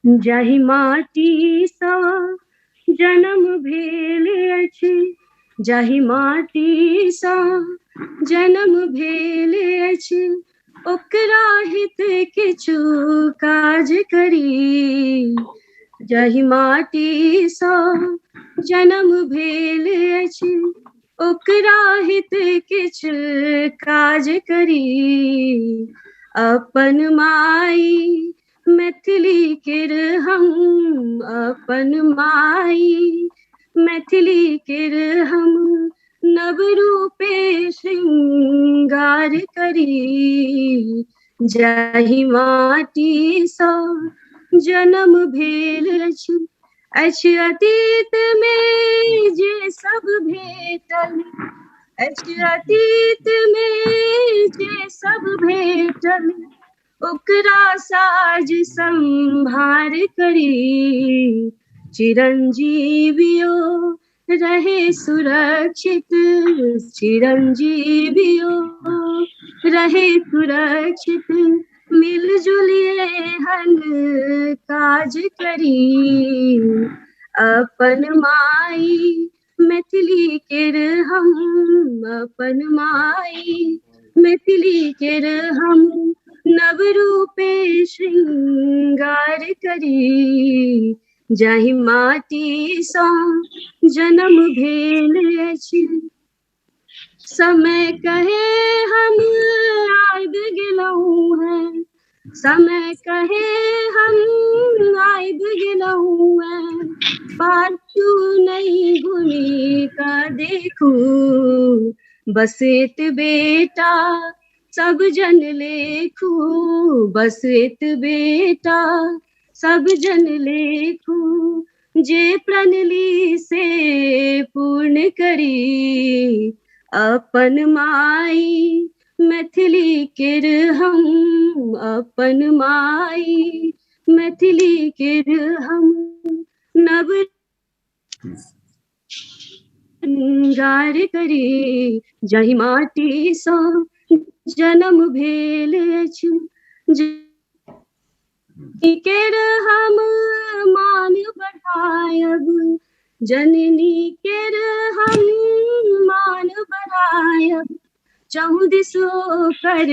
जाहि माटीसँ जन्म भेल अछि, जाहि माटीसँ जन्म भेल अछि, ओकरा हित किछु काज करी। जाहि माटीसँ जन्म भेल अछि, ओकरा हित किछु काज करी। अपन माई मैथिली केर हम, अपन माई मैथिली केर हम नव रूपे श्रृंगार करी। जाहि माटीसँ जन्म भेल अछि, अछि अतीत में जे सब भेटल, अछि अतीत में जे सब भेटल, ओकरा साज संभार करी। चिरंजीवियो रहे सुरक्षित, चिरंजीवियो रहे सुरक्षित, मिल जुलिए हन काज करी। अपन माई मैथिली केर हम, अपन माई मैथिली केर हम नव रूपे श्रृंगार करी। जाहि माटीसँ जन्म भेल अछि, समय कहे हम आबि गेलहुँ हैं, समय कहे हम आबि गेलहुँ हैं, पाछू नहीं घूमी का देखू। बस एत बेटा सब जन लेखू, बस एत बेटा सब जन लेखू, जे प्रणली से पूर्ण करी। अपन माई मैथिली केर हम, अपन माई मैथिली केर हम नव श्रृंगार करी। जाहि माटीसँ जन्म भेल अछि, केर हम मान बढ़ायब, जननी केर हम मान बढ़ायब, चहुँ दिसो कर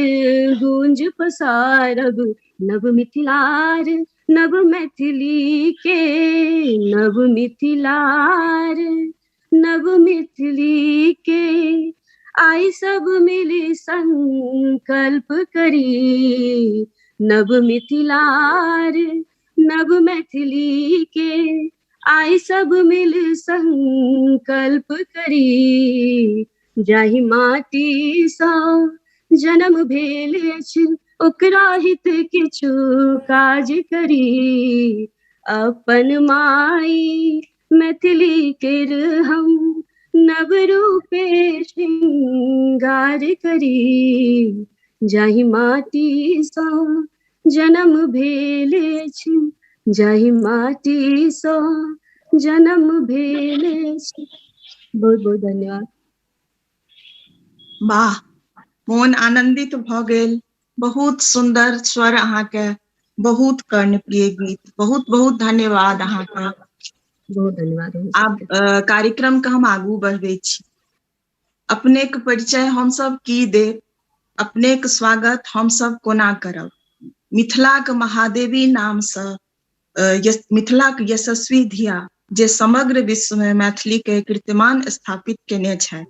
गूंज पसारब। नव मिथिलार नव मैथिली के, नव मिथिलार नव मैथिली के, आई सब मिली संकल्प करी। नव मिथिलार नव मैथिली के, आई सब मिल संकल्प करी। जाहि माटीसँ जन्म भेल अछि, ओकरा हित किछु काज करी। अपन माई मैथिली केर हम नव रूपे श्रृंगार करी। जाहि माटीसँ जन्म भेल अछि, जाहि माटीसँ जन्म भेल अछि। बहुत बहुत धन्यवाद। वाह, मोन आनंदित भऽ गेल। बहुत सुंदर स्वर अहाँके, बहुत कर्णप्रिय गीत। बहुत बहुत धन्यवाद अहाँके। बहुत धन्यवाद। आब कार्यक्रम के हम आगू बढ़बै छी। अपने के परिचय हम सब की देब, अपने के स्वागत हम सब कोना करब। मिथिलाक महादेवी नाम से मिथिलाक यशस्वी धिया जे समग्र विश्व में मैथिली के कीर्तिमान स्थापित केने छथि,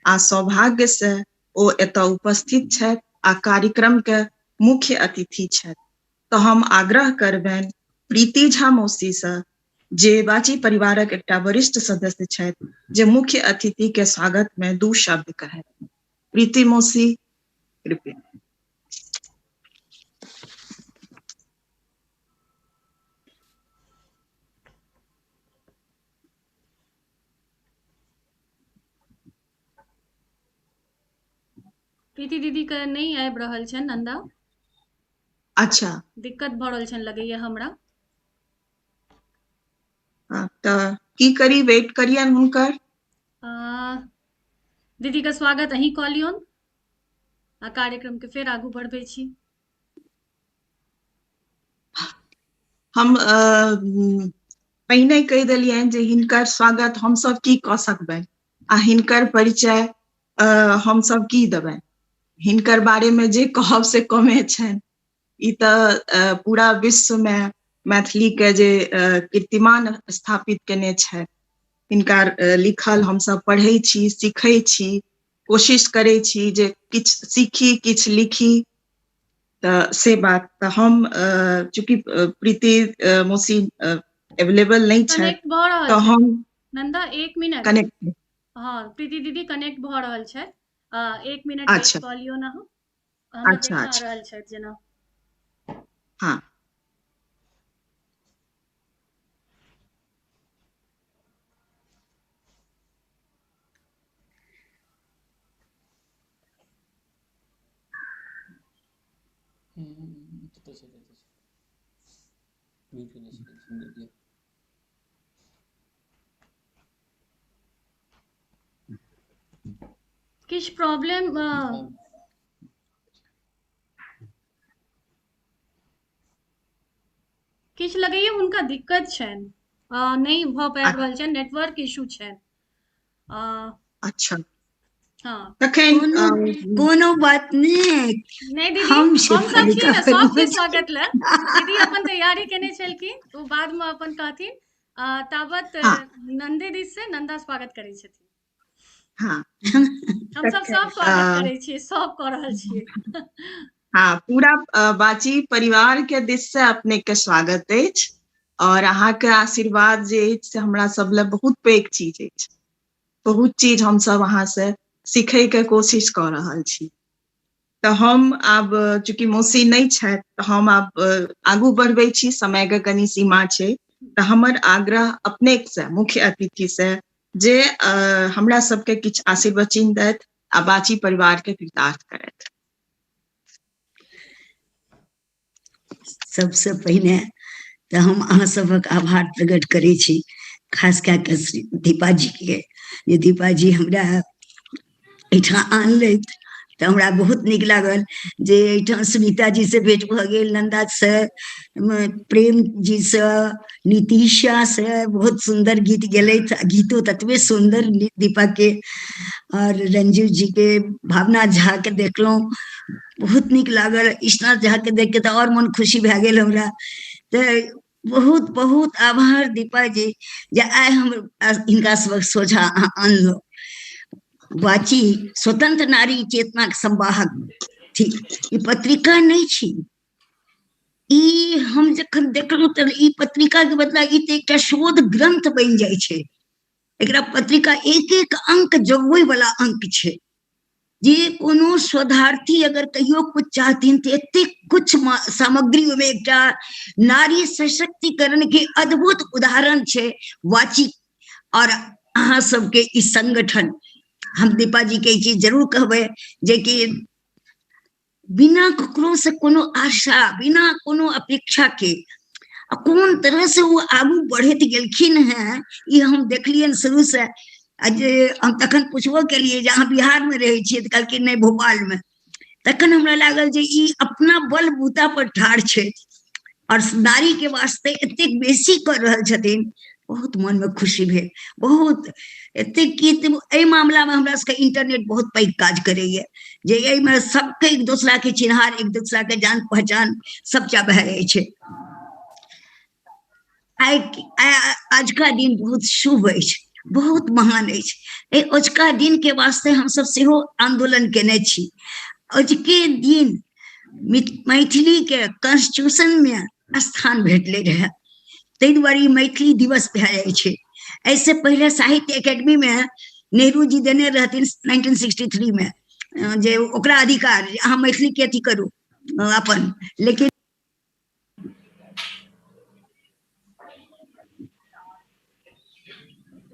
आ सौभाग्य से ओ एतऽ उपस्थित छथि आ कार्यक्रम के मुख्य अतिथि छथि। तो हम आग्रह करबनि प्रीति झा मौसी से, जे बाची परिवारक एकटा वरिष्ठ सदस्य छथि, जे मुख्य अतिथि के स्वागत में दू शब्द कहत। प्रीति मौसी, कृपया। प्रीति दीदी के नहीं आबि रहल छनि नंदा। अच्छा, दिक्कत भऽ रहल छनि लगैया हमरा। तऽ की करी, वेट करियन हुनकर। दीदी के स्वागत अहीं कऽ लियौन आ कार्यक्रम के फेर आगू बढ़बै छी। हम पहिने कहि देलियनि जे हिनकर स्वागत हमसभ की कऽ सकबनि आ हिनकर परिचय हमसभ की देबनि। हिनकर बारेमे जे कहब से कमे छनि। ई तऽ पूरा विश्वमे मैथिलीके जे कीर्तिमान स्थापित केने छथि, हिनका लिखल हमसभ पढ़ै छी, सीखै छी, कोशिश करै छी जे किछु सीखी किछु लिखी। तऽ से बात तऽ हम चूँकि प्रीति मौसी अवेलेबल नहि छथि कनेक्ट भऽ रहल तऽ छथि। हम नंदा एक मिनट। कनेक्ट। हँ, प्रीति दीदी कनेक्ट भऽ रहल छथि। एक मिनट वेट अच्छा कऽ लियौ ने अहाँ। हमरा अच्छा देखा अच्छा। रहल छथि जेना। हाँ। किछु प्रॉब्लम किछु लगैया हुनका दिक्कत छनि, नहि भऽ पाबि रहल छनि, नेटवर्क इशू छनि। अच्छा। हाँ। तखन कोनो कोनो बात नहि। नहि दीदी, हम हम सब छी शेफालिका ने सबके बनबै छी। स्वागत लए। दीदी अपन तैयारी केने छलखिन, ओ बादमे अपन कहथिन। ताबत हाँ। नंदे दिस से नंदा स्वागत करै छथिन। हाँ। हम सब तखन सब स्वागत करै छियै, सब कऽ रहल छियै। हाँ, पूरा बाची परिवार के दिस से अपने के स्वागत अछि और अहाँके आशीर्वाद जे अछि से हमरा सब लए बहुत पैघ चीज अछि। बहुत चीज हम सब अहाँ से सीखै के कोशिश कऽ रहल छी। तऽ हम आब चूँकि मौसी नहि छथि तऽ हम आब आगू बढ़बै छी, समय के कनि सीमा छै। तऽ हमर आग्रह अपने से मुख्य अतिथि से जे हमरा सबके किछु आशीर्वचन दैथ आ बाची परिवार के कृतार्थ करथि। सबसे पहिने तऽ हम अहाँ सबक आभार प्रकट करै छी, खास कए कऽ श्री दीपा जी के, जे दीपा जी हमरा एहिठाम आनलथि तऽ हमरा बहुत नीक लागल जे एहिठाम सुनीता जी से भेंट भऽ गेल, नंदा से, प्रेम जी से, नीतीशा से, बहुत सुंदर गीत गेलथि, गीतो ततबे सुंदर दीपा के, और रंजीव जी के, भावना झा के देखलहुँ, बहुत नीक लागल। ईशनाथ झा के देख के तऽ और मन खुशी भए गेल हमरा। तऽ बहुत बहुत आभार दीपा जी जे आइ हम हिनका सबक सोझा अहाँ अनलहुँ। वाची स्वतंत्र नारी चेतना के संवाहक ठीक, ई पत्रिका नहि छी। ई हम जखन देखलहुँ तऽ ई पत्रिका के बदला ई तऽ एकटा शोध ग्रंथ बनि जाइ छै। एकरा पत्रिका एक एक अंक जोगबै वाला अंक छै। जे कोनो शोधार्थी अगर कहियो कुछ चाहथिन तऽ एतेक कुछ सामग्री ओहिमे एकटा नारी सशक्तिकरण के अद्भुत उदाहरण छै वाची। और अहाँ सबके ई संगठन, हम दीपा जी के ई चीज जरूर कहबै जे कि बिना ककरो से कोनो आशा, बिना कोनो अपेक्षा के कोन तरह से वो आगू बढ़ैत गेलखिन हैं, ई हम देखलियनि शुरू से। आ जे हम तखन पुछबो केलियै जे अहाँ बिहार में रहै छियै, तऽ कहलखिन नहि भोपाल में। तखन हमरा लागल जे ई अपना बल बूता पर ठाढ़ छै और नारी के वास्ते एतेक बेसी कऽ रहल छथिन। बहुत मन में खुशी भेल, बहुत एतेक कि एहि मामला में हमरा सबके इंटरनेट बहुत पैघ काज करैया, जे एहिमे सबके एक दोसरा के चिन्हार, एक दोसरा के जान पहचान सबटा भए जाइ छै। आइ आजुका दिन बहुत शुभ अछि, बहुत महान अछि। एहि अजुका दिन के वास्ते हमसब सेहो आंदोलन केने छी। अजुके दिन मैथिली के कॉन्स्टिट्यूशन में स्थान भेटले रहे, ताहि दुआरे ई मैथिली दिवस भए जाइ छै। एहिसँ पहिले साहित्य एकेडमी में नेहरू जी देने रहथिन 1963 में जे ओकरा अधिकार जे अहाँ मैथिली के अथी करू अपन, लेकिन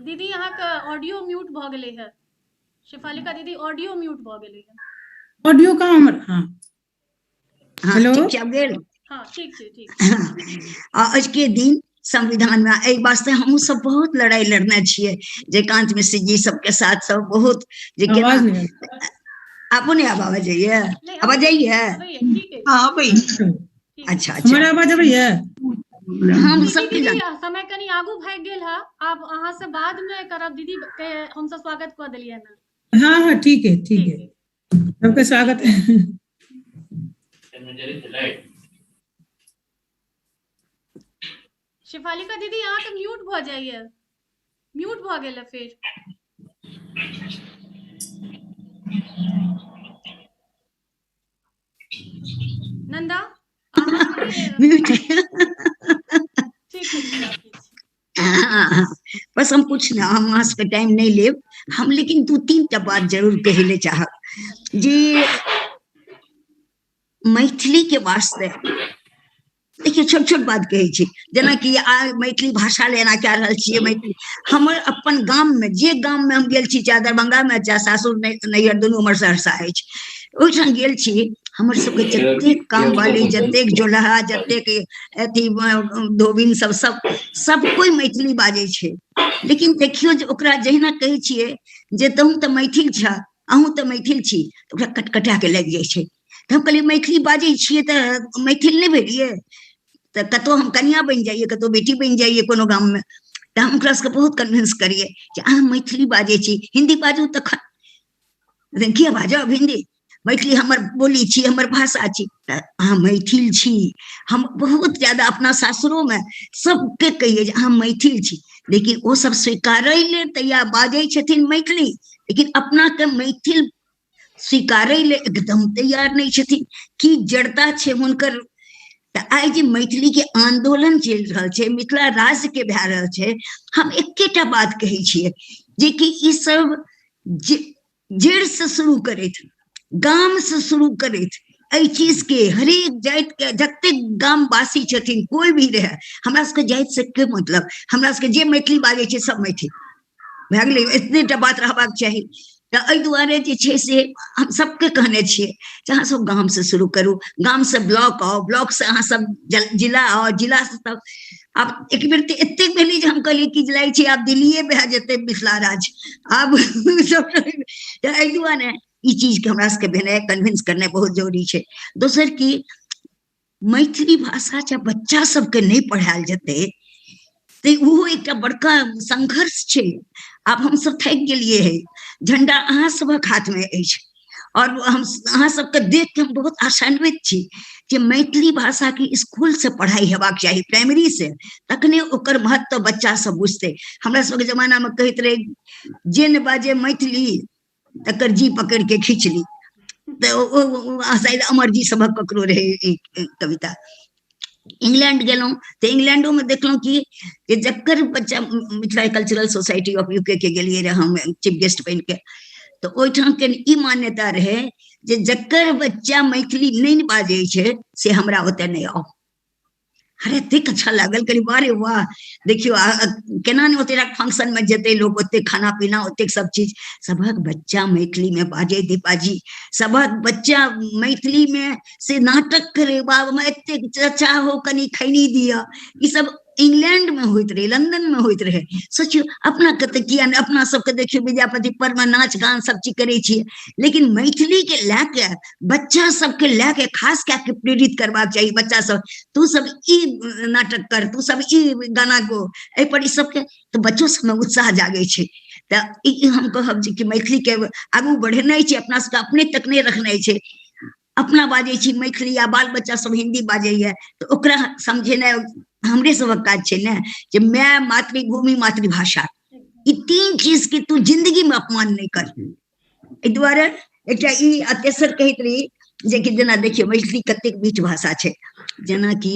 दीदी अहाँके ऑडियो म्यूट भऽ गेलै है। शेफालिका दीदी ऑडियो म्यूट भऽ गेलै है। ऑडियो कहाँ हमर? हाँ। हाँ, हेलो? ठीक छै, आब गेल? हाँ, ठीक छै, ठीक। आ आजके दिन संविधान में एहि वास्ते हमहूँ सब बहुत लड़ाई लड़ने छियै, जयकांत मिश्र जी सबके साथ सब बहुत जे केना आवाज नहि आबो नहि आब आवाज जाइए? नहि, आवाज जाइए? अबैए, ठीक है। हाँ, अबैए। ठीक। अच्छा, अच्छा। हमर आवाज अबैए? हम दीदी सबके दीदी जान। समय कनि आगू भागि गेल है, आब अहाँ से बाद में करब दीदी के हमसब स्वागत कऽ देलियै ने। हाँ हाँ, ठीक है ठीक ठीक है, है। सबके स्वागत है। शेफालिका दीदी अहाँके म्यूट भऽ जाइए, म्यूट भऽ गेल है फेर। नंदा अहाँके म्यूट। ठीक है दीदी, राखै छी। हाँ, बस हम कुछ ना, हम अहाँ सबके टाइम नहीं लेब हम, लेकिन 2-3 टा बात जरूर कहै ले चाहब जे मैथिली के वास्ते। देखियौ, छोट छोट बात कहै छी, जेनाकि आ मैथिली भाषा ले एना कए रहल छियै। मैथिली हमर अपन गाम में, जे गाम में हम गेल छी, चाहे दरभंगा में चाहे सासुर नैहर दुनू हमर सहरसा अछि, ओहिठाम गेल छी, हमर सबके जतेक काम वाली, जतेक जोलहा, जतेक अथी धोबिन सब सब सब कोइ मैथिली बाजै छै। लेकिन देखियौ जे ओकरा जहिना कहै छियै जे तहूँ तऽ मैथिल छह, अहूँ तऽ मैथिल छी, तऽ ओकरा कटकटा के लागि जाइ छै। तऽ हम कहलियै मैथिली बाजै छियै तऽ मैथिल नहि भेलियै? तऽ कतहु हम कनिया बनि जाइए, कतहु बेटी बनि जाइए कोनो गाममे, तऽ हम ओकरा सबके बहुत कन्विंस करियै जे अहाँ मैथिली बाजै छी, हिन्दी बाजू तखन किया बाजब हिन्दी, मैथिली हमर बोली छी, हमर भाषा छी, तऽ अहाँ मैथिल छी। हम बहुत ज्यादा अपना सासुरोमे सबके कहियै जे अहाँ मैथिल छी, लेकिन ओ सब स्वीकारै ले तैयार, बाजै छथिन मैथिली, लेकिन अपना के मैथिल स्वीकारै ले एकदम तैयार नहि छथिन। की जड़ता छै हुनकर। तऽ आइ जे मैथिली के आंदोलन चलि रहल छै, मिथिला राज्य के भए रहल छै, हम एकेटा बात कहै छियै जेकि ई सब जड़ से शुरू करैत, गाम से शुरू करैत, एहि चीज के हरेक जाति के जतेक गामवासी छथिन, कोई भी रहे, हमरा सबके जाति से के मतलब, हमरा सबके जे मैथिली बाजै छै सब मैथिल भए गेलै, एतने टा बात रहबाक चाही। तऽ एहि दुआरे जे छै से हम सबके कहने छियै जे अहाँ सब गाम से शुरू करू, गाम से ब्लॉक आउ, ब्लॉक से अहाँ सब जिला आउ, जिला से तब आब एक बेर तऽ एतेक भेलै जे हम कहलियै कि जे लागै छै आब दिल्लीए भए जेतै मिथिला राज्य आब सब। तऽ एहि दुआरे ई चीज के हमरा सबके भेनाइ, कन्विंस करनाइ बहुत जरूरी छै। दोसर की मैथिली भाषा जब बच्चा सबके नहि पढ़ायल जेतै तऽ ओहो एकटा बड़का संघर्ष छै। आब हमसब थाकि गेलियै हे, झंडा अहाँ सबक हाथ में अछि और हम अहाँ सबके देख के हम बहुत आशान्वित छी जे मैथिली भाषा के स्कूल से पढ़ाई हेबाक चाही, प्राइमरी से, तखने ओकर महत्व बच्चा सब बुझतै। हमरा सबके जमाना में कहैत रहे जे ने बाजे मैथिली तकर जी पकड़ के खींच ली, तऽ शायद अमर जी सबक ककरो रहे ई कविता। इंग्लैंड गेलहुँ तऽ इंग्लैंडो में देखलहुँ कि जे जकर बच्चा, Mithila cultural society of UK के गेलियै रहे हम चीफ गेस्ट बनि के, तऽ ओहिठाम के ई मान्यता रहे जे जकर बच्चा मैथिली नहि बाजै छै से हमरा ओतऽ नहि आउ। अरे एतेक अच्छा लागल, कहलियै वाह रे वाह, देखियौ केना नहि ओतेक फंक्शन में जेतै लोक, ओतेक खाना पीना, ओतेक सब चीज, सभक बच्चा मैथिली में बाजै दीपाजी, सभक बच्चा मैथिली में से नाटक करे, बाब में एतेक चचा हो कनि खैनी दिअ, ई सब इंग्लैंड में होइत रहे, लंदन में होइत रहे। सोचियौ अपना के तऽ किया नहि, अपना सबके देखियौ विद्यापति पर्व में नाच गान सब चीज करै छियै, लेकिन मैथिली के लए के बच्चा सबके लए के खास कए के प्रेरित करबाक चाही। बच्चा सब तू सब ई नाटक कर, तू सब ई गाना गो, एहि पर ई सबके तऽ बच्चो सबमे उत्साह जागै छै। तऽ ई हम कहब जे कि मैथिली के आगू बढ़ेनाइ छै, अपना सबके अपने तक नहि रखनाइ छै। अपना बाजै छी मैथिली आ बाल बच्चा सब हिन्दी बाजैया तऽ ओकरा समझेनाइ हमरे सबक काज छै ने, जे my मातृभूमि मातृभाषा, ई 3 चीज के तू जिंदगी में अपमान नहि कर। एहि दुआरे एकटा ई आ तेसर कहैत रही जे कि जेना देखियौ मैथिली कतेक मीठ भाषा छै। जेनाकि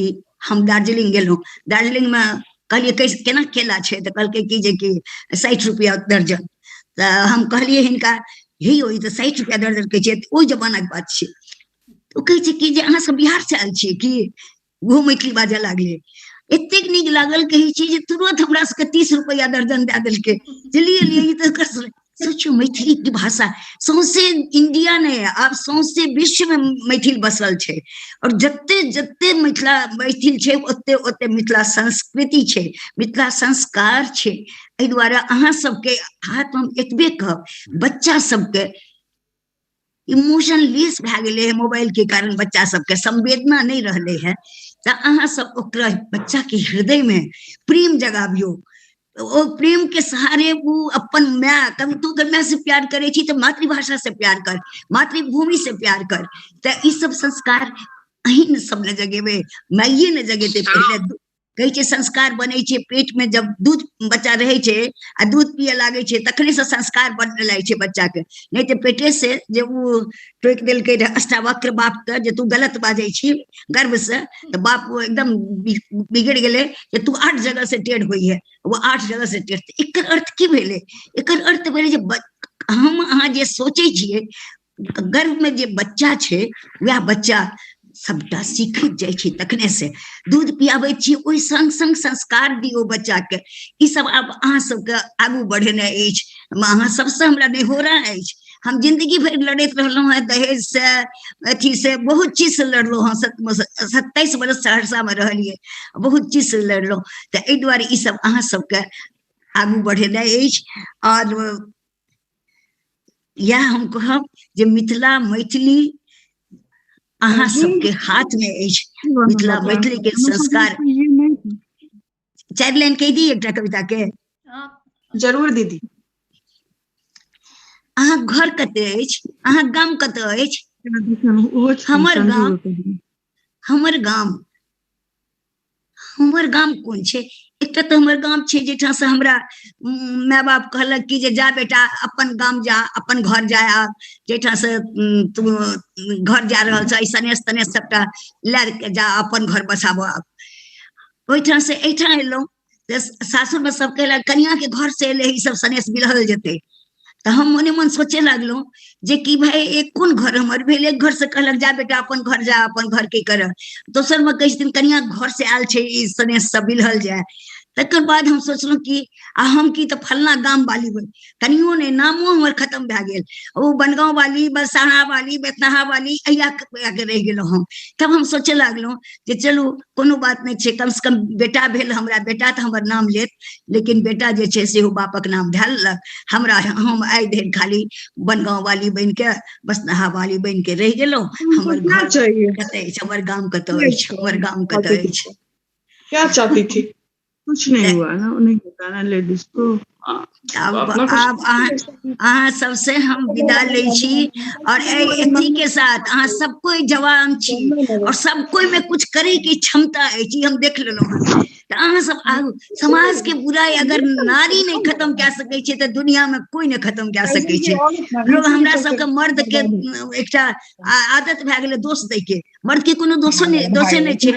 हम दार्जिलिंग गेलहुँ, दार्जिलिंग में कहलियै केना केला छै, तऽ कहलकै कि जे कि 60 रुपया दर्जन। तऽ हम कहलियै हिनका, हे यौ ई तऽ 60 रुपया दर्जन कहै छै, ओहि जमानाके बात छै। ओ कहै छै कि जे अहाँ सब बिहार से आयल छियै कि, ओहो मैथिली बाजऽ लागलै। एतेक नीक लागल, कहै छी जे तुरंत हमरा सबके 30 रुपया दर्जन दए देलकै। चलिए लिए, ई तऽ सोचू मैथिली के भाषा सौंसे इंडिया नहि, आब सौंसे विश्व में मैथिल बसल छै और जते जते मिथिला मैथिल छै ओते ओते मिथिला संस्कृति छै, मिथिला संस्कार छै। एहि दुआरे अहाँ सबके हाथ हम एतबे कहब, बच्चा सबके इमोशन लेस भए गेलै है मोबाइल के कारण, बच्चा सबके संवेदना नहि रहलै है। तऽ अहाँ सब ओकरा बच्चा के हृदय में प्रेम जगाबियौ, ओ प्रेम के सहारे ओ अपन माय, कभी तू अगर माय से प्यार करै छी तऽ मातृभाषा से प्यार कर, मातृभूमि से प्यार कर। तऽ ई सब संस्कार अहीं ने सब ने जगेबै, माइये ने जगेतै। पहिले कहै छै संस्कार बनै छै पेट में, जब दूध बच्चा रहै छै आ दूध पिए लागै छै तखने से संस्कार बनने लागै छै बच्चा के, नहि तऽ पेटे से जे ओ टोकि देलकै रहै अष्टावक्र बाप के जे तू गलत बाजै छी गर्व से, तऽ बाप ओ एकदम बिगड़ गेलै जे तू 8 जगह से टेढ़ होइ है, वो 8 जगह से टेढ़। एकर अर्थ की भेलै? एकर अर्थ भेलै जे हम अहाँ जे सोचै छियै गर्भ में जे बच्चा छै वएह बच्चा सबटा सीखैत जाइ छै तखने से। दूध पियाबै छी ओहि संग संग संस्कार दियौ बच्चा के। ई सब आब अहाँ सबके आगू बढ़ेनाइ अछि। अहाँ सबसँ हमरा नेहोरा अछि। हम जिंदगी भरि लड़ैत रहलहुँ हेँ दहेज से, अथी से, बहुत चीज से लड़लहुँ हँ। 27 वर्ष सहरसा में रहलियै, बहुत चीज से लड़लहुँ। तऽ एहि दुआरे ई सब अहाँ सबके आगू बढ़ेनाइ अछि। और इएह हम कहब जे मिथिला मैथिली अहाँ सबके हाथ में अछि। मिथिला मैथिली के संस्कार। 4 लाइन कहि दी एकटा कविता के? जरूर दीदी। अहाँ घर कते अछि? अहाँ गाम कतऽ अछि? हमर गाम, हमर गाम, हमर गाम कोन छै? एकटा तऽ हमर गाम छै जाहिठाम से हमरा माय बाप कहलक कि जे जा बेटा अपन गाम जा, अपन घर जा, जाहिठाम से तू घर जा रहल छ, सनेस तनेस सबटा लए के जा, अपन घर बसाबऽ। आब ओहिठाम से एहिठाम एलहुँ तऽ सासुरमे सब कहलक कनिया के घर से एलै ई सब सनेस बिलहल जेतै। तऽ हम मने मन सोचे लागलहुँ जे कि भाई एक कोन घर हमर भेल? एक घर से कहलक जा बेटा अपन घर जा, अपन घर के कर। दोसर में कहै छथिन कनिया घर से आयल छै ई सनेस सब बिलहल जाय। तकर बाद हम सोचलहुँ कि आ हम की तऽ फलना गाम वाली बन, कनियो नहि, नामो हमर खत्म भए गेल। ओ बनगाँव वाली, बरसाहा वाली, बेतनाहा वाली, अहिया के रहि गेलहुँ हम। तब हम सोचे लागलहुँ जे चलू कोनो बात नहि छै, कम से कम बेटा भेल हमरा, बेटा तऽ हमर नाम लेत, लेकिन बेटा जे छै सेहो बापक नाम धए लेलक हमरा। हम आइ धरि खाली बनगाँव वाली बनि के, बसनाहा वाली बनि के रहि गेलहुँ। हमर घर कतऽ अछि? हमर गाम कतऽ अछि? हमर गाम कतऽ अछि? क्या चाहती थी? कुछ नहीं हुआ ना, नहीं होता ना लेडीज को। आब अहाँ सबसे हम विदा लै छी और अथी के साथ अहाँ सब कोई जवान छी और सब कोई में कुछ करे के क्षमता अछि, हम देख लेलहुँ हँ। तऽ अहाँ सब आगू समाज के बुराई अगर नारी नहीं खत्म कए सकै छै तऽ दुनिया में कोई नहीं खत्म कए सकै छै। लोग हमरा सबके मर्द के एकटा आदत भए गेलै दोष दै के, मर्द के कोनो दोषो नहि, दोषे नहि छै।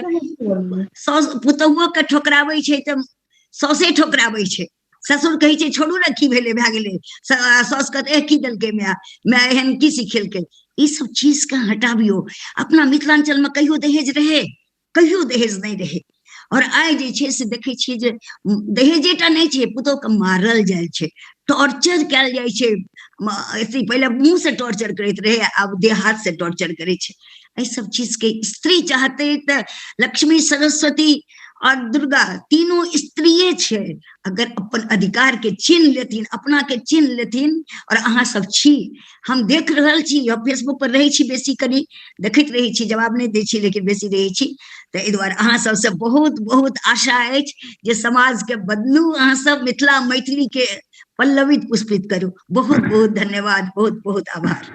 साउस पुतहुओ के ठोकराबै छै तऽ सौसे ठोकराबै छै। ससुर कहै छै छोड़ू ने, की भेलै, भए गेलै। साउस कहतै ए की देलकै माय, माय एहन की सिखेलकै। ई सब चीज के हटाबियौ। अपना मिथिलांचल में कहियो दहेज रहे? कहियो दहेज नहि रहे। और आइ जे छै से देखै छियै जे दहेजेटा नहि छै, पुतोह के मारल जाइ छै, टॉर्चर कयल जाइ छै। अथी पहिले मुँह से टॉर्चर करैत रहे, आब देह हाथ से टॉर्चर करै छै। एहि सब चीज के स्त्री चाहते तऽ लक्ष्मी, सरस्वती और दुर्गा तीनों स्त्रीये छै। अगर अपन अधिकार के छीन लेथिन, अपना के छीन लेथिन, और अहाँ सब छी, हम देख रहल छी, हम फेसबुक पर रहै छी, बेसी कनि देखैत रहै छी, जवाब नहि दै छी लेकिन बेसी रहै छी। तऽ एहि दुआरे अहाँ सबसँ बहुत बहुत आशा अछि जे समाज के बदलू, अहाँ सब मिथिला मैथिली के पल्लवित पुष्पित करू। बहुत बहुत धन्यवाद, बहुत बहुत आभार।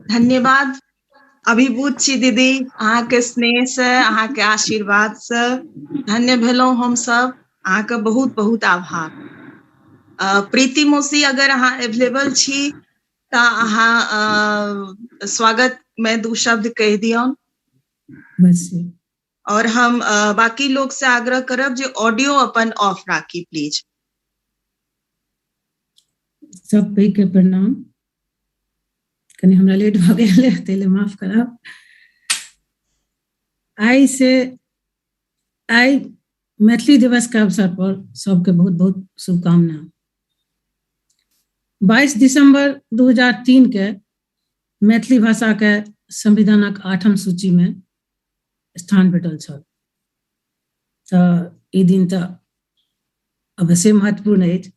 धन्यवाद। अभिभूत छी दीदी अहाँके स्नेह से, अहाँके आशीर्वाद से धन्य भेलहुँ हम सब। अहाँके बहुत बहुत आभार। प्रीति मौसी अगर अहाँ अवेलेबल छी तऽ अहाँ स्वागत में 2 शब्द कहि दियौन। और हम बाकी लोग से आग्रह करब जे ऑडियो अपन ऑफ राखी प्लीज। सब के प्रणाम। कनि हमरा लेट भऽ गेल ताहि लए माफ करब। आइ मैथिली दिवस के अवसर पर सबके बहुत बहुत शुभकामना। 22 दिसंबर 2003 के मैथिली भाषा के संविधानक 8म सूची में स्थान भेटल छल। तऽ ई दिन तऽ अवश्य महत्वपूर्ण अछि।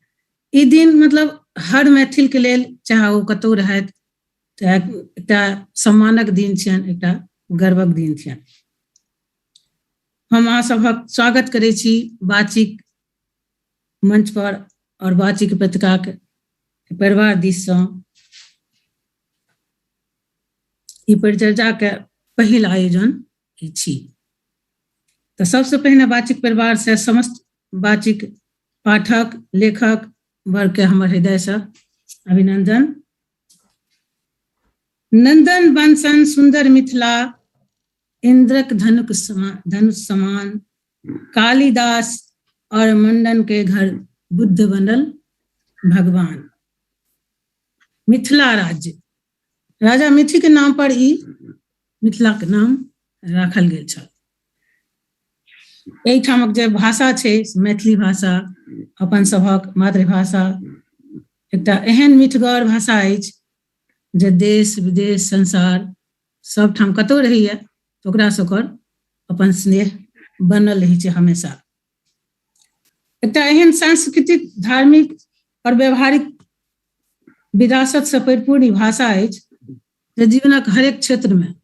ई दिन मतलब हर मैथिल के लेल, चाहे ओ कतहु रहथि, तऽ एकटा सम्मानक दिन छियनि, एकटा गर्वक दिन छियनि। हम अहाँ सभक स्वागत करै छी बाचिक मंच पर और बाचिक पत्रिकाक परिवार दिस सँ ई परिचर्चा के पहिल आयोजन छी। तऽ सबसे पहिने बाचिक परिवार से समस्त बाचिक पाठक लेखक वर्ग के हमर हृदय से अभिनंदन। नंदन वंशन सुंदर मिथिला, इंद्रक धनुष समान, कालिदास और मंडन के घर बुद्ध बनल भगवान। मिथिला राज्य राजा मिथि के नाम पर ई मिथिला के नाम राखल गेल छल। एहिठामक जे भाषा छै मैथिली भाषा, अपन सभक मातृभाषा, एकटा एहन मिठगर भाषा अछि जे देश विदेश संसार सबठाम कतौ रहैया तऽ ओकरासँ ओकर अपन स्नेह बनल रहै छै हमेशा। एकटा एहन सांस्कृतिक, धार्मिक और व्यवहारिक विरासत से परिपूर्ण ई भाषा अछि जे जीवनक हरेक क्षेत्र में,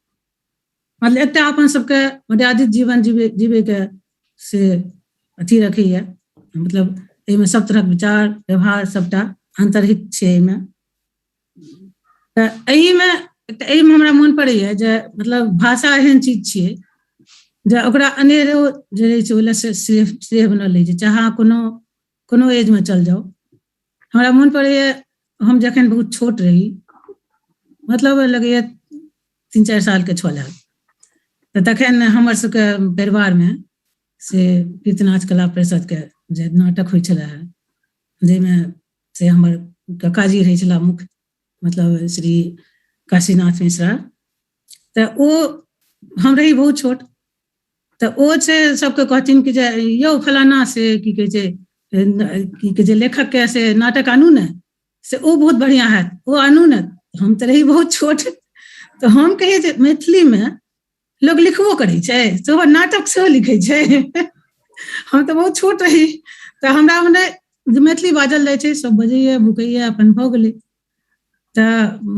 मतलब एकटा अपन सबके मर्यादित जीवन जीवे जीवे के से अथी रखैया, मतलब एहिमे सब तरहक विचार व्यवहार सबटा अंतर्हित छै एहिमे। तऽ एहिमे एहिमे हमरा मोन पड़ैया जे मतलब भाषा एहन चीज छियै जे ओकरा अनेरो जे रहै छै ओहि लए स्नेह बनल रहै छै, चाहे अहाँ कोनो कोनो एजमे चल जाउ। हमरा मोन पड़ैया हम जखन बहुत छोट रही, मतलब लगैया 3-4 साल के छल हैत, तऽ तखन हमर सबके परिवारमे से कीर्तनाथ कला परिषदके जे नाटक होइ छलै हे, जाहिमे से हमर काकाजी रहै छलाह मुख्य, मतलब श्री काशीनाथ मिश्रा, तऽ ओ हम रही बहुत छोट, तऽ ओ छै सबके कहथिन कि जे यौ फलाना से की कहै छै, की कहै छै लेखक के से नाटक आनू ने, से ओ बहुत बढ़िआँ हैत, ओ आनू ने। हम तऽ रही बहुत छोट, तऽ हम कहियै जे मैथिलीमे लोक लिखबो करै छै, सेहो नाटक सेहो लिखै छै। हम तऽ बहुत छोट रही, तऽ हमरा मने जे मैथिली बाजल जाइ छै सब बजैया भुकैया अपन भऽ गेलै। तऽ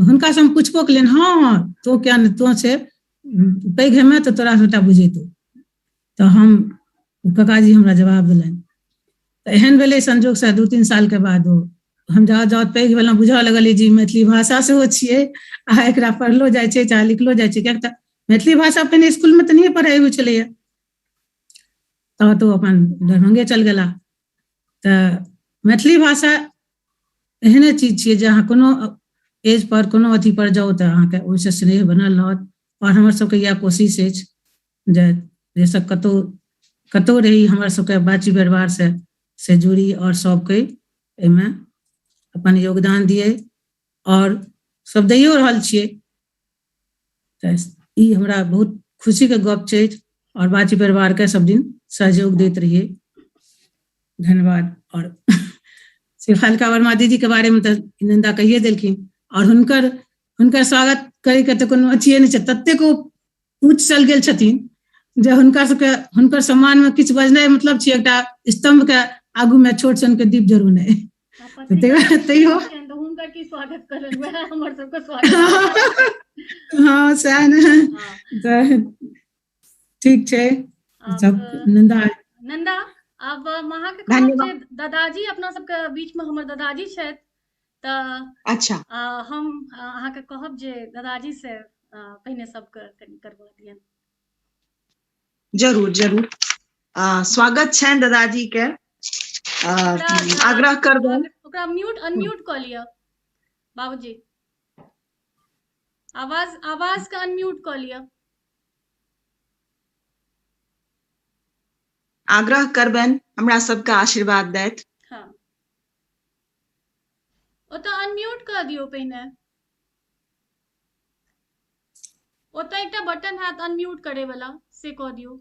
हुनकासँ हम पुछबो केलियनि, हँ तोँ किया नहि, तोँ छै पैघ हेमे तऽ तोरा सबटा बुझेतौ। तऽ हम काकाजी हमरा जवाब देलनि। तऽ एहन भेलै संजोगसँ 2-3 सालके बाद ओ हम जाउ जाउ पैघ भेलहुँ, बुझऽ लगलियै जे मैथिली भाषा सेहो छियै आ एकरा पढ़लो जाइ छै चाहे लिखलो जाइ छै, किएक तऽ मैथिली भाषा पहिने इसकुलमे तऽ नहिए पढ़ाइ होइ छलैए। तऽ ओ अपन दरभंगे चलि गेला। तऽ मैथिली भाषा एहने चीज छियै जे अहाँ कोनो एज पर कोनो अथी पर जाउ तऽ अहाँके ओहिसँ स्नेह बनल रहत। आओर हमर सबके इएह कोशिश अछि जे देशक कतहु कतहु रही हमर सबके बाची परिवार से जुड़ी और सबके एहिमे अपन योगदान दियै, और सब दैयो रहल छियै। तऽ ई हमरा बहुत खुशीके गप छै और बाची परिवारके सब दिन सहयोग दैत रहियै। धन्यवाद। और शेफालिका वर्मा दीदी के बारे में तऽ नंदा कहिए देलखिन, और हुनकर हुनकर स्वागत करैके तऽ कोनो अथिए नहि छै, ततेक ओ ऊँच चल गेल छथिन जे हुनका सबके हुनकर सम्मान में किछु बजनाइ मतलब छै एकटा स्तंभ के आगू में छोट सन के दीप जरूर तैयो हुनकर की स्वागत करल, वएह हमर सबके स्वागत। हाँ सएह ने, तऽ ठीक छै सब। नंदा नंदा आब अहाँके कहब जे दादाजी अपना सबके बीच में हमर दादाजी छथि, तऽ अच्छा हम अहाँके कहब जे दादाजी से पहिने सबके कनि करवा दियनि। जरूर जरूर, स्वागत छनि दादाजी के। आग्रह करबनि ओकरा म्यूट अनम्यूट कऽ लिअ बाबूजी, आवाज आवाज के अनम्यूट कऽ लिअ। आग्रह करबनि हमरा सबके आशीर्वाद दैत। हाँ ओतऽ अनम्यूट कऽ दियौ पहिने, ओतऽ एकटा बटन हैत अनम्यूट करे वाला, से कऽ दियौ।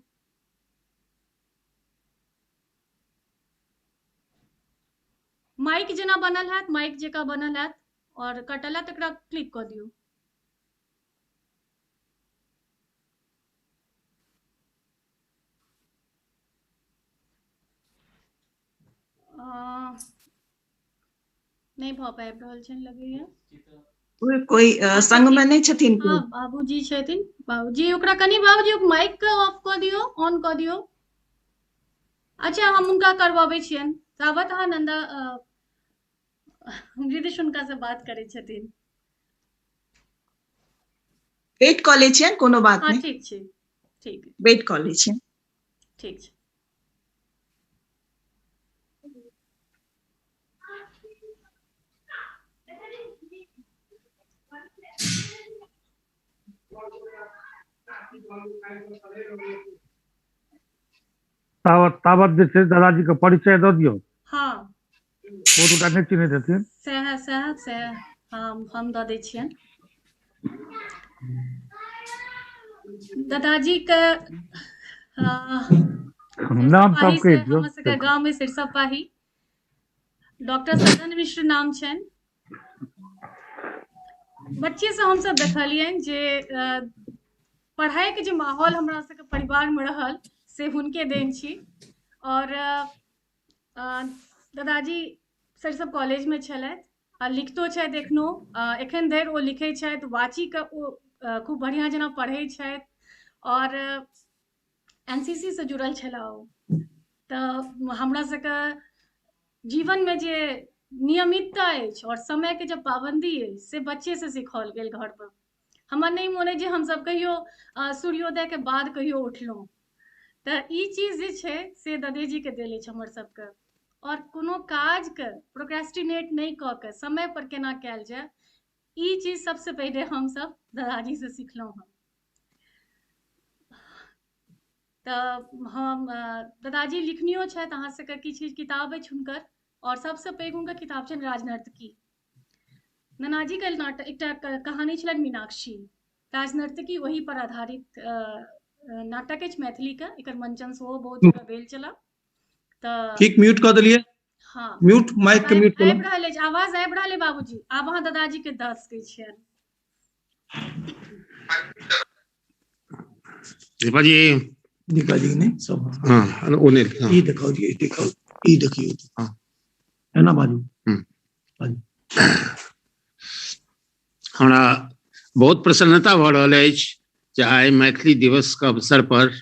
माइक जेना बनल हैत, माइक जकाँ बनल हैत और कटल हैत, एकरा क्लिक कऽ दियौ। नहि भऽ पाबि रहल छनि लगैया। कोई संग में नहीं छथिन? हाँ, बाबूजी छथिन। बाबूजी ओकरा कनि बाबूजी माइक के ऑफ कऽ दियौ, ऑन कऽ दियौ। अच्छा, हम हुनका करबाबै छियनि। ताबत अहाँ नंदा वृद्ध हुनका से बात करै छथिन। वेट कऽ लै छियनि, कोनो बात हाँ, नहि। ठीक छै, ठीक। वेट कऽ लै छियनि। ठीक छै। तावत तावत जे छै दादाजी के परिचय दऽ दियौ। हाँ। बहुत गोटा नहि चिन्हैत हेथिन। सएह सएह सएह, हम दऽ दै छियनि। दादाजी के नाम सब कहि दियौ। हमर सबके गाँव में सिरसा पाही डॉक्टर सदन मिश्र नाम छनि। बच्चे से हमसब देखलियनि जे पढ़ाई के जे माहौल हमरा सबके परिवार में रहल से हुनके देन छी। और दादाजी सरिसब कॉलेज में छलथि आ लिखतो छथि एखनो, एखन धरि ओ लिखै छथि, वाची के ओ खूब बढ़िआँ जेना पढ़ै छथि और एनसीसी से जुड़ल छलाह ओ। तऽ हमरा सबके जीवन में जे नियमितता अछि और समय के जे पाबंदी अछि से बच्चे से सिखाओल गेल घर पर। हमरा नहि मोन अछि जे हमसब कहियो सूर्योदय के बाद कहियो उठलहुँ। तऽ ई चीज जे छै से दादेजी के देल अछि हमर सबके। और कोनो काज के प्रोक्रेस्टिनेट नहि कऽ के समय पर केना कयल जाय, ई चीज सबसे पहिले हमसब दादाजी से सिखलहुँ हँ। तऽ हम दादाजी लिखनियो छथि, अहाँ सबके किछु किताब अछि हुनकर, और सबसे पैघ हुनकर किताब छनि राजनर्तकी। नानाजी के नाटक एकटा कहानी छलनि मीनाक्षी, राजनर्तकी ओहि पर आधारित नाटक अछि मैथिली के, एकर मंचन सेहो बहुत जगह भेल छल। तऽ ठीक, म्यूट कऽ देलियै। हाँ, म्यूट माइक के म्यूट आबि रहल अछि, आवाज आबि रहल अछि बाबूजी। आब अहाँ दादाजी के दऽ सकै छियनि। दीपा जी, दीपा जी नहीं सब। हाँ, ओ नहीं, हाँ। ई दिखाओ जी, ई दिखाओ, ई देखियो। हाँ। है ना बाजू? बाजू। हमरा बहुत प्रसन्नता भऽ रहल अछि जे आइ मैथिली दिवस के अवसर पर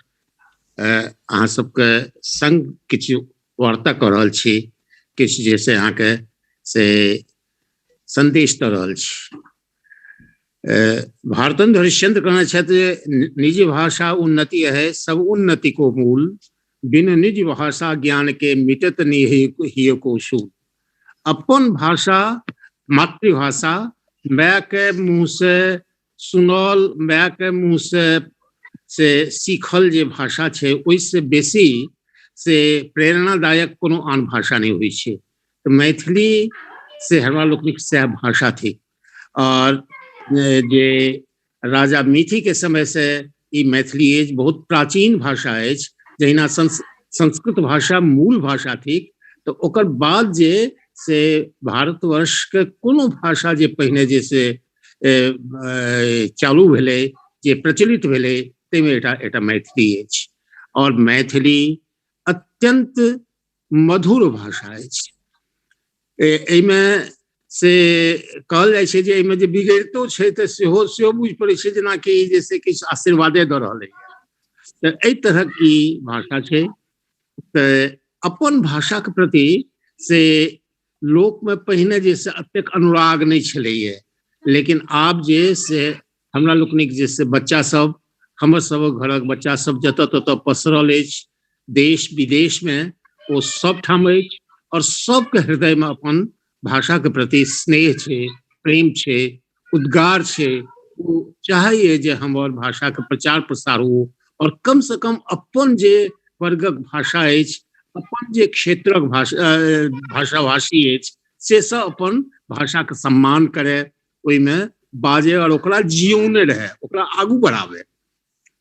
अहाँ सबके संग किछु वार्ता कऽ रहल छी, किछु जे से अहाँके से संदेश दऽ रहल छी। भारतेंदु हरिश्चंद्र कहने छथि जे निज भाषा उन्नति है सब उन्नति को मूल, बिन निज भाषा ज्ञान के मिटत निहि को शूल। अपन भाषा मातृभाषा माय के मुँह से सुनल, माय के मुँह से सीखल जे भाषा छै ओहिसँ बेसी से प्रेरणादायक कोनो आन भाषा नहि होइ छै। तऽ मैथिली से हमरा लोकनिक सएह भाषा थिक। और जे राजा मिथी के समय से ई मैथिली अछि, बहुत प्राचीन भाषा अछि। जहिना संस्कृत भाषा मूल भाषा थिक, तऽ ओकर बाद जे से भारतवर्ष के कोनो भाषा जे पहिने जे से चालू भेलै, जे प्रचलित भेलै, ताहिमे एकटा मैथिली अछि। और मैथिली अत्यंत मधुर भाषा अछि। एहिमे से कहल जाइ छै जे एहिमे जे बिगड़ितो छै तऽ सेहो सेहो बुझि पड़ै छै जेनाकि जे से किछु आशीर्वादे दऽ रहल है। तऽ एहि तरहक ई भाषा छै। तऽ अपन भाषाके प्रति से लोकमे पहिने जे से एतेक अनुराग नहि छलैए, लेकिन आब जे से हमरा लोकनिक जे से बच्चा सब, हमर सबक घरक बच्चा सब जतऽ ततऽ पसरल अछि देश विदेशमे, ओ सब ठाम अछि और सबके हृदयमे अपन भाषाके प्रति स्नेह छै, प्रेम छै, उद्गार छै। ओ चाहैए जे हमर भाषाके प्रचार प्रसार हो और कम से कम अपन जे वर्गक भाषा अछि, अपन जे क्षेत्रक भाषाभाषी अछि, से सब अपन भाषाके सम्मान करे, ओहिमे बाजे और ओकरा जियौने रहे, ओकरा आगू बढ़ावे।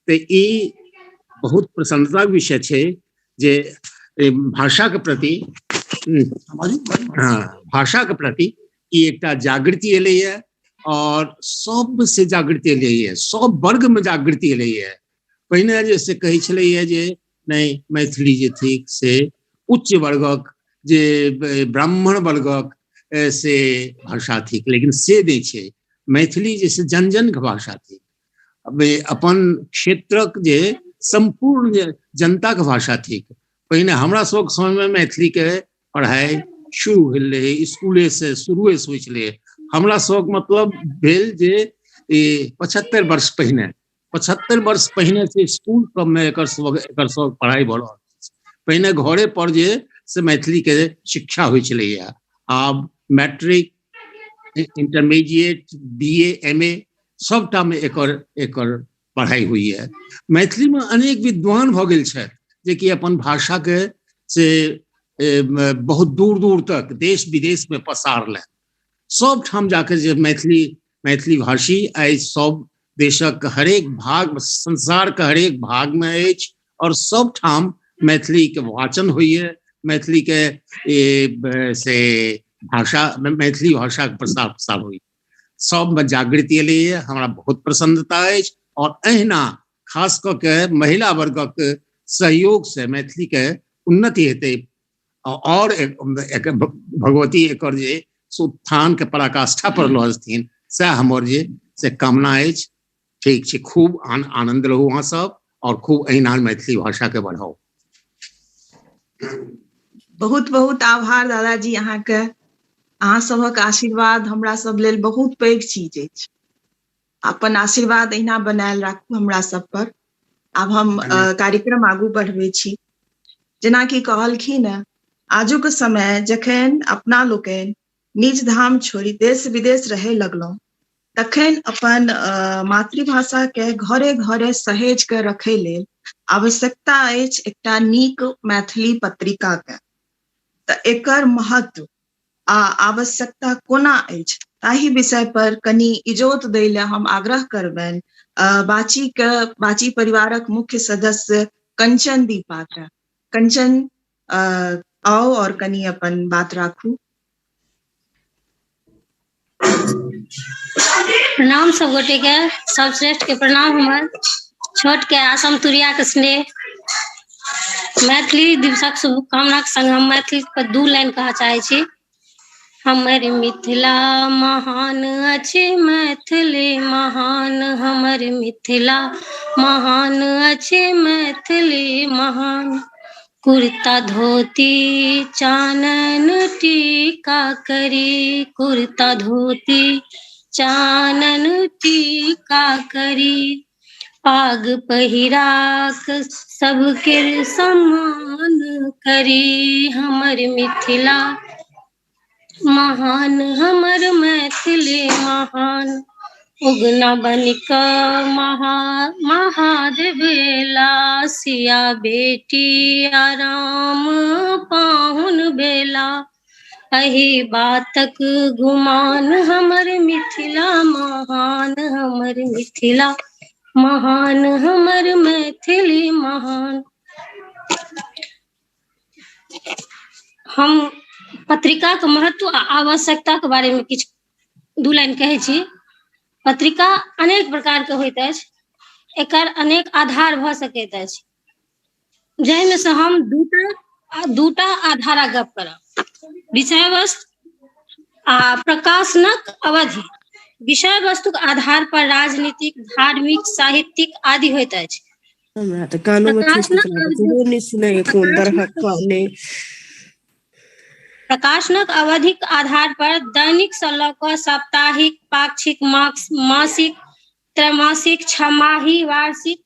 तऽ ई बहुत प्रसन्नताक विषय छै जे भाषाके प्रति, हाँ, भाषाके प्रति ई एकटा जागृति एलैए और सबसे जागृति एलैए, सब वर्गमे जागृति एलैए। पहिने जे से कहै छलैए जे नहि, मैथिली जे थिक से उच्च वर्गक, जे ब्राह्मण वर्गक, से भाषा थिक, लेकिन से नहि छै। मैथिली जे से जन जनके भाषा थिक, अपन क्षेत्रक जे सम्पूर्ण जनताके भाषा थिक। पहिने हमरा सबके समयमे मैथिलीके पढ़ाइ शुरू भेल रहै, स्कूलेसँ शुरुएसँ होइ छलै। हमरा सबके मतलब भेल जे 75 वर्ष पहिने, 75 वर्ष पहिने से स्कूल सबमे एकर सब पढ़ाइ भऽ रहल। पहिने घरे पर जे से मैथिलीके शिक्षा होइ छलैया। आब matric, intermediate, BA, MA सबटामे एकर एकर पढ़ाइ होइए। मैथिलीमे अनेक विद्वान भऽ गेल छथि जेकि अपन भाषाके से बहुत दूर दूर तक देश विदेशमे पसारलनि। सब ठाम जाके जे मैथिली भाषी आइ सब देशक हरेक भाग, संसारके हरेक भागमे अछि और सब ठाम मैथिलीके वाचन होइए। मैथिलीके से भाषा, मैथिली भाषाके प्रसार प्रसार होइए। सबमे जागृति एलैए, हमरा बहुत प्रसन्नता अछि। और एहिना खास कऽ के महिला वर्गक सहयोग से मैथिलीके उन्नति हेतै और भगवती एकर जे उत्थान के पराकाष्ठा पर लऽ जेथिन, सएह हमर जे से कामना अछि। ठीक छै, खूब आनंद रहू अहाँ सब और खूब एहिना मैथिली भाषा के बढ़ाउ। बहुत बहुत आभार दादाजी अहाँके। अहाँ सभक आशीर्वाद हमरा सब लेल बहुत पैघ चीज अछि। अपन आशीर्वाद एहिना बनायल राखू हमरा सब पर। आब हम कार्यक्रम आगू बढ़बै छी। जेनाकि कहलखिन, आजुक समय जखन अपना लोकनि निज धाम छोड़ि देश विदेश रहय लगलहुँ, तखन अपन मातृभाषा के घरे घरे सहेज के रखै लेल आवश्यकता अछि एकटा नीक मैथिली पत्रिका के। तऽ एकर महत्व आ आवश्यकता कोना अछि ताहि विषय पर कनि इजोत दै लए हम आग्रह करबनि बाची के, बाची परिवारक मुख्य सदस्य कंचन दीपा के। कंचन आउ और कनि अपन बात राखू। प्रणाम सब गोटे के, सब श्रेष्ठ के प्रणाम। हमर छोट के असम तुरिया के स्नेह। मैथिली दिवसक शुभकामना के संग हम मैथिली पर 2 लाइन कहऽ चाहै छी। हमर मिथिला महान अछि, मैथिली महान। हमर मिथिला महान अछि, मैथिली महान। कुर्ता धोती चानन टीका करी, कुर्ता धोती चानन टीका करी। पाग पहिराक सबके सम्मान करी। हमर मिथिला महान, हमर मैथिली महान। उगना बनिक महादेव सिया बेटी आराम पाहुन बेला। एहि बातक गुमान हमर मिथिला महान, हमर मिथिला महान, हमर मैथिली महान। हम पत्रिका के महत्व आ आवश्यकता के बारे में किछु 2 लाइन कहै छी। पत्रिका अनेक प्रकार के होइत अछि, एकर अनेक आधार भऽ सकैत अछि, जाहिमे से हम दूटा आधारा गप करब। विषय वस्तु आ प्रकाशनक अवधि। विषय वस्तुक आधार पर राजनीतिक, धार्मिक, साहित्यिक आदि होइत अछि। प्रकाशनक अवधिक आधार पर दैनिक सँ लऽ कऽ साप्ताहिक, पाक्षिक, मासिक, त्रैमासिक, छमाही, वार्षिक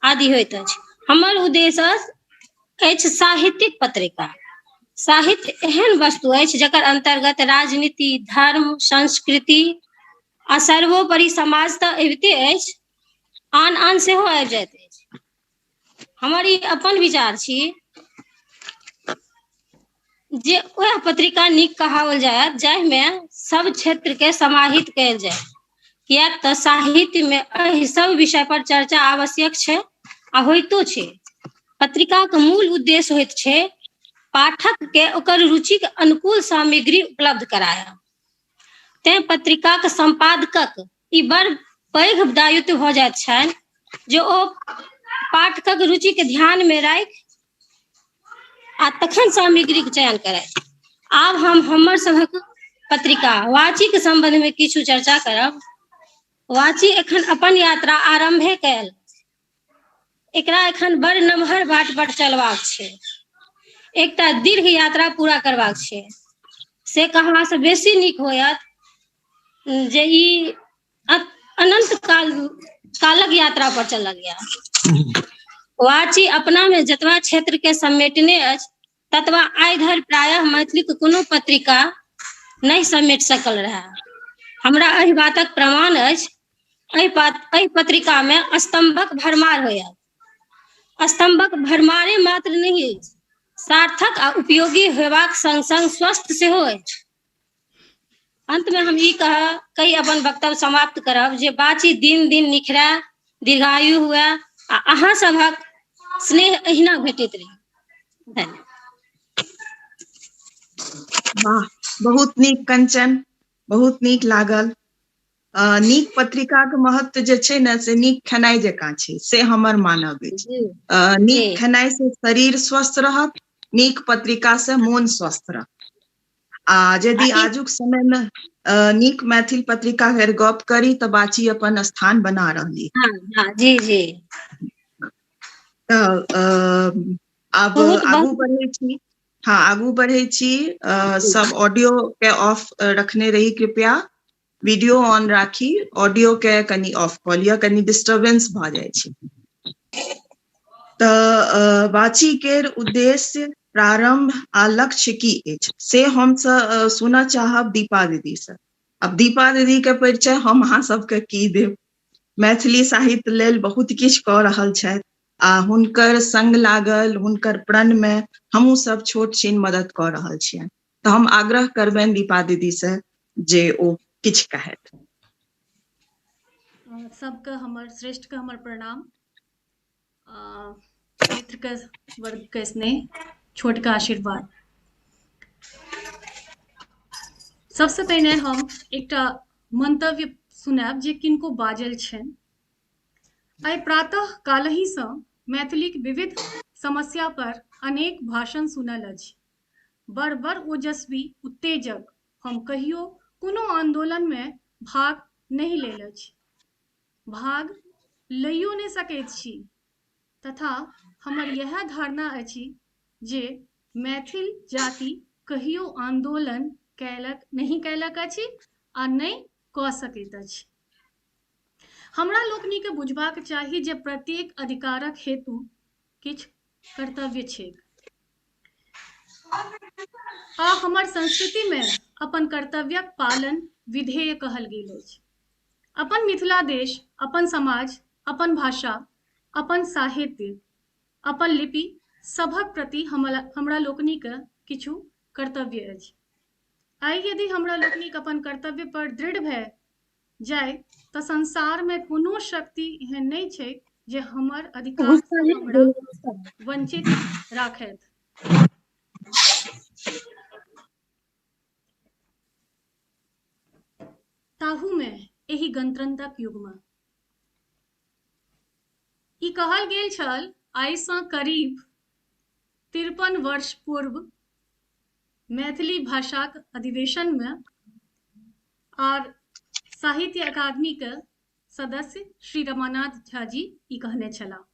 आदि होइत अछि। हमर उद्देश्य अछि साहित्यिक पत्रिका। साहित्य एहन वस्तु अछि जकर अंतर्गत राजनीति, धर्म, संस्कृति आ सर्वोपरि समाज तऽ अबिते अछि, आन आन सेहो आबि जाइत अछि। हमर ई अपन विचार छी जे वएह पत्रिका नीक कहाओल जायत जाहिमे सब क्षेत्र के समाहित कयल जाय, किएक तऽ साहित्य मे एहि सब विषय पर चर्चा आवश्यक छै आ होइतो छै। पत्रिका के मूल उद्देश्य होइत छै पाठक के ओकर रुचि के अनुकूल सामग्री उपलब्ध करायब। तें पत्रिका के संपादकक ई बड़ पैघ दायित्व भऽ जाइत छनि जे ओ पाठकक रुचि के ध्यान मे राखि आ तखन सामग्री के चयन करथि। आब हम हमर सभक पत्रिका वाचीक संबंध में किछु चर्चा करब। वाची एखन अपन यात्रा आरंभे कयल, एकरा एखन बड़ नमहर बाट पर चलबाक छै, एकटा दीर्घ यात्रा पूरा करबाक छै। से कहबा से बेसी नीक होयत जे ई अनंत कालक यात्रा पर चलल गया। वाची अपना में जतबा क्षेत्र के समेटने अछि ततबा आइ धरि प्रायः मैथिलीक कोनो पत्रिका नहि समेट सकल रहए। हमरा एहि बातक प्रमाण अछि, एहि पत्रिका में स्तंभक भरमार होयत। स्तंभक भरमारे मात्र नहि अछि, सार्थक आ उपयोगी होयबाक संग संग स्वस्थ सेहो अछि। अंत में हम ई कहि अपन वक्तव्य समाप्त करब जे बाची दिन दिन निखरय, दीर्घायु हुए आ अहाँ सभक स्नेह एहिना भेटैत रही। धन्यवाद। वाह, बहुत नीक कंचन, बहुत नीक लागल। नीक पत्रिका के महत्व जे छै ने से नीक खेनाइ जकाँ छै, से हमर मानब अछि। नीक खेनाइ से शरीर स्वस्थ रहत, नीक पत्रिका से मोन स्वस्थ रहत। आ यदि आजुक समय में नीक मैथिल पत्रिका केर गप करी तऽ बाची अपन स्थान बना रहली। हाँ, जी जी। तऽ आब आगू बढ़ै छी। हाँ, आगू बढ़ै छी। सब ऑडियो के ऑफ रखने रही कृपया, वीडियो ऑन राखी, ऑडियो के कनि ऑफ कऽ लिअ, कनि डिस्टर्बेंस भऽ जाइ छै। तऽ बाची केर उद्देश्य, प्रारंभ आ लक्ष्य की अछि से हम सुनऽ चाहब दीपा दीदी से। अब दीपा दीदी के परिचय हम अहाँ सबके की देब, मैथिली साहित्य लेल बहुत किछु कऽ रहल छथि आ हुनकर संग लागल हुनकर प्रण में हमहूँ सब छोट छिन मदद कऽ रहल छियनि। तऽ हम आग्रह करबनि दीपा दीदी से जे ओ किछु कहथि। सबके हमर श्रेष्ठ के हमर प्रणाम, मित्र के वर्ग के स्नेह, छोट के आशीर्वाद। सबसे पहिने हम एकटा मंतव्य सुनायब जे किनको बाजल छनि। आइ प्रातः कालहिसँ मैथिलीक विविध समस्या पर अनेक भाषण सुनल अछि। बड़ बड़ ओजस्वी उत्तेजक हम कहियो कोनो आंदोलन में भाग नहि लेल अछि, भाग लैयो नहि सकैत छी तथा हमर यह धारणा अछि जे मैथिल जाति कहियो आंदोलन नहि कयलक अछि आ नहि कऽ सकैत अछि। हमरा लोकनिके बुझबाक चाही जे प्रत्येक अधिकारक हेतु किछु कर्तव्य छैक आ हमर संस्कृति में अपन कर्तव्यक पालन विधेय कहल गेल अछि। अपन मिथिला देश, अपन समाज, अपन भाषा, अपन साहित्य, अपन लिपि सभक प्रति हमरा लोकनिके किछु कर्तव्य अछि। आइ यदि हमरा लोकनिक अपन कर्तव्य पर दृढ़ भए जाय तऽ संसार में कोनो शक्ति एहन नहि छै जे हमर अधिकार से हमरा वंचित राखत। ताहू में एहि गणतंत्रक युग में ई कहल गेल छल आइ सँ करीब 53 वर्ष पूर्व मैथिली भाषाक अधिवेशन में आर साहित्य अकादमी के सदस्य श्री रमानाथ झा जी ई कहने छलाह।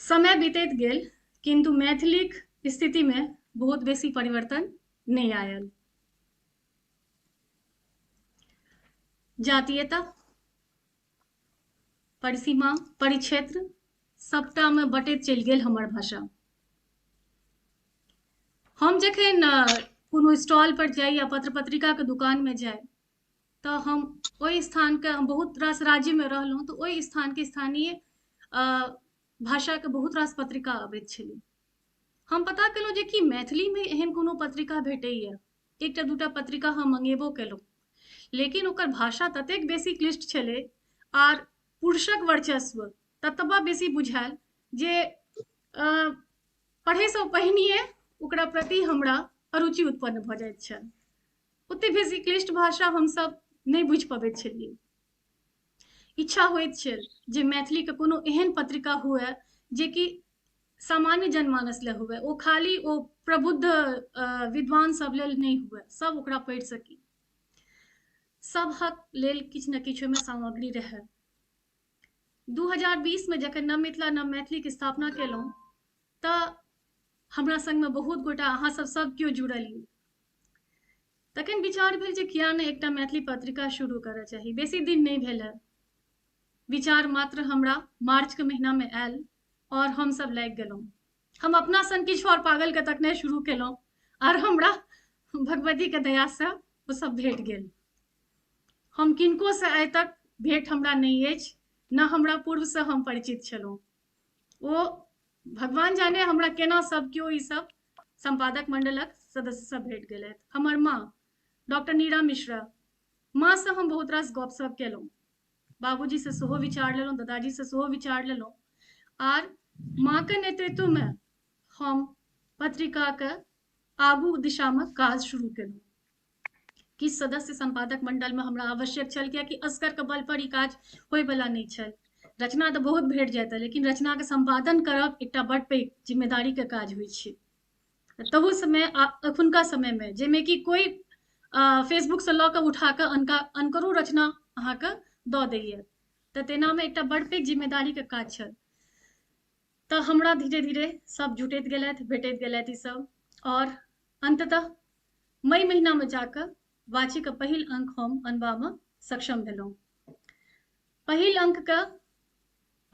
समय बीतैत गेल किंतु मैथिलीक स्थिति में बहुत बेसी परिवर्तन नहीं आयल। जातीयता, परिसीमा, परिक्षेत्र सबटा में बटैत चलि गेल हमर भाषा। हम जखन कोनो स्टॉल पर जाइ या पत्र पत्रिका के दुकान में जाइ तऽ हम ओहि स्थान के, हम बहुत रास राज्य में रहलहुँ तऽ ओहि स्थान के स्थानीय भाषा के बहुत रास पत्रिका अबैत छलै। हम पता केलहुँ जे कि मैथिली में एहन कोनो पत्रिका भेटैया। एकटा दूटा पत्रिका हम मंगेबो केलहुँ, लेकिन ओकर भाषा ततेक बेसी क्लिष्ट छलै आर पुरुषक वर्चस्व ततबा बेसी बुझायल जे पढ़ैसँ पहिनिये ओकरा प्रति हमरा अरुचि उत्पन्न भऽ जाइत छल। ओते बेसी क्लिष्ट भाषा हमसब नहि बुझि पबैत छलियै। इच्छा होइत छल जे मैथिलीके कोनो एहन पत्रिका हुए जेकि सामान्य जनमानस लेल हुए, ओ खाली ओ प्रबुद्ध विद्वान सब लेल नहि हुए, सब ओकरा पढ़ि सकी, सबहक लेल किछु ने किछु ओहिमे सामग्री रहै। 2020 में जखन नव मिथिला नव मैथिली के स्थापना केलहुँ तऽ हमरा संगमे बहुत गोटा अहाँ सब सब केओ जुड़लियै। तखन विचार भेल जे किया नहि एकटा मैथिली पत्रिका शुरू करऽ चाही। बेसी दिन नहि भेल है, विचार मात्र हमरा मार्च के महीना में आयल और हम सब लागि गेलहुँ। हम अपना संग किछु और पागल के तकने शुरू केलहुँ और हमरा भगवती के दया से ओ सब भेट गेल। हम किनको से आइ तक भेंट हमरा नहि अछि, न हमरा पूर्व से हम परिचित छलहुँ। ओ भगवान जाने हमरा केना सब केओ ई सब संपादक मंडलक सदस्य सब भेट गेलथि। हमर माँ डॉक्टर नीरा मिश्रा, माँ से हम बहुत रास गपशप केलहुँ, बाबूजी से सेहो विचार लेलहुँ, दादाजी से सेहो विचार लेलहुँ आर माँ के नेतृत्व में हम पत्रिका के आगू दिशा में काज शुरू केलहुँ। किछु सदस्य संपादक मंडल में हमरा आवश्यक छल, कियाकि असगर के बल पर ई काज होयवला नहि छल। रचना तऽ बहुत भेट जाइत, लेकिन रचना के संपादन करब एकटा बड पैघ जिम्मेदारी के काज होइ छै। तहू समय अखुनका समय में जाहिमे कि कोई फेसबुक से लऽ कऽ उठा कऽ अनका अनकरो रचना अहाँके दऽ दैया, तऽ तेनामे एकटा बड पैघ जिम्मेदारी के काज छल। तऽ हमरा धीरे धीरे सब जुटैत गेलथि, भेटैत गेलथि ई सब और अंततः मई महीना में जाकऽ वाची के पहिल अंक हम अनबामे सक्षम भेलहुँ। पहिल अंक के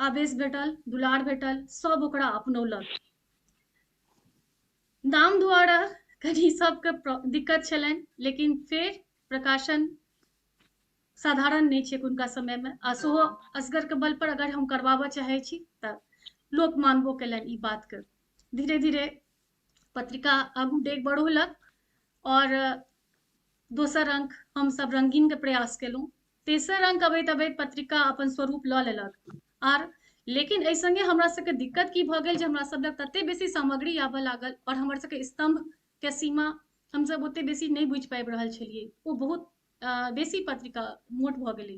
आवेश भेटल, दुलार भेटल, सब ओकरा अपनौलक। नाम द्वारा कनि सबके दिक्कत छलनि, लेकिन फेर प्रकाशन साधारण नहि छै हुनका समय में, आ सेहो असगर के बल पर अगर हम करबाबऽ चाहै छी तऽ लोक मानबो केलनि ई बात के। धीरे धीरे पत्रिका आगू डेग बढ़ौलक और दोसर अंक हम सब रंगीन के प्रयास केलहुँ। तेसर अंक अबैत अबैत पत्रिका अपन स्वरूप लऽ लेलक। आर लेकिन एहि संगे हमरा सबके दिक्कत की भऽ गेल जे हमरा सब लग तते बेसी सामग्री आबऽ लागल और हमर सबके स्तंभ के सीमा हमसब ओते बेसी नहि बुझि पाबि रहल छलियै। ओ बहुत बेसी पत्रिका मोट भऽ गेलै।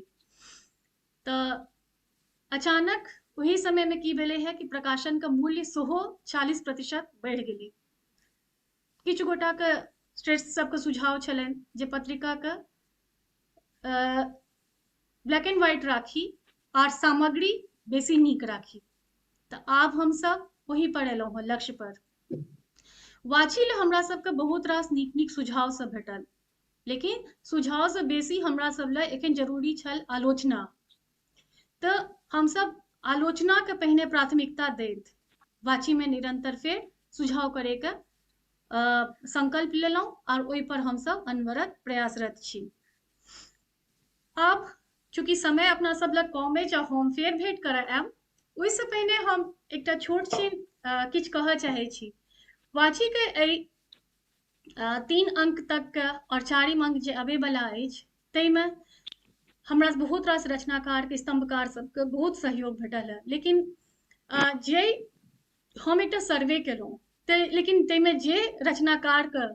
तऽ अचानक ओही समय में की भेलै है कि प्रकाशन के मूल्य सेहो 40% बढ़ि गेलै। किछु गोटा के श्रेष्ठ सबके सुझाव छलनि जे पत्रिका के ब्लैक एंड व्हाइट राखी आर सामग्री बेसी नीक राखी। तऽ आब हमसब ओही पर एलहुँ हँ, लक्ष्य पर। वाची लए हमरा सबके बहुत रास नीक नीक सुझाव सब भेटल, लेकिन सुझाव से बेसी हमरा सब लए एखन जरूरी छल आलोचना। तऽ हमसब आलोचना के पहिने प्राथमिकता दैत वाची में निरंतर फेर सुझाव करे के संकल्प लेलहुँ और ओहि पर हमसब अनवरत प्रयासरत छी। आब चूँकि समय अपना सब लग कम अछि आ हम फेर भेंट करय आयब, ओहिसँ पहिने हम एकटा छोट छिन किछु कहऽ चाहै छी। वाची के एहि 3 अंक तक के और 4 अंक जे अबैवला अछि ताहिमे हमरा बहुत रास रचनाकार के, स्तंभकार सबके बहुत सहयोग भेटल है। लेकिन जे हम एकटा सर्वे केलहुँ लेकिन ताहिमे जे रचनाकार के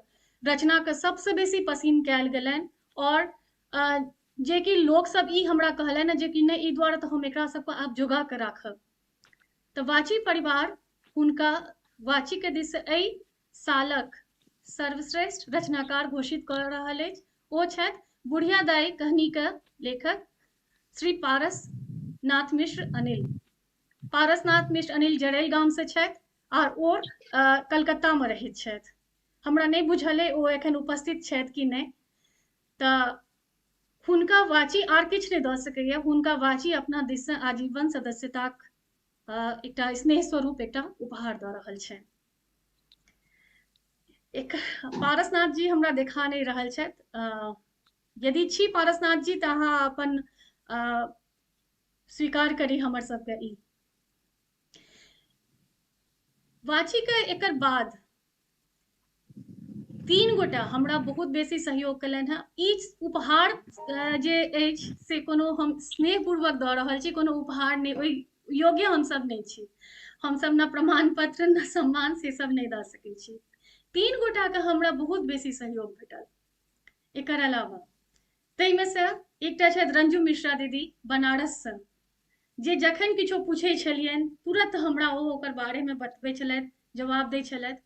रचना के सबसँ बेसी पसिन कयल गेलनि और जे कि लोक सब ई हमरा कहलनि जे कि नहि, ई दुआरे तऽ हम एकरा सबके आब जोगा के राखब। तऽ वाची परिवार हुनका वाची के दिस एहि सालक सर्वश्रेष्ठ रचनाकार घोषित कऽ रहल अछि। ओ छथि बुढ़िया दाई कहानी के लेखक श्री पारस नाथ मिश्र अनिल। पारसनाथ मिश्र अनिल जरैल गाम से छथि और ओ कलकत्ता में रहैत छथि। हमरा नहि बुझल अइ ओ एखन उपस्थित छथि कि नहि। तऽ हुनका वाची आर किछु नहि दऽ सकैया, हुनका वाची अपना दिससँ आजीवन सदस्यताक एकटा स्नेह स्वरूप एकटा उपहार दऽ रहल छनि। एक पारसनाथ जी हमरा देखा नहि रहल छथि। यदि छी पारसनाथ जी तऽ अहाँ अपन स्वीकार करी हमर सबके ई वाची के। एकर बाद 3 गोटा हमरा बहुत बेसी सहयोग केलनि हेँ। ई उपहार जे अछि से कोनो हम स्नेहपूर्वक दऽ रहल छी, कोनो उपहार नहि, ओहि योग्य हमसब नहि छी। हमसब न प्रमाण पत्र न सम्मान से सब नहि दऽ सकै छी। 3 गोटाके हमरा बहुत बेसी सहयोग भेटल। एकर अलावा ताहिमे से एकटा छथि रंजू मिश्रा दीदी बनारससँ। जे जखन किछो पूछै छलियनि तुरत हमरा ओ ओकर बारेमे बतबै छलथि, जवाब दै छलथि।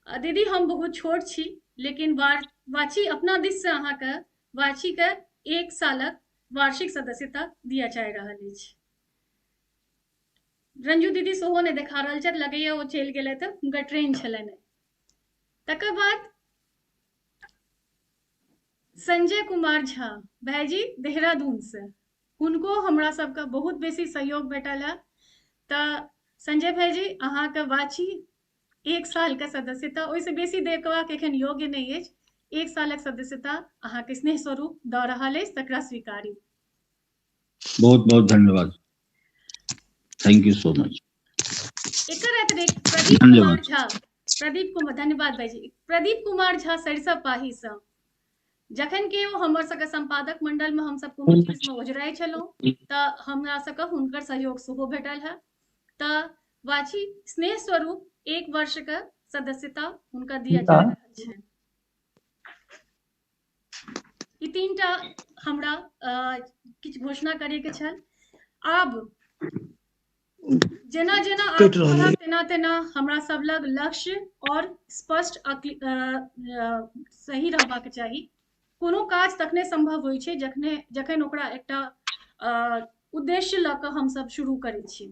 दीदी हम बहुत छोट छी, लेकिन वाची अपना दिससँ अहाँके वाचीके 1 सालक वार्षिक सदस्यता दिया चाहि रहल अछि। रंजू दीदी सेहो नहि देखा रहल छथि, लगैया ओ चलि गेलथि, हुनकर ट्रेन छलनि। तकर बाद संजय कुमार झा भाईजी देहरादून से, हुनको हमरा सबके बहुत बेसी सहयोग भेटल है। तऽ संजय भाईजी अहाँके वाची 1 सालके सदस्यता, ओहिसँ बेसी देखबाक एखन योग्य नहि अछि, 1 सालक सदस्यता अहाँके स्नेह स्वरूप दऽ रहल अछि, तकरा स्वीकारी। बहुत बहुत धन्यवाद, thank you so much. एकर अतिरिक्त प्रदीप कुमार झा, प्रदीप कुमार, धन्यवाद भाईजी। प्रदीप कुमार झा सरिसब पाही सँ, जखन कि ओ हमर सबके संपादक मंडल में हम सब कोनो चीज में ओझराइ छलहुँ तऽ हमरा सबके हुनकर सहयोग सेहो भेटल है। तऽ वाची स्नेह स्वरूप 1 वर्ष के सदस्यता हुनका दिया जा रहल छै। ई 3टा हमरा किछु घोषणा करे के छल। आब जेना जेना आगू बढ़ब तेना तेना हमरा सब लग लक्ष्य और स्पष्ट सही रहबाक चाही। कोनो काज तखने संभव होइ छै जखन ओकरा एकटा उद्देश्य लऽ कऽ हमसब शुरू करै छी।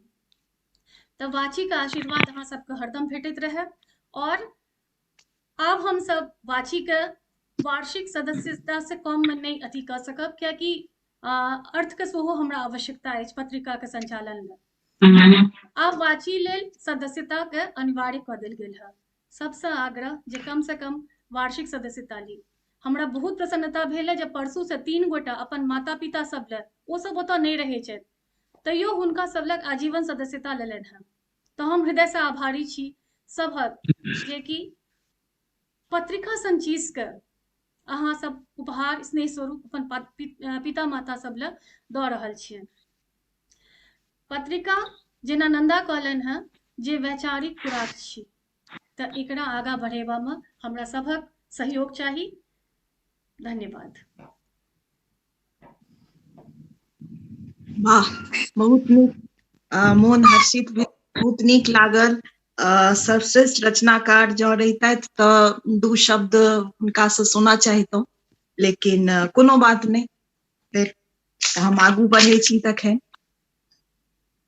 तऽ वाचीके आशीर्वाद अहाँ सबके हरदम भेटैत रहै। और आब हमसब वाचीके वार्षिक सदस्यता से कम में नहि अथी कऽ सकब, कियाकि अर्थके सेहो हमरा आवश्यकता अछि पत्रिकाके संचालन लेल। आब वाची लेल सदस्यताके अनिवार्य कऽ देल गेल है। सबसँ आग्रह जे कम से कम वार्षिक सदस्यता ली। हमरा बहुत प्रसन्नता भेल है जे परसू से 3 गोटा अपन माता पिता सब लए, ओ सब ओतऽ नहि रहै छथि तैयो हुनका सब लग आजीवन सदस्यता लेलनि हेँ। तऽ हम हृदयसँ आभारी छी सभक जेकि पत्रिका सन चीजके अहाँ सब उपहार स्नेह स्वरूप अपन पिता माता सब लए दऽ रहल छियनि। पत्रिका जेना नंदा कहलनि हेँ जे वैचारिक खुराक छी, तऽ एकरा आगाँ बढ़ेबामे हमरा सभक सहयोग चाही। धन्यवाद। वाह, बहुत नीक, मोन हर्षित भेल, बहुत नीक लागल। सर्वश्रेष्ठ रचनाकार जँ रहितथि तऽ 2 शब्द हुनका से सुनऽ चाहितहुँ, लेकिन कोनो बात नहि, फेर हम आगू बढ़ै छी तखन।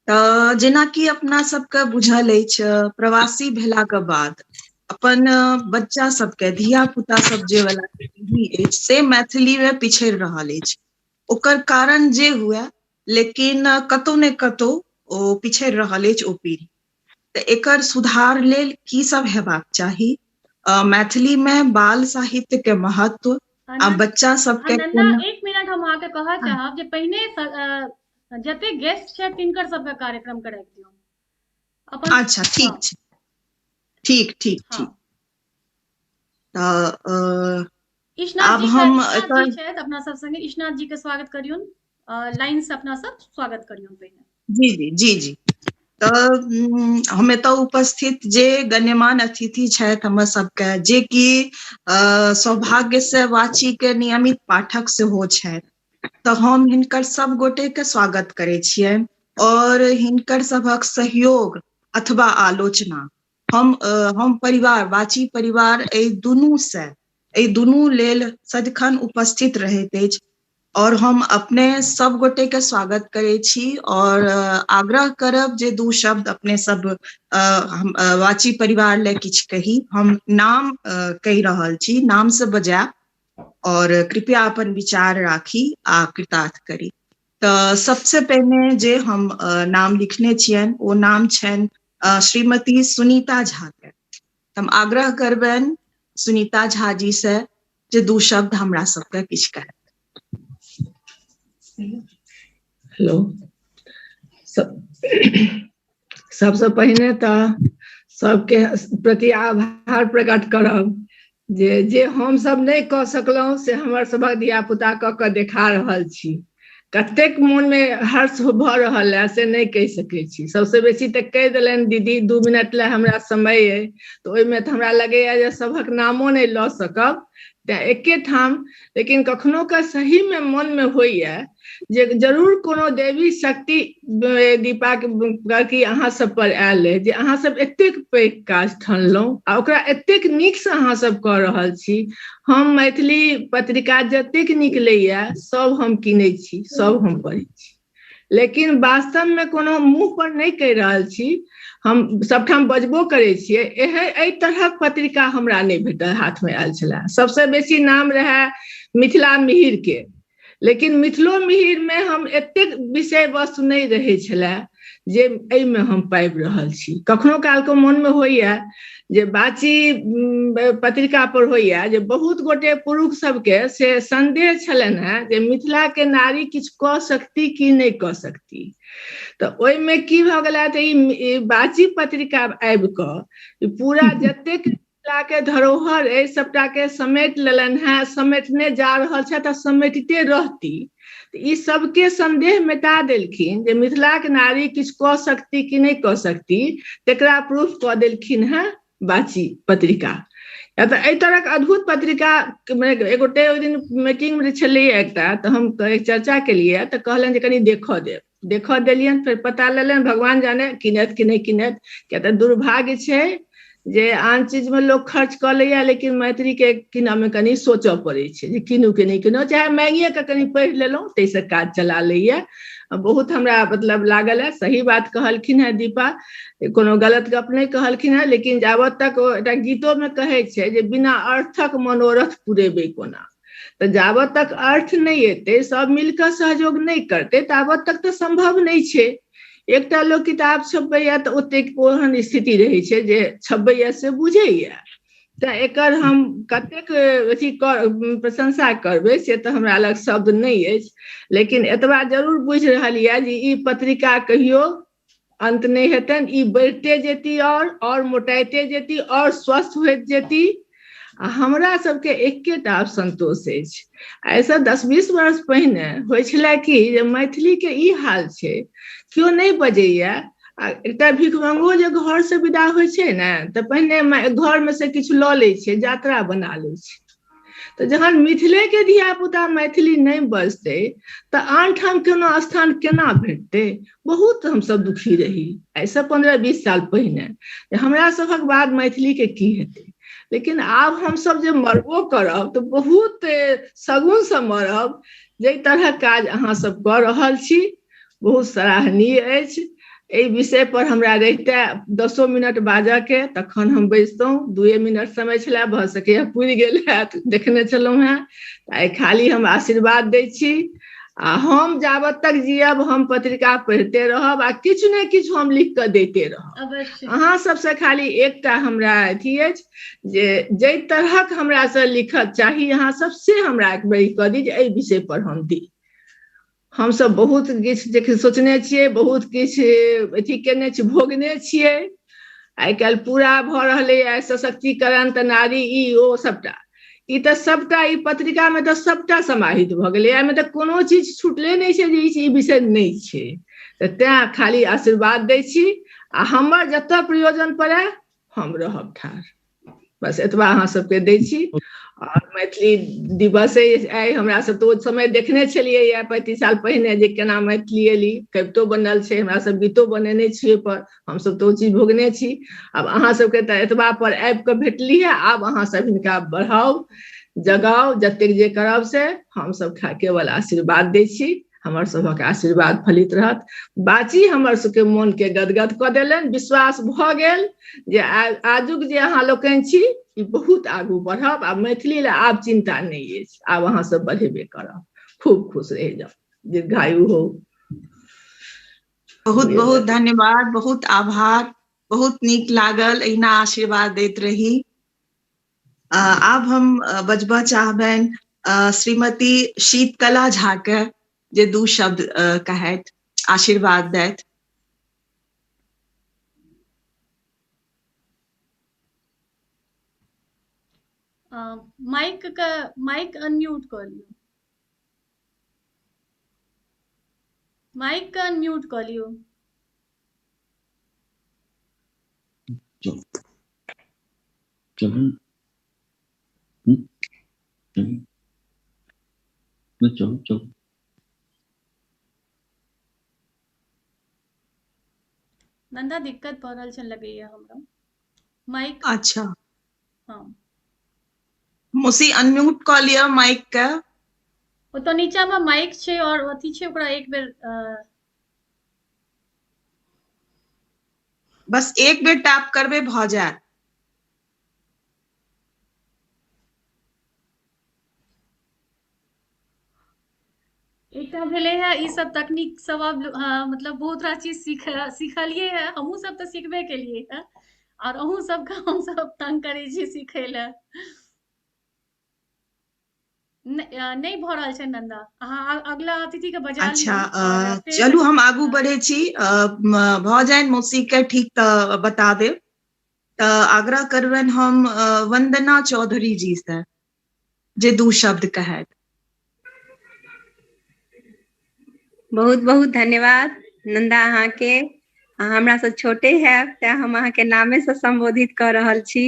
तऽ जेनाकि अपना सबके बुझल अछि, प्रवासी भेलाके बाद अपन बच्चा सबके, धिया पुता सब जे वाला पीढ़ी अछि से मैथिली में पिछड़ि रहल अछि। ओकर कारण जे हुए, लेकिन कतौ ने कतौ ओ पिछड़ि रहल अछि ओ पीढ़ी। तऽ एकर सुधार लेल की सब हेबाक चाही? मैथिली में बाल साहित्य के महत्व आ बच्चा सबके नंदा, 1 मिनट हम अहाँके कहऽ चाहब जे पहिने जते गेस्ट छथि तिनकर सबके कार्यक्रम कराबि दियौ। अच्छा ठीक छै, ठीक ठीक ठीक। तऽ ईशनाथ जी छथि अपना सब संगे, ईशनाथ जी के स्वागत करियौन, लाइन से अपना सब स्वागत करियौन पहिने। जी जी जी जी। तऽ हम एतऽ उपस्थित जे गण्यमान अतिथि छथि हमर सबके, जे कि सौभाग्य से वाची के नियमित पाठक सेहो छथि, तऽ हम हिनकर सब गोटे के स्वागत करै छियनि और हिनकर सभक सहयोग अथवा आलोचना हम परिवार, वाची परिवार एहि दुनू से, एहि दुनू लेल सदिखन उपस्थित रहैत अछि। और हम अपने सब गोटे के स्वागत करै छी और आग्रह करब जे 2 शब्द अपने सब हम वाची परिवार ले किछु कही। हम नाम कहि रहल छी, नाम से बजायब और कृपया अपन विचार राखी आ कृतार्थ करी। तऽ सबसे पहिने जे हम नाम लिखने छियनि ओ नाम छनि श्रीमती सुनीता झा के। हम आग्रह करबनि सुनीता झा जी से जे 2 शब्द हमरा सबके किछु कहत। हेलो, सबसे पहिने तऽ सबके प्रति आभार प्रकट करब जे जे हम सब नहि कऽ सकलहुँ से हमर सभक धिया पुता कऽ कऽ देखा रहल छी। कतेक मोनमे हर्ष भऽ रहल है से नहि कहि सकै छी। सबसे बेसी तऽ कहि देलनि दीदी 2 मिनट लए हमरा समय अइ, तऽ ओहिमे तऽ हमरा लगैया जे सभक नामो नहि लऽ सकब, तेँ एकेठाम। लेकिन कखनो के सहीमे मोनमे होइए जे जरूर कोनो देवी शक्ति दीपा के अहाँ सब पर आयल अइ जे अहाँ सब एतेक पैघ काज ठानलहुँ आ ओकरा एतेक नीकसँ अहाँ सब कऽ रहल छी। हम मैथिली पत्रिका जतेक निकलैया सब हम कीनै छी, सब हम पढ़ै छी, लेकिन वास्तवमे कोनो मुँह पर नहि कहि रहल छी, हम सबठाम बजबो करै छियै, एहि तरहक पत्रिका हमरा नहि भेटल, हाथमे आयल छलै। सबसँ बेसी नाम रहए मिथिला मिहिर के, लेकिन मिथिलो मिहिरमे हम एतेक विषय वस्तु नहि रहै छलै जे एहिमे हम पाबि रहल छी। कखनो कालके मोनमे होइए जे बाची पत्रिका पर होइए जे बहुत गोटे पुरुष सबके से संदेह छलनि हेँ जे मिथिलाके नारी किछु कऽ सकती कि नहि कऽ सकती। तऽ ओहिमे की भऽ गेलै तऽ ई बाची पत्रिका आबि कऽ पूरा जतेक मिथिला के धरोहर अइ सबटा के समेट लेलनि हेँ, समेटने जा रहल छथि आ समेटिते रहती। ई सबके संदेह मिटा देलखिन जे मिथिलाक नारी किछु कऽ सकती कि नहि कऽ सकती, तकरा प्रूफ कऽ देलखिन हेँ बाची पत्रिका। या तऽ एहि तरहक अद्भुत पत्रिका एगोटे ओहि दिन मीटिंग मे छलैया एकटा, तऽ हम चर्चा केलियै तऽ कहलनि जे कनि देखऽ देब, देखऽ देलियनि, फेर पता लेलनि, भगवान जाने किनत कि नहि किनत, किया तऽ दुर्भाग्य छै जे आन चीजमे लोक खर्च कऽ लैया लेकिन मैथिलीके कीनऽमे कनि सोचऽ पड़ै छै जे कीनू कि नहि कीनू, चाहे मांगिए कऽ कनि पढ़ि लेलहुँ ताहिसँ काज चला लैया। बहुत हमरा मतलब लागल है, सही बात कहलखिन हेँ दीपा, कोनो गलत गप नहि कहलखिन हेँ, लेकिन जाबत तक ओ एकटा गीतोमे कहै छै जे बिना अर्थक मनोरथ पुरेबै कोना, तऽ जाबत तक अर्थ नहि एतै, सब मिलकऽ सहयोग नहि करतै ताबत तक तऽ सम्भव नहि छै। एकटा लोक किताब छपबैया तऽ ओतेक ओहन स्थिति रहै छै जे छपबैया से बुझैया, तऽ एकर हम कतेक अथी प्रशंसा करबै से तऽ हमरा लग शब्द नहि अछि, लेकिन एतबा जरूर बुझि रहल यऽ जे ई पत्रिका कहियो अन्त नहि हेतनि, ई बढ़िते जेती और मोटाइते जेती और स्वस्थ होइत जेती। आ हमरा सबके एकेटा आब संतोष अछि, एहिसँ 10-20 वर्ष पहिने होइ छलै कि जे मैथिलीके ई हाल छै, केओ नहि बजैया, आ एकटा भिखमंगो जे घरसँ विदा होइ छै ने तऽ पहिने घरमे से किछु लऽ लै छै, यात्रा बना लै छै। तऽ जहन मिथिलेके धियापुता मैथिली नहि बजतै तऽ आन ठाम कोनो स्थान केना भेटतै? बहुत हमसब दुखी रही एहिसँ 15-20 साल पहिने जे हमरा सभक बाद मैथिलीके की हेतै। लेकिन आब हमसब जे मरबो करब तऽ बहुत शगुनसँ मरब। जाहि तरहक काज अहाँ सब कऽ रहल छी बहुत सराहनीय अछि। एहि विषय पर हमरा रहिते 10 मिनट बाजऽ के तखन हम बैसतहुँ, 2 मिनट समय छलै, भऽ सकैए पुरि गेल हैत, देखने छलहुँ हेँ। आइ खाली हम आशीर्वाद दै छी आ हम जाबत तक जियब हम पत्रिका पढ़िते रहब आ किछु ने किछु हम लिख कऽ दैते रहब। अहाँ सबसँ खाली एकटा हमरा अथी अछि जे जाहि तरहक हमरासँ लिखत चाही अहाँ सब से हमरा एक बेर कऽ दी जे एहि विषय पर हम दी। हमसब बहुत किछु सोचने छियै, बहुत किछु अथी केने छी, भोगने छियै। आइ काल्हि पूरा भऽ रहलैए सशक्तिकरण, तऽ नारी ई ओ सबटा, ई तऽ सबटा ई पत्रिकामे तऽ सबटा समाहित भऽ गेलै, एहिमे तऽ कोनो चीज छुटले नहि छै जे ई विषय नहि छै। तऽ तैँ खाली आशीर्वाद दै छी आ हमर जतऽ प्रयोजन पड़ए हम रहब ठाढ़, बस एतबा अहाँ सबके दै छी। और मैथिली दिवस आइ हमरा सब तऽ ओ समय देखने छलियै या 35 साल पहिने जे केना मैथिली एली, कवितो बनल छै, हमरा सब गीतो बनेने छियै, पर हमसब तऽ ओ चीज भोगने छी। आब अहाँ सबके तऽ एतबा पर आबि कऽ भेटली है, आब अहाँ सब हिनका बढ़ाउ जगाउ, जतेक जे करब से हमसब केवल आशीर्वाद दै छी। हमर सभक आशीर्वाद फलित रहत। बाची हमर सबके मोन के गदगद कऽ देलनि, विश्वास भऽ गेल जे आजुक जे अहाँ लोकनि छी ई बहुत आगू बढ़ब आ मैथिली लए आब चिन्ता नहि अछि, आब अहाँ सब बढ़ेबे करब। खूब खुश रहि जाउ, दीर्घायु हो। बहुत बहुत धन्यवाद, बहुत आभार, बहुत नीक लागल, एहिना आशीर्वाद दैत रही। आब हम बजबऽ चाहबनि श्रीमती शीतकला झा के जे 2 शब्द कहैत आशीर्वाद दैत। माइक अनम्यूट कऽ लियौ, माइक के अनम्यूट कऽ लियौ। चलू। चलू चलू। नंदा दिक्कत भऽ रहल छै लगैया हमरा माइक। अच्छा हाँ मौसी अनम्यूट कऽ लिअ माइक के। ओतऽ नीचा में माइक छै और अथी छै, ओकरा एक बेर बस एक बेर टैप करबे भऽ जायत। एकटा भेलै है ई सब तकनीक सब आब मतलब बहुत रास चीज सिखलियै है, हमहूँ सब तऽ सिखबे केलियै है और अहूँ सबके हम सब तंग करै छी सिखै लए। नहि भऽ रहल छै नंदा, अहाँ अगला अतिथि के बजा अच्छा लियौ और फेर चलू हम आगू बढ़ै छी। भऽ जानि मौसी के ठीक तऽ बता देब। तऽ आग्रह करबनि हम वंदना चौधरी जी से जे दू शब्द कहत। बहुत बहुत धन्यवाद नंदा, अहाँके अहाँ हमरा से छोटे हैब तें हम अहाँके नामे से संबोधित कऽ रहल छी।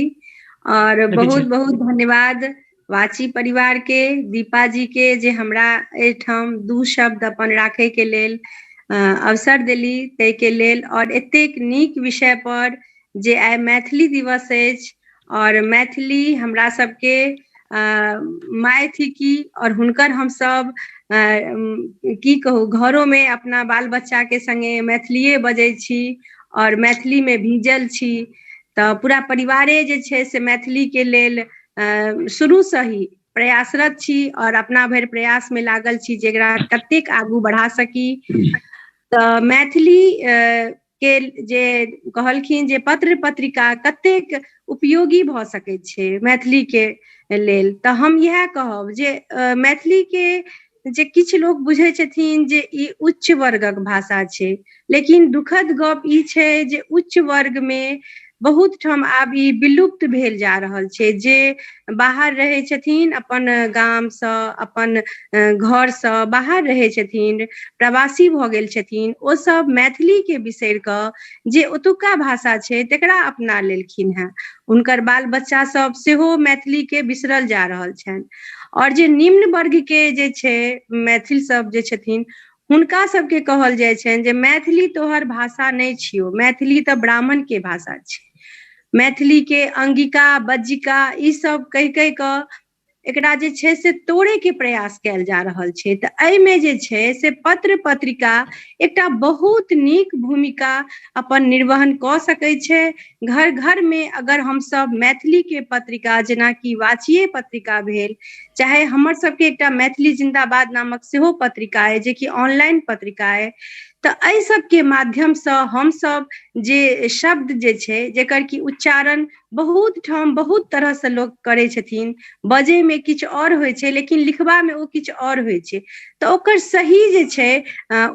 और बहुत बहुत धन्यवाद वाची परिवार के, दीपा जी के, जे हमरा एहिठाम दू शब्द अपन राखै के लेल अवसर देली ताहि के लेल। और एतेक नीक विषय पर जे आइ मैथिली दिवस अछि और मैथिली हमरा सबके माय थीकी और हुनकर हमसब की कहू घरों में अपना बाल बच्चा के संगे मैथिलीए बजै छी और मैथिली में भीजल छी, तऽ पूरा परिवारे जे छै से मैथिली के लेल शुरू से ही प्रयासरत छी और अपना भरि प्रयास में लागल छी जे एकरा कतेक आगू बढ़ा सकी। तऽ मैथिली के जे कहलखिन जे पत्र पत्रिका कतेक उपयोगी भऽ सकै छै मैथिली के लेल, तऽ हम इएह कहब जे मैथिली के जे किछु लोक बुझै छथिन जे ई उच्च वर्गक भाषा छै, लेकिन दुखद गप ई छै जे उच्च वर्ग में बहुत ठाम आब ई विलुप्त भेल जा रहल छै। जे बाहर रहै छथिन, अपन गामसँ अपन घरसँ बाहर रहै छथिन, प्रवासी भऽ गेल छथिन, ओ सब मैथिली के बिसरि कऽ जे ओतुका भाषा छै तकरा अपना लेलखिन हेँ। हुनकर बाल बच्चा सब सेहो मैथिली के बिसरल जा रहल छनि। और जे निम्न वर्ग के जे छै मैथिल सब जे छथिन, हुनका सबके कहल जाइ छनि जे मैथिली तोहर भाषा नहि छियौ, मैथिली तऽ ब्राह्मण के भाषा छै। मैथिली के अंगिका बज्जिका ई सब कहि कहि कऽ एकरा जे छै से तोड़े के प्रयास कयल जा रहल छै। तऽ एहिमे जे छै से पत्र पत्रिका एकटा बहुत नीक भूमिका अपन निर्वहन कऽ सकै छै। घर घर में अगर हमसब मैथिली के पत्रिका जेनाकि वाचिये पत्रिका भेल, चाहे हमर सबके एकटा मैथिली जिंदाबाद नामक सेहो पत्रिका अइ जेकि ऑनलाइन पत्रिका अइ, तऽ एहि सबके माध्यमसँ हमसब जे शब्द जे छै जेकर कि उच्चारण बहुत ठाम बहुत तरहसँ लोक करै छथिन, बजैमे किछु आओर होइ छै लेकिन लिखबामे ओ किछु आओर होइ छै, तऽ ओकर सही जे छै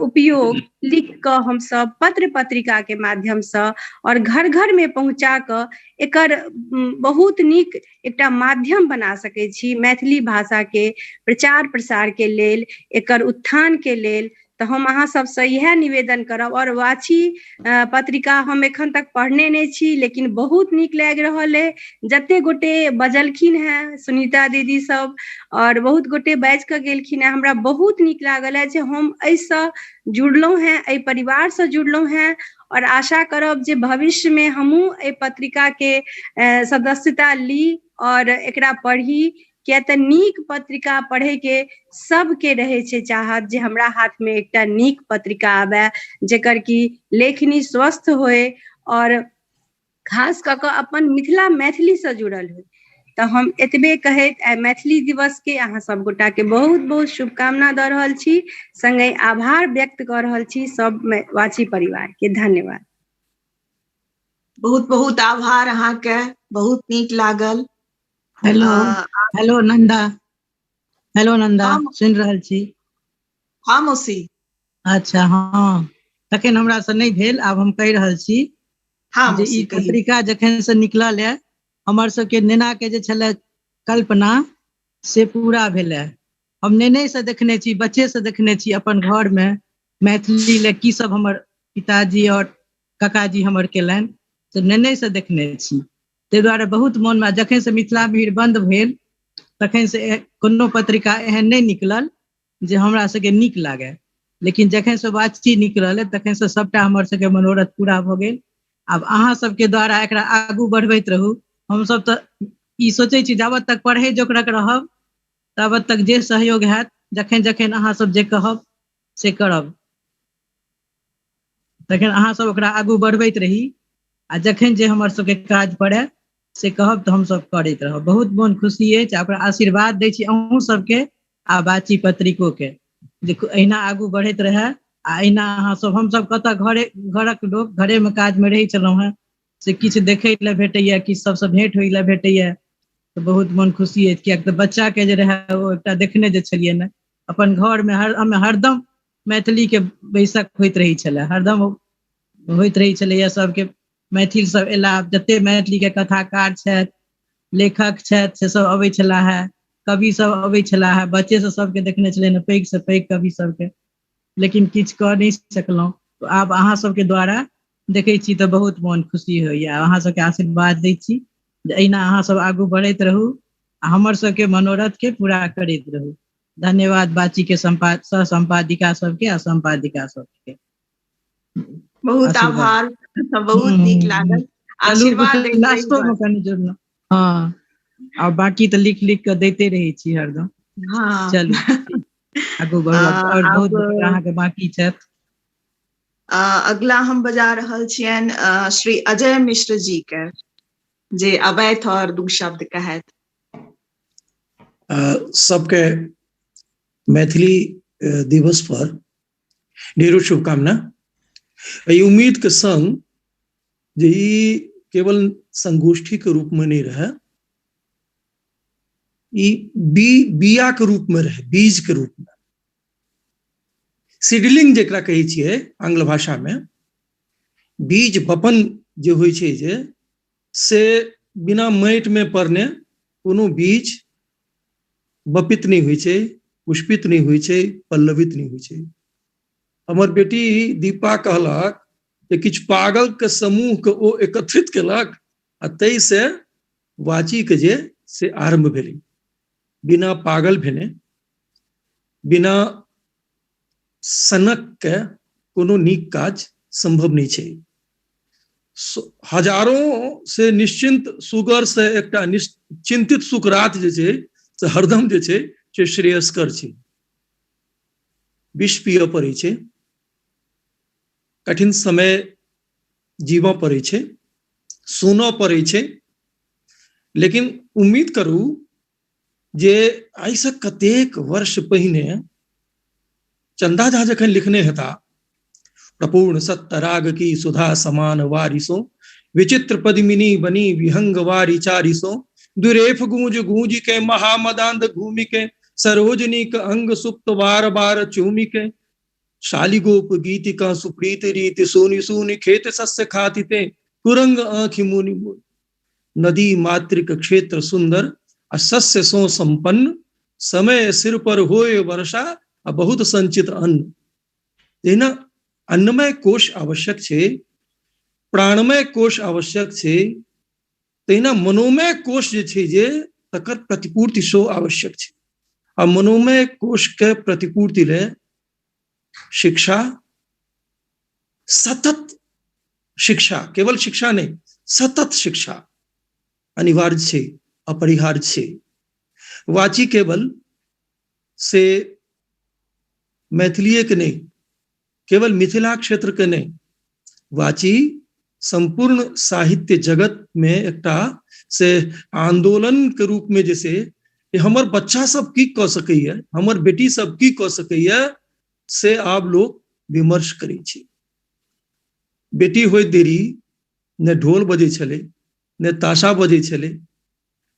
उपयोग लिख कऽ हमसब पत्र पत्रिका के माध्यमसँ और घर घर में पहुँचा कऽ एकर बहुत नीक एकटा माध्यम बना सकै छी मैथिली भाषा के प्रचार प्रसार के लेल, एकर उत्थान के लेल। तऽ हम अहाँ सबसँ इएह निवेदन करब। और वाची पत्रिका हम एखन तक पढ़ने नहि छी लेकिन बहुत नीक लागि रहल अइ। जते गोटे बजलखिन हेँ सुनीता दीदी सब और बहुत गोटे बाजि कऽ गेलखिन हेँ, हमरा बहुत नीक लागल है जे हम एहिसँ जुड़लहुँ हेँ, एहि परिवारसँ जुड़लहुँ हेँ और आशा करब जे भविष्य में हमहूँ एहि पत्रिका के सदस्यता ली और एकरा पढ़ी, किया तऽ नीक पत्रिका पढ़े के सबके रहै छै चाहत जे हमरा हाथ में एकटा नीक पत्रिका आबे जेकर कि लेखनी स्वस्थ होए और खास कऽ कऽ अपन मिथिला मैथिली से जुड़ल होय। तऽ हम एतबे कहैत आइ मैथिली दिवस के अहाँ सब गोटा के बहुत बहुत शुभकामना दऽ रहल छी, संगहि आभार व्यक्त कऽ रहल छी सब वाची परिवार के। धन्यवाद। बहुत बहुत आभार अहाँके, बहुत नीक लागल। Hello hello Nanda, hello Nanda, सुनि रहल छी? हाँ मौसी। अच्छा हाँ, तखन हमरा से नहि भेल, आब हम कहि रहल छी। हाँ जे मौसी, ई कहियौ। पत्रिका जखन से निकलल है हमर सबके नेना के जे छलै कल्पना से पूरा भेलै। हम नेने से देखने छी, बच्चे से देखने छी अपन घर में मैथिली ले की सब हमर पिताजी और काकाजी हमर केलनि, से नेने से देखने छी। ताहि दुआरे बहुत मोनमे जखन से मिथिला मिहिर बंद भेल तखन से कोनो पत्रिका एहन नहि निकलल जे हमरा सबके नीक लागए। लेकिन जखन से बातचीत निकलल तखन से सबटा हमर सबके मनोरथ पूरा भऽ गेल। आब अहाँ सबके द्वारा एकरा आगू बढ़बैत रहू। हमसब तऽ ई सोचै छी जाबत तक पढ़ै जोकरक रहब ताबत तक जे सहयोग हैत, जखन जखन अहाँ सब जे कहब से करब। तखन अहाँ सब ओकरा आगू बढ़बैत रही आ जखन जे हमर सबके काज पड़े से कहब तऽ हमसब करैत रहब। बहुत मोन खुशी अछि आ ओकरा आशीर्वाद दै छी अहूँ सबके आ बाची पत्रिको के जे अहिना आगू बढ़ैत रहए आ अहिना अहाँ सब, हमसब कतऽ घरे घरक लोक घरे मे काज मे रहै छलहुँ हेँ, से किछु देखै लए भेटैया, किछु सबसँ भेंट होइ लए भेटैया तऽ बहुत मन खुशी अछि। किएक तऽ बच्चा के जे रहए ओ एकटा देखने जे छलियै ने अपन घर मे हरदम मैथिली के बैसक होइत रहै छलै, हरदम होइत रहै छलैया सबके। मैथिल सब एला, जते मैथिली के कथाकार छथि, लेखक छथि, से सब अबै छलाह हे, कवि सब अबै छलाह हे। बच्चे से सबके देखने छलियै ने, पैघ से पैघ कवि सबके, लेकिन किछु कऽ नहि सकलहुँ। आब अहाँ सबके द्वारा देखै छी तऽ बहुत मोन खुशी होइया। अहाँ सबके आशीर्वाद दै छी जे अहिना अहाँ सब आगू बढ़ैत रहू आ हमर सबके मनोरथ के पूरा करैत रहू। धन्यवाद बाची के सह सम्पादिका सबके आ सम्पादिका सबके। बहुत आभार, बहुत नीक लागल। आशीर्वाद लास्टो में कनि जुड़लहुँ। हाँ, आ बाकी तऽ लिख लिख कऽ दैते रहै छी हरदम। हाँ, चलू आगू बढ़ब, और बहुत अहाँके बाकी छथि। अगला हम बजा रहल छियनि श्री अजय मिश्र जी के, जे अबैत और दू शब्द कहैत। सबके मैथिली दिवस पर ढेरों शुभकामना। एहि उम्मीद के संग जे ई केवल संगोष्ठी के रूप में नहीं रहे, ई बिया के रूप में रहे, बीज के रूप में। सीडलिंग जेकरा कहै छियै आंग्ल भाषा में, बीज वपन जे होइ छै जे से बिना माटि में पड़ने कोनो बीज वपित नहि होइ छै, पुष्पित नहि होइ छै, पल्लवित नहि होइ छै। हमर बेटी दीपा कहलक जे किछु पागल के समूह के ओ एकत्रित केलक आ ताहि से वाची के जे से आरंभ भेलै। बिना पागल भेने, बिना सनक के कोनो नीक काज संभव नहि छै। हजारों से निश्चिंत सुगर से एकटा चिंतित सुकरात जे छै से हरदम जे छै से श्रेयस्कर छै। विष पियऽ पड़ै छै, कठिन समय जीवऽ पड़ै छै, सुनऽ पड़ै छै, लेकिन उम्मीद करू जे आइसँ कतेक वर्ष पहिने चंदा झा जखन लिखने हेता प्रपूर्ण सत्य राग की सुधा समान वारिसो, विचित्र पद्मिनी बनी विहंग वारी चारिसो, दुरेफ गूंज गूंज के महामदांध घूमि के, सरोजनी के अंग सुप्त बार बार चूमि के, शालिगोप गीतिका सुप्रीत रीति सोनी सोनी खेत सस्य खातिते, कुरंग आंखि मुनि मुनि, नदी मातृक क्षेत्र सुंदर आ सस्य सो संपन्न, समय सिर पर होए वर्षा आ बहुत संचित अन्न। तहिना अन्नमय कोश आवश्यक छै, प्राणमय कोश आवश्यक छै, तहिना मनोमय कोश जे छै जे तकर प्रतिपूर्ति सेहो आवश्यक छै। आ मनोमय कोश के प्रतिपूर्ति ले शिक्षा, सतत शिक्षा, केवल शिक्षा नहीं, सतत शिक्षा अनिवार्य छै, अपरिहार्य छै। वाची केवल से मैथिलीए के नहीं, केवल मिथिला क्षेत्र के नहीं, वाची संपूर्ण साहित्य जगत में एकटा से आंदोलन के रूप में जैसे हमर बच्चा सब की कऽ सकैया, हमर बेटी सब की कऽ सकैया, से आब लोग विमर्श करै छै। बेटी होइत देरी ने ढोल बजै छलै, ने ताशा बजै छलै,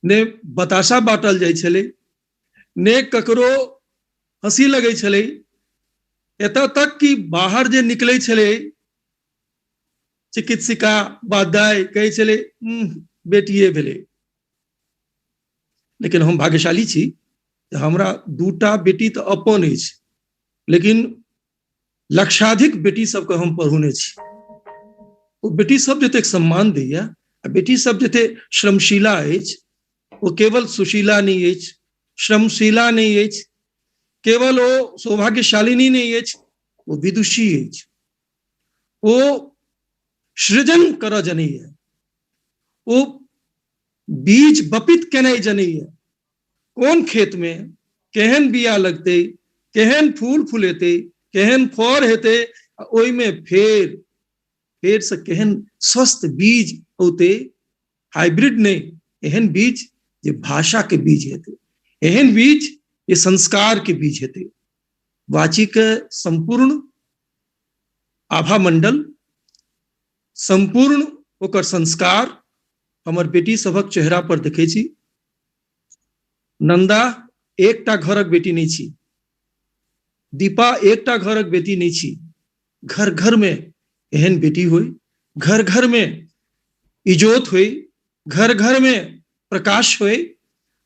ने बताशा बाँटल जाइ छलै, ने ककरो हँसी लगै छलै। एतऽ तक कि बाहर जे निकलै छलै चिकित्सिका वा दाइ कहै छलै बेटिए भेलै। लेकिन हम भाग्यशाली छी जे हमरा दूटा बेटी तऽ अपन अछि, लेकिन लक्षाधिक बेटी सबके हम पढ़ौने छी। ओ बेटी सब जतेक सम्मान दैया आ बेटी सब जतेक श्रमशीला अछि, ओ केवल सुशीला नहि अछि, श्रमशीला नहि अछि, केवल ओ सौभाग्यशालिनी नहि अछि, ओ विदुषी अछि, ओ सृजन करऽ जनैया, ओ बीज बपित केनाइ जनैया, कोन खेत में केहन बिया लगतै, केहन फूल फुलेतै, केहन फर हेतै, आ ओहिमे फेर फेर से केहन स्वस्थ बीज औतै, हाइब्रिड नहि, एहन बीज जे भाषा के बीज हेतै, एहन बीज जे संस्कार के बीज हेतै। वाची के संपूर्ण आभा मंडल, संपूर्ण ओकर संस्कार हमर बेटी सभक चेहरा पर देखै छी। नंदा एकटा घरक बेटी नहि छी, दीपा एकटा घरक बेटी नहि छी, घर घर में एहन बेटी होई, घर घर में इजोत होई, घर घर में प्रकाश होई,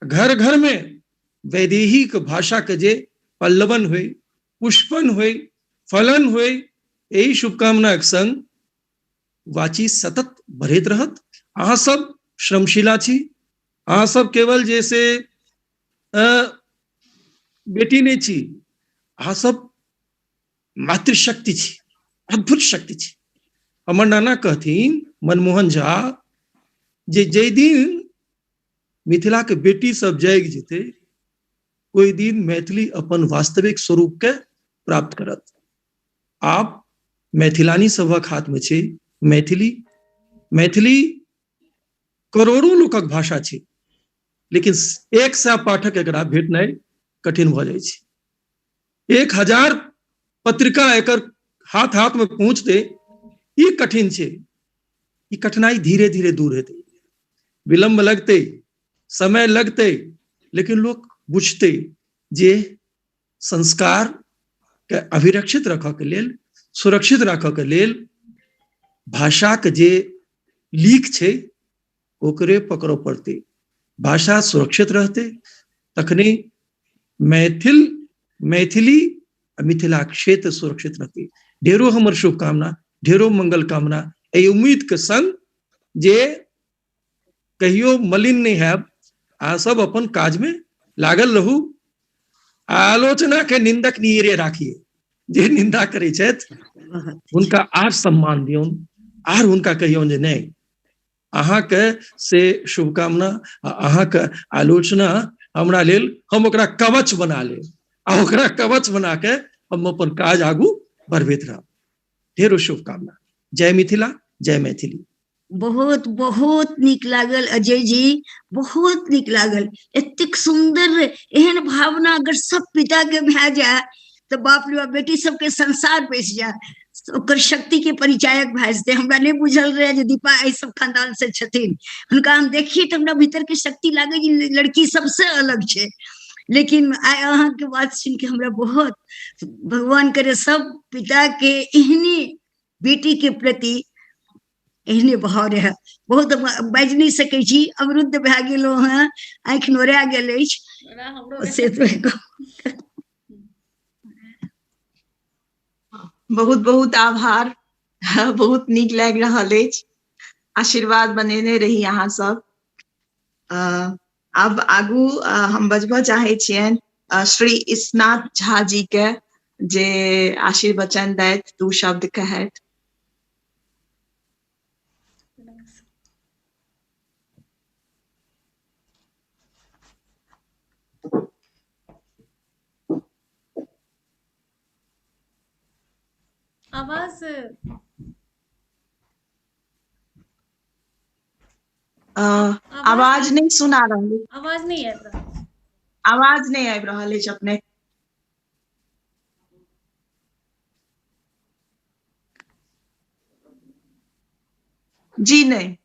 घर घर में वैदेहीक भाषा के जे पल्लवन होई, पुष्पन होई, फलन होई, एहि शुभकामना के संग वाची सतत बढ़ैत रहत। अहाँ सब श्रमशीला छी, अहाँ सब केवल जैसे बेटी नहीं छी, अहाँ सब मातृशक्ति छी, अद्भुत शक्ति छी। हमर नाना कहथिन मनमोहन झा जे जाहि दिन मिथिला के बेटी सब जागि जेतै ओहि दिन मैथिली अपन वास्तविक स्वरूप के प्राप्त करत। आब मैथिलानी सभक हाथ में छै मैथिली। मैथिली करोड़ों लोकक भाषा छै, लेकिन 100 पाठक एकरा भेटनाइ कठिन भऽ जाइ छै। 1000 पत्रिका एकर हाथ हाथ में पहुंचते ई कठिन छै। ई कठिनाई धीरे धीरे दूर हेतै, विलंब लगतै, समय लगतै, लेकिन लोक बुझतै जे संस्कार के अभिरक्षित रखऽ के लेल, सुरक्षित राखऽ के लेल भाषा के जे लीक छै ओकरे पकड़ऽ पड़तै। भाषा सुरक्षित रहतै तखने मैथिल, मैथिली आ मिथिला क्षेत्र सुरक्षित रहतै। ढेरो हमर शुभकामना, ढेरो मंगल कामना एहि उम्मीद के संग जे कहियो मलिन नहीं हैब, अहाँ सब अपन काज में लागल रहू। आलोचना के निंदक नियरे राखिए, जे निंदा करै छथि हुनका आर सम्मान दियौन, आर हुनका कहियौन जे नहीं अहाँके से शुभकामना आ अहाँके आलोचना हमरा लेल, हम ओकरा कवच बना लेब आ ओकरा कवच बना के हम अपन काज आगू बढ़बैत रहब। ढेरो शुभकामना। जय मिथिला, जय मैथिली। बहुत बहुत नीक लागल अजय जी, बहुत नीक लागल। एतेक सुंदर एहन भावना अगर सब पिता के भए जाए तो बाप रे बाप बेटी सबके संसार बसि जाए, ओकर शक्ति के परिचायक भए जेतै। हमरा नहीं बुझल रहे जे दीपा एहि सब खानदान से छथिन। हुनका हम देखिए तो हमरा भीतर के शक्ति लागे जे लड़की सबसे अलग छै। लेकिन आइ अहाँके बात सुन के हमरा बहुत, भगवान करे सब पिता के एहने बेटी के प्रति एहने भाव रहे। बहुत बाजि नहि सकै छी, अवरुद्ध भए गेलहुँ हेँ, आँखि नोरा गेल अछि। से बहुत बहुत आभार, बहुत नीक लागि रहल अछि। आशीर्वाद बनेने रही अहाँ सब। आब आगू हम बजबऽ चाहै छियनि श्री ईशनाथ झा जी के, जे आशीर्वचन दैत दू शब्द कहैत। आवाज आवाज नहीं सुना रहल, आवाज नहीं आबि रहल, आवाज नहीं आबि रहल अछि अपने। जी नहीं,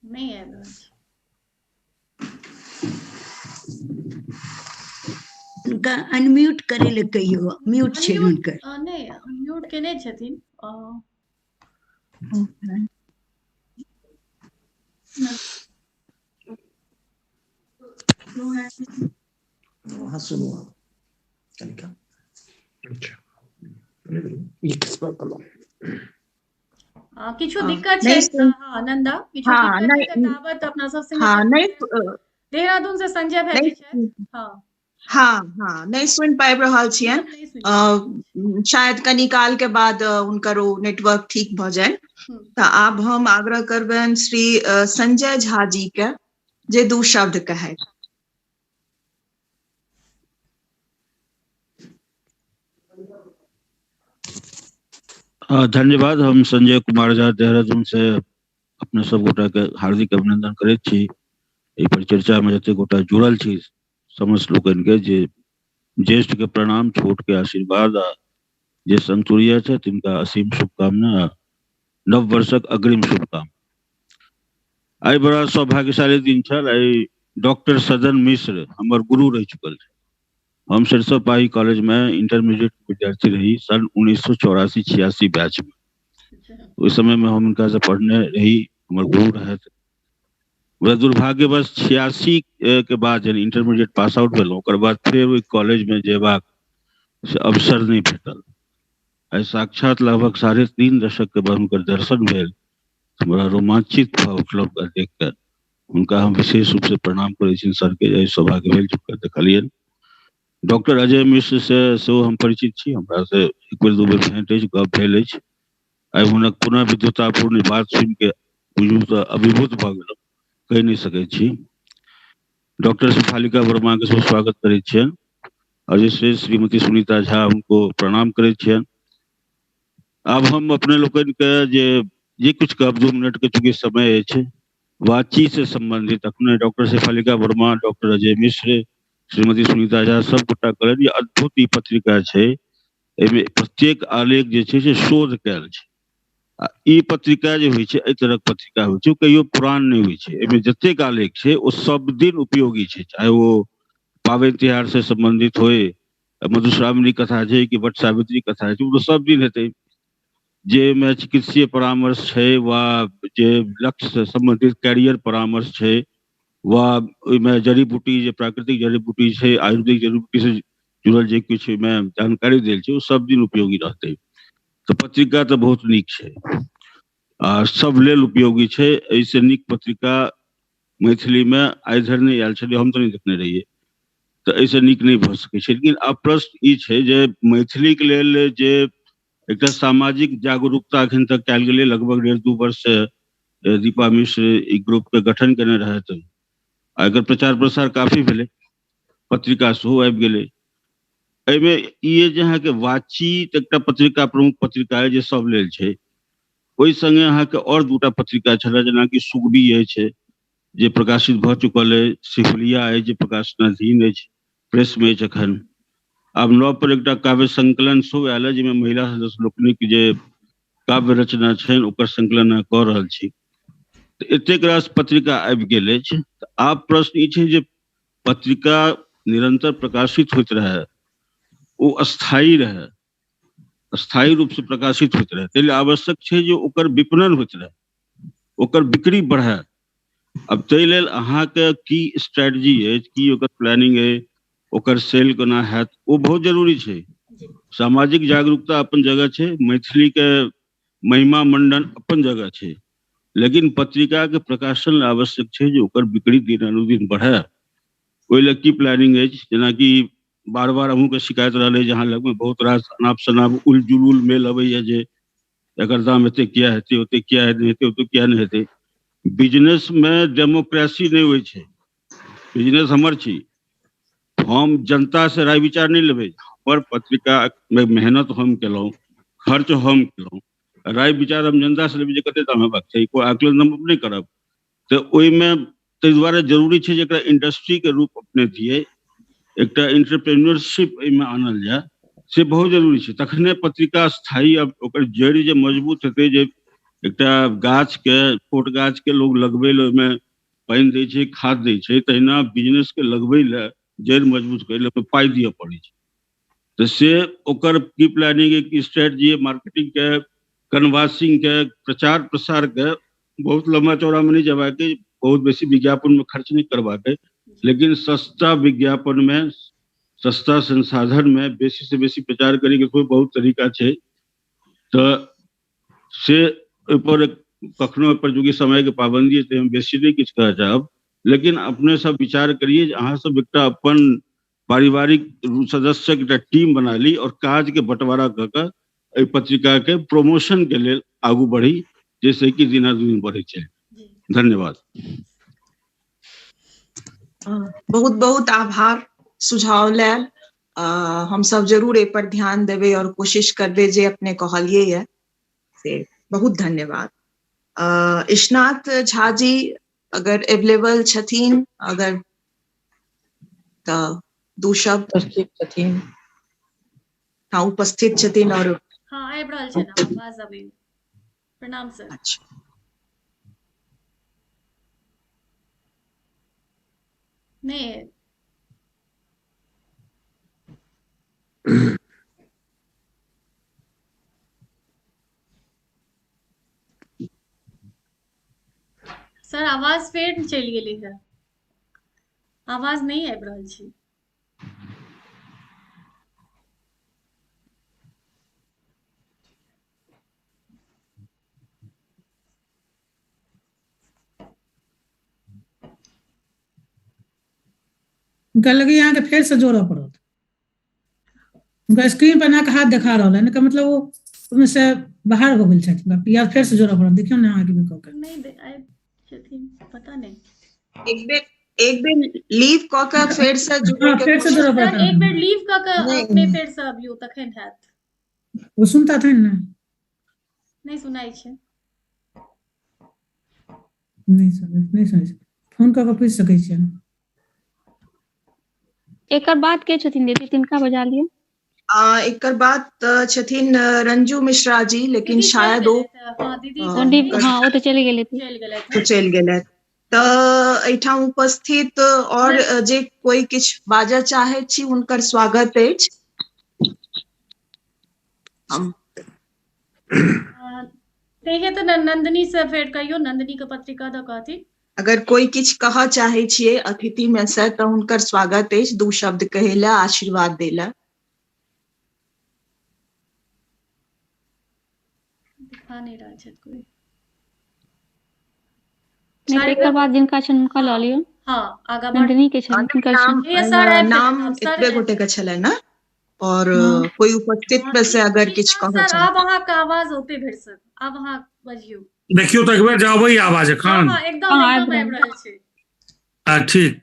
नहीं आबि रहल। हुनका अनम्यूट करे ले कहियो, म्यूट छै हुनकर। नहि, म्यूट केने छथिन। हाँ सुनू आप कनिका। अच्छा, ये किस पर करो? किछु दिक्कत छै हँ नंदा किछु दिक्कत छै तऽ ताबत अपना सब संगे हँ नहि देहरादून से संजय भाई छथि। हँ हँ हँ नहि सुनि पाबि रहल छियनि, शायद कनी काल के बाद हुनकर ओ नेटवर्क ठीक भऽ जाय। तऽ आब हम आग्रह करबनि श्री संजय झा जी के जे दू शब्द कहै। धन्यवाद। हम संजय कुमार झा देहरादून से अपने सब गोटा के हार्दिक अभिनंदन करैत छी। एहि परिचर्चा में जते गोटा जुड़ल छी समस्त लोकनि के, जे ज्येष्ठ के प्रणाम, छोट के आशीर्वाद, आ जे संतुरिया छै तिनका असीम शुभकामना, नव वर्षक अग्रिम शुभकामना। आइ बड़ा सौभाग्यशाली दिन छल। आइ डॉक्टर सदन मिश्र हमर गुरु रहि चुकल छै। हम सरिसब पाही कॉलेज में इंटरमीडिएट विद्यार्थी रही सन 1984-86 बैच में। ओहि समय में हम हुनका से पढ़ने रही, हमर गुरु रहथि। दुर्भाग्यवश 86 के बाद जहन इंटरमीडिएट पास आउट भेलहुँ, ओकर बाद फेर ओहि कॉलेज में जेबाक से अवसर नहि भेटल। आइ साक्षात लगभग 3.5 दशक के बाद हुनकर दर्शन भेल, बड़ा रोमांचित भऽ उठलहुँ हुनका देख कऽ। हुनका हम विशेष रूप से प्रणाम करै छियनि सर के, जे सौभाग्य भेल हुनका देखलियनि। डॉक्टर अजय मिश्र से सेहो हम परिचित छी, हमरा से एक बेर दू बेर भेंट अछि, गप भेल अछि। आइ हुनक पुनः विद्वतापूर्ण बात सुनि के बुझू तऽ अभिभूत भऽ गेलहुँ, कहि नहि सकै छी। डॉक्टर शेफालिका वर्मा के सेहो स्वागत करै छियनि, और जे श्रीमती सुनीता झा हुनको प्रणाम करै छियनि। आब हम अपने लोकनि के जे किछु कहब, 2 मिनट के चूँकि समय अछि, बातचीत से संबंधित अपने डॉक्टर शेफालिका वर्मा, डॉक्टर अजय मिश्र, श्रीमती सुनीता झा सब गोटा कहलनि जे अद्भुत ई पत्रिका छै, एहिमे प्रत्येक आलेख जे छै से शोध कयल छै। आ ई पत्रिका जे होइ छै, एहि तरहक पत्रिका होइ छै, ओ कहियो पुरान नहि होइ छै। एहिमे जतेक आलेख छै ओ सब दिन उपयोगी छै, चाहे ओ पाबनि तिहार से संबंधित होइ, मधुश्रावणी कथा छै कि वट सावित्री कथा छै, ओ तऽ सब दिन हेतै। जे चिकित्सीय परामर्श छै वा जे लक्ष्य से संबंधित कैरियर परामर्श छै वा ओहिमे जड़ी बूटी, जे प्राकृतिक जड़ी बूटी छै, आयुर्वेदिक जड़ी बूटी से जुड़ल जे किछु ओहिमे जानकारी देल छै, ओ सब दिन उपयोगी रहतै। तऽ पत्रिका तऽ बहुत नीक छै आ सब लेल उपयोगी छै। एहिसँ नीक पत्रिका मैथिलीमे आइ धरि नहि आयल छलै, हम तऽ नहि देखने रहियै, तऽ एहिसँ नीक नहि भऽ सकै छै। लेकिन आब प्रश्न ई छै जे मैथिलीके लेल जे एकटा सामाजिक जागरूकता एखन तक कयल गेलै, लगभग 1.5-2 वर्ष से दीपा मिश्र ई ग्रुपके गठन केने रहथि आ एकर प्रचार प्रसार काफी भेलै, पत्रिका सेहो आबि गेलै। एहिमे ई जे अहाँके बातचीत एकटा पत्रिका, प्रमुख पत्रिका अइ जे सब लेल छै, ओहि संगे अहाँके आओर 2टा पत्रिका छलै, जेनाकि सुगबी अछि जे प्रकाशित भऽ चुकल अछि, सिफलिया अछि जे प्रकाशनाधीन अछि, प्रेसमे अछि एखन। आब नव पर एकटा काव्य संकलन सेहो आयल अछि, जाहिमे महिला सदस्य लोकनिक जे काव्य रचना छनि ओकर संकलन कऽ रहल छी। तऽ एतेक रास पत्रिका आबि गेल अछि। तऽ आब प्रश्न ई छै जे पत्रिका निरंतर प्रकाशित होइत रहै, ओ स्थायी रहै, स्थायी रूप से प्रकाशित होइत रहै, ताहि लेल आवश्यक छै जे ओकर विपणन होइत रहै, ओकर बिक्री बढ़ै। अब ताहि लेल अहाँके की स्ट्रेटजी अछि, की ओकर प्लानिंग अछि, ओकर सेल कोना हैत, ओ बहुत जरूरी छै। सामाजिक जागरूकता अपन जगह छै, मैथिली के महिमा मंडन अपन जगह छै, लेकिन पत्रिका के प्रकाशन आवश्यक छै जे ओकर बिक्री दिन अनुदिन बढ़ै। ओहि लेल की प्लानिंग अछि, जेनाकि बार बार अहूँके शिकायत रहलै जे अहाँ लगमे बहुत रास अनाप शनाप उल जुलूल मेल अबैया जे एकर दाम एते किया हेतै, ओते किया हेतै, ओते किया नहि हेतै। बिजनेस में डेमोक्रेसी नहि होइ छै। बिजनेस हमर छी, हम जनता से राय विचार नहि लेबै। हमर पत्रिका में मेहनत हम केलहुँ, खर्च हम केलहुँ, राय विचार हम जनता से लेबै जे कते दाम हेबाक चाही, कोइ आकलन हम अपने करब। तऽ ओहिमे ताहि दुआरे जरूरी छै जे एकरा इंडस्ट्री के रूप अपने दियै, एकटा इंटरप्रेन्योरशिप एहिमे आनल जाय, से बहुत जरूरी छै। तखने पत्रिका स्थायी, अब ओकर जड़ि जे मजबूत हेतै, जे एकटा गाछ के, छोट गाछ के लोग लगबै लए ओहिमे पानि दै छै, खाद दै छै, तहिना बिजनेस के लगबै लए, जड़ि मजबूत करै लए पाइ दिअ पड़ै छै। तऽ से ओकर की प्लानिंग, की स्ट्रेटजी, मार्केटिंग के, कन्वासिंग के, प्रचार प्रसार के, बहुत लम्बा चौड़ा में नहीं जबाके, बहुत बेसी विज्ञापन में खर्च नहीं करबाके, लेकिन सस्ता विज्ञापन में, सस्ता संसाधन में बेसी से बेसी प्रचार करे के कोई बहुत तरीका छै। तऽ से ओहिपर कखनो पर चूँकि समय के पाबंदी है हम बेसी नहीं किछु कहऽ चाहब, लेकिन अपने सब विचार करिए जे अहाँ सब एकटा अपन पारिवारिक सदस्य के एकटा टीम बना ली और काज के बंटवारा कऽ के एहि पत्रिका के प्रमोशन के लेल आगू बढ़ी, जैसे कि दिनादिन बढ़े छै। धन्यवाद। बहुत बहुत आभार सुझाव लेल। हम सब जरूर एहि पर ध्यान देबै और कोशिश करबै जे अपने कहलिए ये से। बहुत धन्यवाद। ईशनाथ झा जी अगर अवेलेबल छथिन अगर तऽ दू शब्द उपस्थित छथिन। हाँ, उपस्थित छथिन और हाँ, आबि रहल छै आवाज अभी। प्रणाम सर। अच्छा, नहीं सर, आवाज फेर चलि गेली है, आवाज नहीं आबि रहल छै। हुनका लगैया अहाँके फेर से जोड़ऽ पड़त। हुनका स्क्रीन पर एना हाथ देखा रहल है, एकर मतलब ओ ओहिमे से बाहर हो गेल छथि, या फेर से जोड़ऽ पड़त। देखियौ ने अहाँके कऽ के। नहीं छथिन, पता नहीं। एक बेर लीव कऽ के फेर से जुड़े के फेर से जोड़ऽ पड़त। एक बेर लीव कऽ के अपने फेर से अबियौ तखन हैत। ओ सुनता थन ने? नहीं सुनाई छै। नहीं सुनै, नहीं सुनै छै। फोन कऽ के पूछि सकै छियै। एकर बाद के छथिन दीदी, तिनका बजा लिअ। एकर बाद छथिन रंजू मिश्रा जी, लेकिन शायद ओ हाँ, ओ तऽ चलि गेलै, चलि गेलै। तऽ एहिठाम उपस्थित और जे कोई किछु बाजऽ चाहै छी हुनकर स्वागत अछि। तऽ नंदिनी से फेर कहियौ, नंदिनी के पत्रिका दऽ कहथिन। अगर कोई किछु कहऽ चाहै छियै अतिथि में से तऽ हुनकर स्वागत अछि, दू शब्द कहै लए, आशीर्वाद दै लए। दिखा नहीं रहल छथि कोई। नहीं, एकर बाद जिनका छनि हुनका लऽ लियौ। हाँ, आगा नंदिनी के छनि, हुनकर छनि। नाम एतबे गोटे के छलै ने, और कोई उपस्थित में से अगर किछु कहऽ चाहै। आब अहाँके आवाज औते भेट सर, आब अहाँ बजियौ। देखियौ तऽ एक बेर जाबै आवाज एखन। एकदम एकदम आबि रहल छै। ठीक,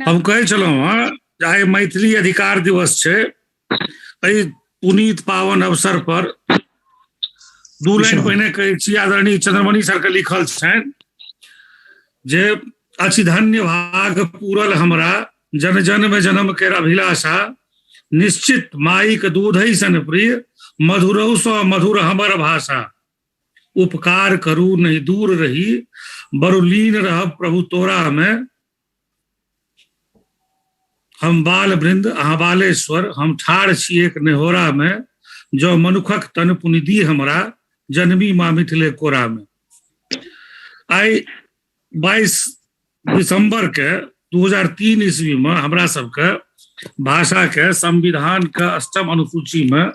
हम कहै छलहुँ हँ जे आइ मैथिली अधिकार दिवस छै। एहि पुनीत पावन अवसर पर दू लाइन पहिने कहै छी, आदरणीय चंद्रमणि सर के लिखल छनि जे अछि धन्य भाग पूरल हमरा जन जन में जन्म के अभिलाषा, निश्चित माइक दूधै सन प्रिय मधुरौ सँ मधुर हमर भाषा, उपकार करू नहीं दूर रही बरु लीन रहब प्रभु तोरा में, हम बाल वृंद अहाँ बालेश्वर, हम ठाढ़ छी एक नेहोरा में, जो मनुखक तन पुनि दी हमरा जन्मी माँ मिथिले कोरा में। आइ 22 दिसंबर के 2003 ईस्वी में हमरा सबके भाषा के संविधान के अष्टम अनुसूची में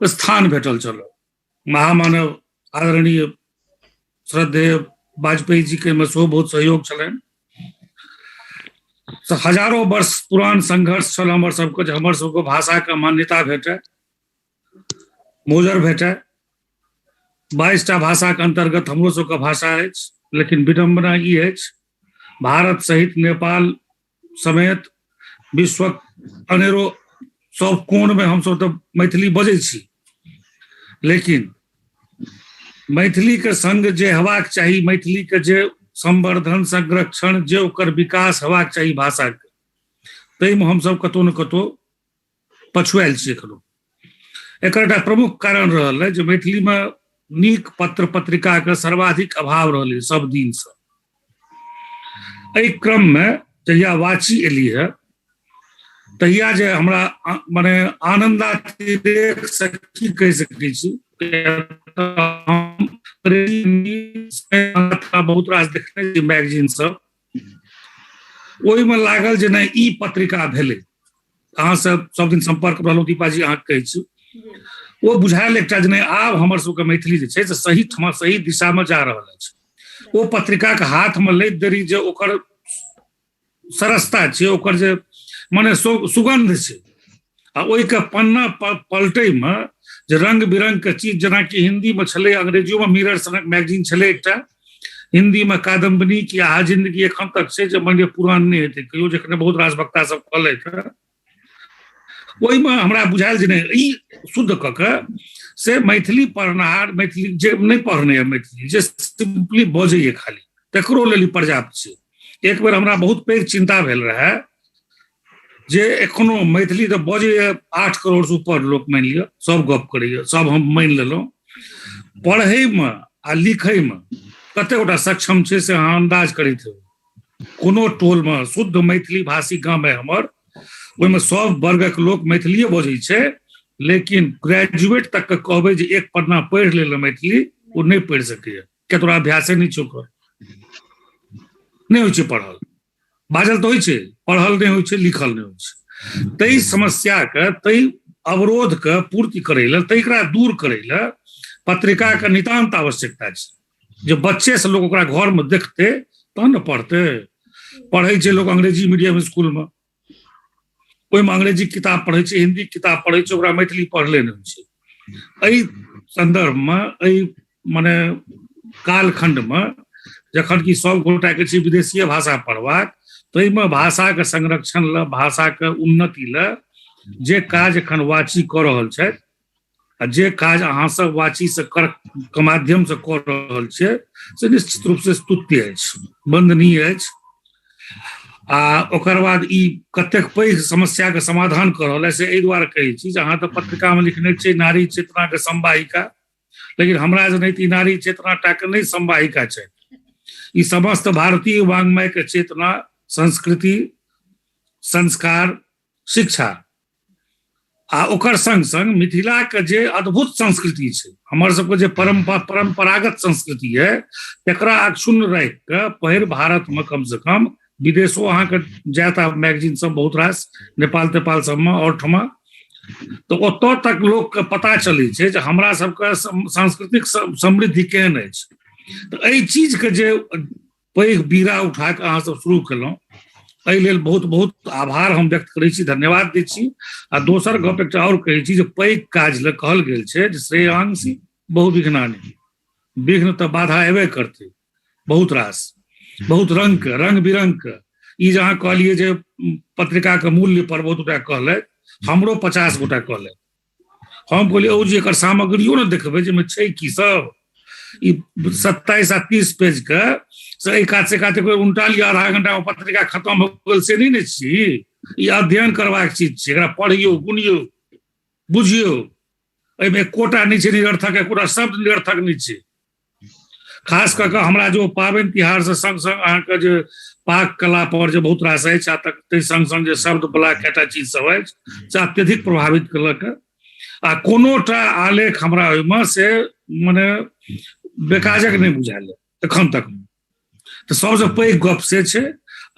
स्थान भेटल छल। महामानव आदरणीय श्रद्धेय वाजपेयी जी के में सेहो बहुत सहयोग छलनि। हजारों वर्ष पुरान संघर्ष छल हमर सबके जे हमर सबके भाषा के मान्यता भेटे, मोजर भेटे। 22 टा भाषा के अंतर्गत हमरो सबके भाषा अछि, लेकिन विडम्बना ई अछि भारत सहित नेपाल समेत विश्वक अनेरो सब कोण में हमसब तऽ मैथिली बजै छी, लेकिन मैथिली के संग जे हेबाक चाही, मैथिली के जे संवर्धन संरक्षण जे ओकर विकास हेबाक चाही भाषा के, ताहिमे हमसब कतौ ने कतौ पछुआयल छी एखनो। एकर एकटा प्रमुख कारण रहल है जे मैथिली में नीक पत्र पत्रिका के सर्वाधिक अभाव रहलै सब दिन से। एहि क्रम में जहिया वाची एली है तहिया जे हमरा माने आनंदातिरेक से की कहि सकै छी, बहुत रास देखने छी मैगजीन सब, ओहिमे लागल जे नहि ई पत्रिका भेलै। अहाँ सब सब दिन संपर्क रहलहुँ दीपा जी, अहाँ कहै छी ओ बुझायल एकटा जे नहि आब हमर सबके मैथिली जे छै से सही ठमा सही दिशामे जा रहल अछि। ओ पत्रिकाके हाथमे लैत देरी जे ओकर सरसता छै, ओकर जे मने सुगन्ध छै, आ ओहिके पन्ना पलटैमे जे रंग बिरंग के चीज, जेनाकि हिन्दीमे छलै, अंग्रेजियोमे मिरर सनक मैगजीन छलै एकटा, हिन्दीमे कादम्बनी की आहा जिंदगी एखन तक छै जे मानि लिअ पुरान नहि हेतै कहियो, जखने बहुत रास वक्ता सब कहलथि हँ, ओहिमे हमरा बुझायल जे नहि ई शुद्ध कऽ के से मैथिली पढ़निहार, मैथिली जे नहि पढ़ने यऽ, मैथिली जे सिम्पली बजैए खाली, तकरो लेल ई पर्याप्त छै। एक बेर हमरा बहुत पैघ चिन्ता भेल रहए जे एखनो मैथिली तऽ बजैए 8 करोड़ से ऊपर लोक, मानि लिअ सब गप करैए, सब हम मानि लेलहुँ, पढ़ैमे आ लिखैमे कते गोटा सक्षम छै से अहाँ अन्दाज करैत हेबै। कोनो टोलमे शुद्ध मैथिली भाषी गाम है हमर, ओहिमे सब वर्गक लोक मैथिलीए बजै छै, लेकिन ग्रेजुएट तक के कहबै जे एक पन्ना पढ़ि लेल मैथिली, ओ नहि पढ़ि सकैए, किया तोरा अभ्यासे नहि छै, ओकर नहि होइ छै पढ़ल, बाजल तऽ होइ छै, पढ़ल नहि होइ छै, लिखल नहि होइ छै। ताहि समस्याके, ताहि अवरोधके पूर्ति करै लए, तकरा दूर करै लए पत्रिकाके नितान्त आवश्यकता छै। जे बच्चे से लोक ओकरा घरमे देखतै तहन ने पढ़तै। पढ़ै छै लोक अंग्रेजी मीडियम स्कूलमे, ओहिमे अंग्रेजी किताब पढ़ै छै, हिंदी किताब पढ़ै छै, ओकरा मैथिली पढ़ले नहि होइ छै। एहि सन्दर्भमे, एहि मने कालखंडमे जखन कि सब गोटाके छै विदेशीय भाषा पढ़बाक, ताहिमे भाषाके संरक्षण लए, भाषाके उन्नति लए जे काज एखन वाची कऽ रहल छथि आ जे काज अहाँ सब वाची से कर के माध्यम से कऽ रहल छियै से निश्चित रूप से स्तुत्य अछि, वंदनीय अछि। आ ओकर बाद ई कतेक पैघ समस्या के समाधान कऽ रहल है से एहि दुआरे कहै छी जे अहाँ तऽ पत्रिका मे लिखने छियै नारी चेतना के संवाहिका, लेकिन हमरा जनैत ई नारी चेतना टा के नहि संवाहिका छै, ई समस्त भारतीय वाङ्मय के चेतना, संस्कृति, संस्कार, शिक्षा आ ओकर संग संग मिथिला के जे अद्भुत संस्कृति छै, हमर सबके जे परंपरागत संस्कृति है, तकरा अक्षुण्ण राखि कऽ पहिर भारत में कम से कम विदेशो अहाँके जायत आब मैगजीन सब बहुत रास नेपाल तेपाल सबमे और ठमा, तऽ ओतऽ तक लोकके पता चलै छै जे हमरा सबके सांस्कृतिक समृद्धि केहन अछि। तऽ एहि चीजके जे पैघ बीड़ा उठा कऽ अहाँ सब शुरू केलहुँ, एहि लेल बहुत बहुत आभार हम व्यक्त करै छी, धन्यवाद दै छी। आ दोसर गप एकटा आओर कहै छी जे पैघ काज लए कहल गेल छै जे श्रेयांशी बहुविघ्नानि, विघ्न तऽ बाधा एबे करतै, बहुत रास, बहुत रंग के, रंग बिरंग के। ई जे अहाँ कहलियै जे पत्रिका के मूल्य पर बहुत गोटा कहलथि, हमरो 50 गोटा कहलथि, हम कहलियै ओ जे एकर सामग्रियो ने देखबै जे छै की सब, ई 27 आ 30 पेज के से एहि कात से कात एक बेर उनटा लिअ, आधा घंटा मे पत्रिका खत्म भऽ गेल से नहि ने छी। ई अध्ययन करबाक चीज छै, एकरा पढ़ियौ, गुनियौ, बुझियौ। एहिमे एकोटा नहि छै निरर्थक, एकोटा शब्द निरर्थक नहि छै। खास कऽ कऽ हमरा जो पाबनि तिहार से संग संग अहाँके जे पाक कला पर जे बहुत रास अछि, आ ताहि संग संग जे शब्द बला कएटा चीज सब अछि से अत्यधिक प्रभावित केलक। आ कोनोटा आलेख हमरा ओहिमे से मने बेकाजक नहि बुझायल एखन तक। तऽ सबसँ पैघ गप से छै।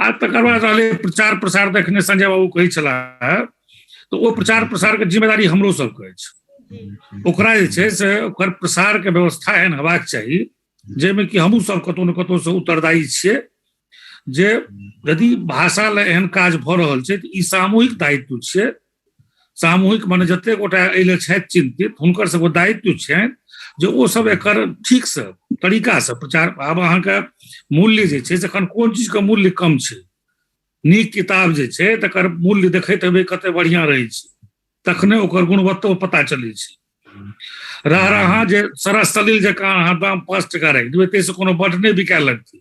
आ तकर बाद रहलै प्रचार प्रसार, तऽ एखने संजय बाबू कहै छलाह, तऽ ओ प्रचार प्रसारके जिम्मेदारी हमरो सबके अछि। ओकरा जे छै से ओकर प्रसारके व्यवस्था एहन हेबाक चाही जाहिमे कि हमहूँ सब कतहु ने कतहुसँ उत्तरदायी छियै जे यदि भाषा लए एहन काज भऽ रहल छै तऽ ई सामूहिक दायित्व छियै। सामूहिक माने जतेक गोटा एहि लए छथि चिन्तित, हुनकर सबके दायित्व छनि जे ओ सब एकर ठीकसँ तरीकासँ प्रचार। आब अहाँके मूल्य जे छै से एखन कोन चीजके मूल्य कम छै, नीक किताब जे छै तकर मूल्य देखैत हेबै कते बढ़िआँ रहै छै, तखने ओकर गुणवत्तो पता चलै छै। रह रहा जे सरस सलील जकाँ अहाँ दाम 5 टका राखि देबै ताहिसँ कोनो बड्ड नहि बिकाय लगतै।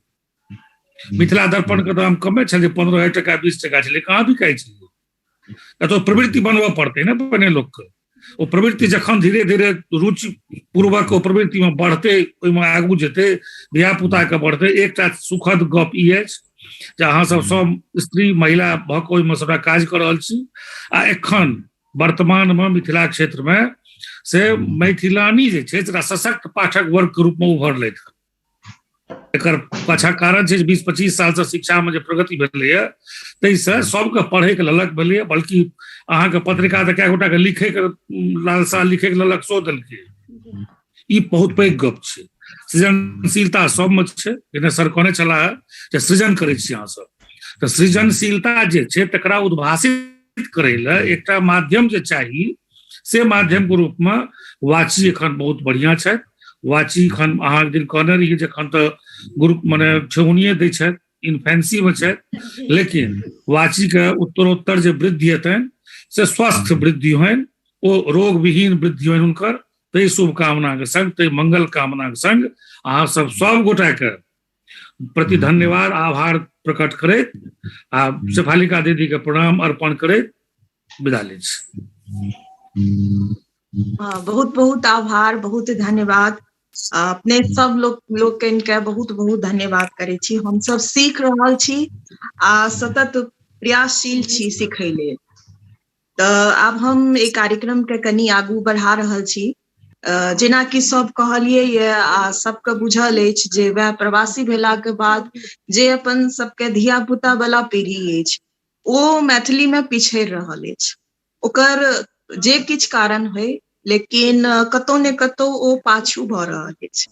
मिथिला दर्पण के दाम कमे छलै, 15 टका 20 टका छलै, कहाँ बिकाइ छलै। कतौ प्रवृत्ति बनबऽ पड़तै ने पहिने लोकके। ओ प्रवृत्ति जखन धीरे धीरे रुचि पूर्वक ओ प्रवृत्तिमे बढ़तै, ओहिमे आगू जेतै, धियापुताके बढ़तै। एकटा सुखद गप ई अछि जे अहाँ सब सब स्त्री महिला भऽ कऽ ओहिमे सबटा काज कऽ रहल छी। आ एखन वर्तमानमे मिथिला क्षेत्रमे से मैथिलानी जे छै तकरा सशक्त पाठक वर्गके रूपमे उभरलथि। एकर पाछा कारण छै 20-25 सालसँ शिक्षामे जे प्रगति भेलैए ताहिसँ सबके पढ़ैके ललक भेलैए, बल्कि अहाँके पत्रिका तऽ कए गोटाके लिखैके लालसा, लिखैके ललक सेहो देलकै। ई बहुत पैघ गप छै। सृजनशीलता सबमे छै, जेना सर कहने छलाह जे सृजन करै छी अहाँ सब, तऽ सृजनशीलता जे छै तकरा उद्भासित करै लए एकटा माध्यम जे चाही, से माध्यम के रूप में वाची एखन बहुत बढ़िया छथि। वाची एखन अहाँ दिन कहने रहियै जे एखन तऽ ग्रुप मने ठेहुनिये दै छथि, इन्फेंसी में छथि, लेकिन वाची के उत्तरोत्तर जे वृद्धि हेतनि से स्वस्थ वृद्धि होइन, ओ रोग विहीन वृद्धि होइन हुनकर। ताहि शुभकामना के संग, ताहि मंगल कामना के संग अहाँ सब सब गोटा के प्रति धन्यवाद आभार प्रकट करैत आ शेफालिका दीदी के प्रणाम अर्पण करैत विदा लै छी। हाँ, बहुत बहुत आभार, बहुत धन्यवाद अपने सब लोग के बहुत बहुत धन्यवाद करै छी। हम सब सीख रहल छी आ सतत प्रयासशील छी सीखै लेल। तऽ आब हम एहि कार्यक्रम के कनि आगू बढ़ा रहल छी। जेनाकि सब कहलियै ये आ सबके बुझल अछि जे वएह प्रवासी भेला के बाद जे अपन सबके धिया पुता वाला पीढ़ी अछि ओ मैथिली में पिछड़ि रहल अछि। ओकर जे किछु कारण होइ, लेकिन कतौ ने कतौ ओ पाछू भऽ रहल अछि।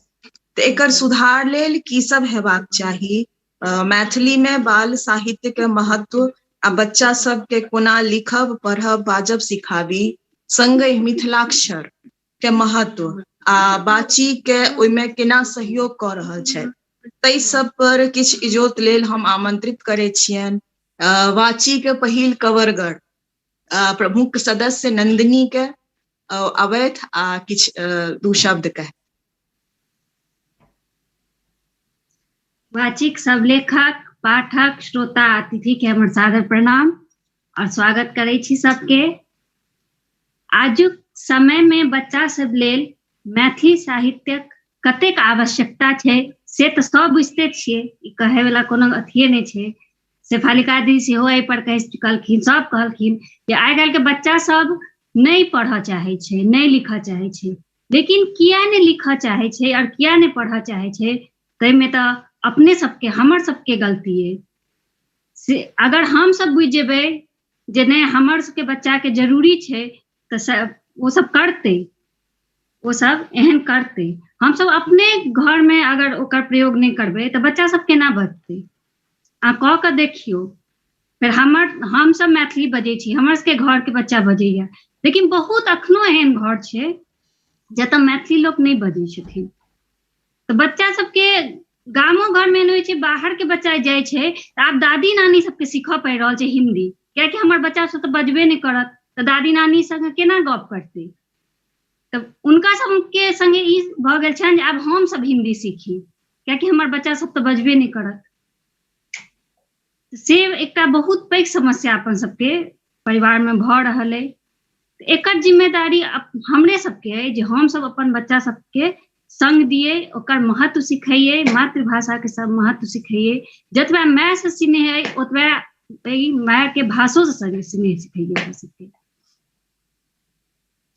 तऽ एकर सुधार लेल की सब हेबाक चाही, मैथिली में बाल साहित्य के महत्व आ बच्चा सबके कोना लिखब पढ़ब बाजब सिखाबी, संगहि मिथिलाक्षर के महत्व आ बाची के ओहिमे केना सहयोग कऽ रहल छथि, ताहि सब पर किछु इजोत लेल हम आमंत्रित करै छियनि वाची के पहिल कवरगढ़ प्रमुख सदस्य नंदिनी के अबैथ आ किछु दू शब्द कह। वाचिक सब लेखक, पाठक, श्रोता, अतिथि के हमर सादर प्रणाम और स्वागत करै छी सबके। आजुक समय में बच्चा सब लेल मैथिली साहित्यक कतेक आवश्यकता छै से तऽ सब बुझिते छियै, ई कहै वाला कोनो अथिये नहि छै। शेफालिका दी सेहो एहि पर कहि चुकलखिन, सब कहलखिन जे आइ काल्हि के बच्चा सब नहि पढ़ऽ चाहै छै, नहि लिखऽ चाहै छै। लेकिन किया नहि लिखऽ चाहै छै और किया नहि पढ़ऽ चाहै छै, ताहिमे तऽ अपने सबके, हमर सबके गलती अइ। से अगर हम सब बुझि जेबै जे नहि हमर सबके बच्चाके जरूरी छै तऽ ओ सब करतै, ओ सब एहन करतै। हम सब अपने घरमे अगर ओकर प्रयोग नहि करबै तऽ बच्चा सब केना बजतै? अहाँ कऽ कऽ देखियौ। फेर हम सब मैथिली बजै छी, हमर सबके घरके बच्चा बजैया, लेकिन बहुत अखनो एहन घर छै जतऽ मैथिली लोक नहि बजै छथिन। तऽ बच्चा सबके गामो घरमे एहन होइ छै, बाहरके बच्चा जाइ छै तऽ आब दादी नानी सबके सीखऽ पड़ि रहल छै हिन्दी, कियाकि हमर बच्चा सब तऽ बजबे नहि करत तऽ दादी नानी संगे केना गप करतै। तऽ हुनका सबके संगे ई भऽ गेल छनि जे आब हम सब हिन्दी सीखी, कियाकि हमर बच्चा सब तऽ बजबे नहि करत। से एकटा बहुत पैघ समस्या अपन सबके परिवारमे भऽ रहल अइ। एकर जिम्मेदारी हमरे सबके अइ जे हम सब अपन बच्चा सबके संग दियै, ओकर महत्व सिखैयै, मातृभाषाके सब महत्व सिखैयै। जतबा मायसँ स्नेह अइ ओतबा मायके भाषोसँ स्नेह सिखैयै ओकरा सबके।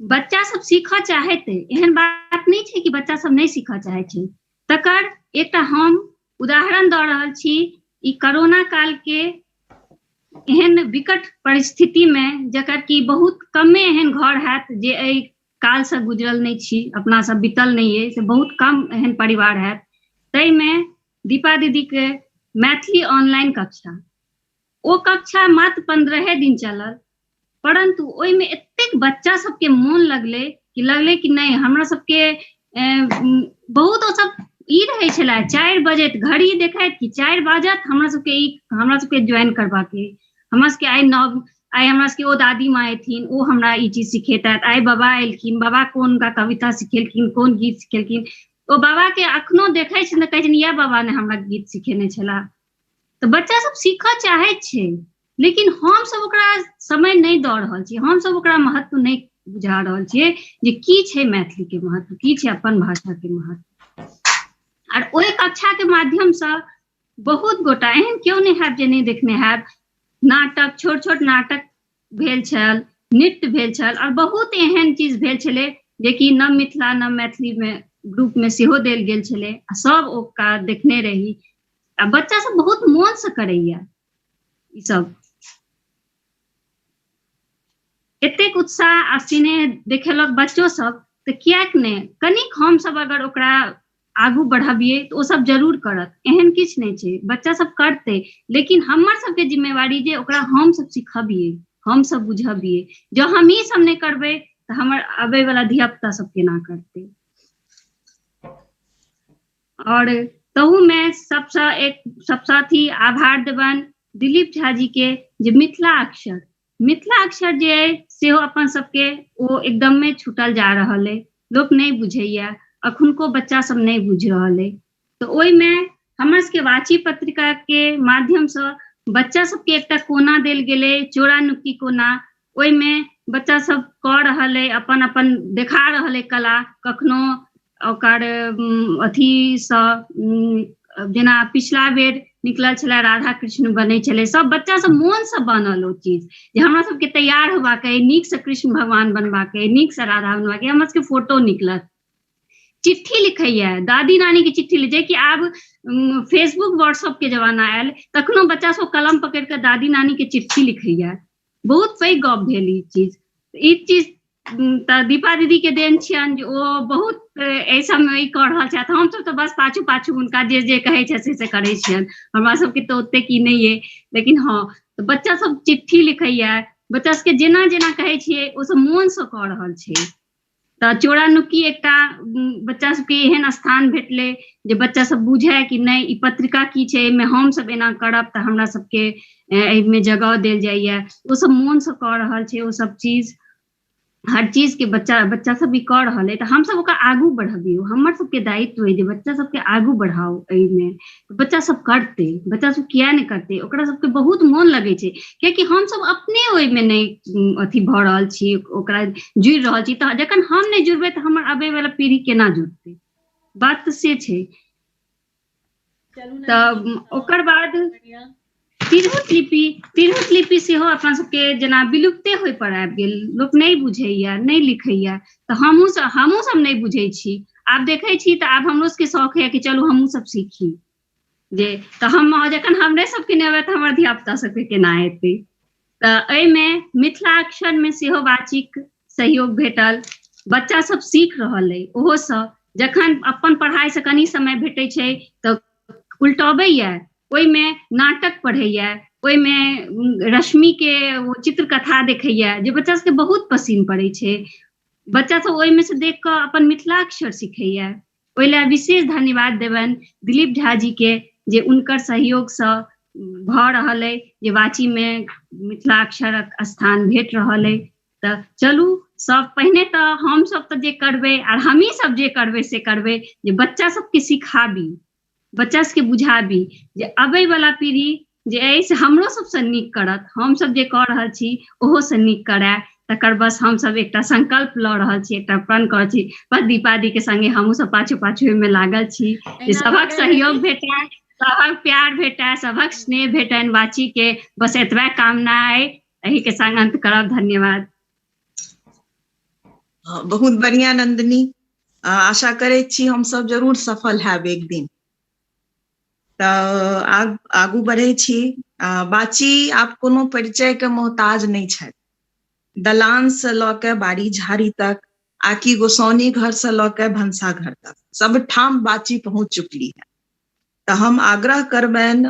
बच्चा सब सीखऽ चाहैत अइ, एहन बात नहि छै कि बच्चा सब नहि सीखऽ चाहै छै। तकर एकटा हम उदाहरण दऽ रहल छी, ई कोरोना काल के एहन विकट परिस्थिति में जकर कि बहुत कमे एहन घर हैत जे एहि काल से गुजरल नहि छी, अपना सब बीतल नहि अइ, से बहुत कम एहन परिवार हैत। ताहिमे दीपा दीदी के मैथिली ऑनलाइन कक्षा, ओ कक्षा मात्र 15 दिन चलल, परंतु ओहिमे एतेक बच्चा सबके मोन लगलै कि लगलै कि नहि हमरा सबके बहुत ओ सब ई रहै छलै, 4 बजैत घड़ी देखैत कि 4 बाजत, हमरा सबके ई हमरा सबके ज्वाइन करबाक अइ, हमरा सबके आइ नव, आइ हमरा सबके ओ दादी माँ एथिन ओ हमरा ई चीज सिखेतथि, आइ बाबा एलखिन बाबा कोन हुनका कविता सिखेलखिन, कोन गीत सिखेलखिन। ओ बाबा के अखनो देखै छथिन तऽ कहै छथिन इएह बाबा ने हमरा गीत सिखेने छलाह। तऽ बच्चा सब सीखऽ चाहै छै, लेकिन हम सब ओकरा समय नहि दऽ रहल छियै, हम सब ओकरा महत्व नहि बुझा रहल छियै जे की छै मैथिली के महत्व, की छै अपन भाषा के महत्व। आर ओहि कक्षा के माध्यमसँ बहुत गोटा एहन केओ नहि हैब जे नहि देखने हैब, नाटक, छोट छोट नाटक भेल छल, नृत्य भेल छल, और बहुत एहन चीज भेल छलै जेकि नव मिथिला नव मैथिली में ग्रुप मे सेहो देल गेल छलै आ सब ओकरा देखने रही आ बच्चा सब बहुत मोन से करैया ई सब। एतेक उत्साह आ स्नेह देखेलक बच्चो सब, तऽ किएक नहि कनिक हमसब अगर ओकरा आगू बढ़बियै तऽ ओ सब जरूर करत, एहन किछु नहि छै, बच्चा सब करतै, लेकिन हमर सबके जिम्मेवारी जे ओकरा हमसब सिखबियै, हमसब बुझबियै। जँ हमही सब नहि करबै तऽ हमर आबै वाला धिया पुता सब केना करतै। और तहू मे सबसँ एक सबसँ अथी आभार देबनि दिलीप झा जी के जे मिथिला अक्षर, मिथिला अक्षर जे अइ सेहो अपन सबके ओ एकदमे छूटल जा रहल अइ, लोक नहि बुझैया, अखुनको बच्चा सब नहि बुझि रहल अइ। तऽ ओहिमे हमर सबके वाची पत्रिका के माध्यमसँ बच्चा सबके एकटा कोना देल गेलै, चोरा नुक्की कोना, ओहिमे बच्चा सब कऽ रहल अइ, अपन अपन देखा रहल अइ कला। कखनो ओकर अथीसँ जेना पिछला बेर निकलल छलै राधा कृष्ण बनै छलै, सब बच्चा सब मोनसँ बनल ओ चीज जे हमरा सबके तैयार होबाक अइ, नीकसँ कृष्ण भगवान बनबाक अइ, नीकसँ राधा बनबाक अइ, हमर सबके फोटो निकलत। चिट्ठी लिखैया, दादी नानी के चिट्ठी लिख, जे कि आब फेसबुक व्हाट्सएप के जमाना आयल, तखनो बच्चा सब कलम पकड़ि कऽ दादी नानी के चिट्ठी लिखैया। बहुत पैघ गप भेल ई चीज। ई चीज तऽ दीपा दीदी के देन छियनि जे ओ बहुत एहि सबमे ई कऽ रहल छथि। हमसब तऽ बस पाछू पाछू हुनका जे जे कहै छथि से करै छियनि, हमरा सबके तऽ ओतेक ई नहि अइ। लेकिन हँ, तऽ बच्चा सब चिट्ठी लिखैया, बच्चा सबके जेना जेना कहै छियै ओ सब मोनसँ कऽ रहल छै। तऽ चोरा नुक्की एकटा बच्चा सबके एहन स्थान भेटलै जे बच्चा सब बुझै कि नहि ई पत्रिका की छै, एहिमे हमसब एना करब तऽ हमरा सबके एहिमे जगह देल जाइया। ओ सब मोनसँ कऽ रहल छै ओ सब चीज, हर चीज के बच्चा बच्चा सब भी कऽ रहल अइ। तऽ हमसब ओकरा आगू बढ़बियौ, हमर सबके दायित्व अइ जे बच्चा सबके आगू बढ़ाउ एहिमे। बच्चा सब करतै, बच्चा सब किया नहि करतै, ओकरा सबके बहुत मोन लगै छै, कियाकि हमसब अपने ओहिमे नहि अथी भऽ रहल छी, ओकरा जुड़ि रहल छी। तऽ जखन हम नहि जुड़बै तऽ हमर आबै वाला पीढ़ी केना जुड़तै, बात तऽ से छै। तऽ ओकर बाद तिरहुत लिपि, तिरहुत लिपि सेहो अपन सबके जेना विलुप्ते होय पर आबि गेल, लोक नहि बुझैया, नहि लिखैया। तऽ हमहूँ सब नहि बुझै छी, आब देखै छी तऽ आब हमरो सबके शौक होइया कि चलू हमहूँ सब सीखी। जे तऽ हम जखन हमरे सबके नहि अबै तऽ हमर धिया पुता सबके केना एतै। तऽ एहिमे मिथिलाक्षर मे सेहो वाचिक सहयोग भेटल, बच्चा सब सीख रहल अइ ओहोसँ। जखन अपन पढ़ाइसँ कनि समय भेटै छै तऽ उल्टबैया, ओहिमे नाटक पढ़ैया, ओहिमे रश्मि के ओ चित्रकथा देखैया जे बच्चा सबके बहुत पसीन पड़ै छै। बच्चा सब ओहिमे से देख कऽ अपन मिथिलाक्षर सीखैया। ओहि लए विशेष धन्यवाद देबनि दिलीप झा जी के जे हुनकर सहयोगसँ भऽ रहल अइ जे वाची मे मिथिलाक्षरक स्थान भेट रहल अइ। तऽ चलू सब पहिने तऽ हमसब तऽ जे करबै आर हमही सब जे करबै से करबै जे बच्चा सबके सिखाबी, बच्चा सबके बुझाबी जे अबै वाला पीढ़ी जे अइ से हमरो सबसँ नीक करत, हमसब जे कऽ रहल छी ओहोसँ नीक करए। तकर बस हमसब एकटा संकल्प लऽ रहल छी, एकटा प्रण कऽ रहल छी। बस दीपा दी के संगे हमहूँ सब पाछू पाछू ओहिमे लागल छी जे सभक सहयोग भेटए, सभक प्यार भेटए, सभक स्नेह भेटनि वाची के, बस एतबे कामना अइ। एहि के संग अंत करब, धन्यवाद। बहुत बढ़िया नंदिनी, आशा करै छी हमसब जरूर सफल हैब एक दिन। तऽ आगू बढ़ै छी। बाची आब कोनो परिचय के मोहताज नहि छथि। दलान से लऽ के बाड़ी झाड़ी तक, आकि गोसाउनी घर से लऽ के भनसा घर तक, सब ठाम बाची पहुंच चुकली है। तऽ हम आग्रह करबनि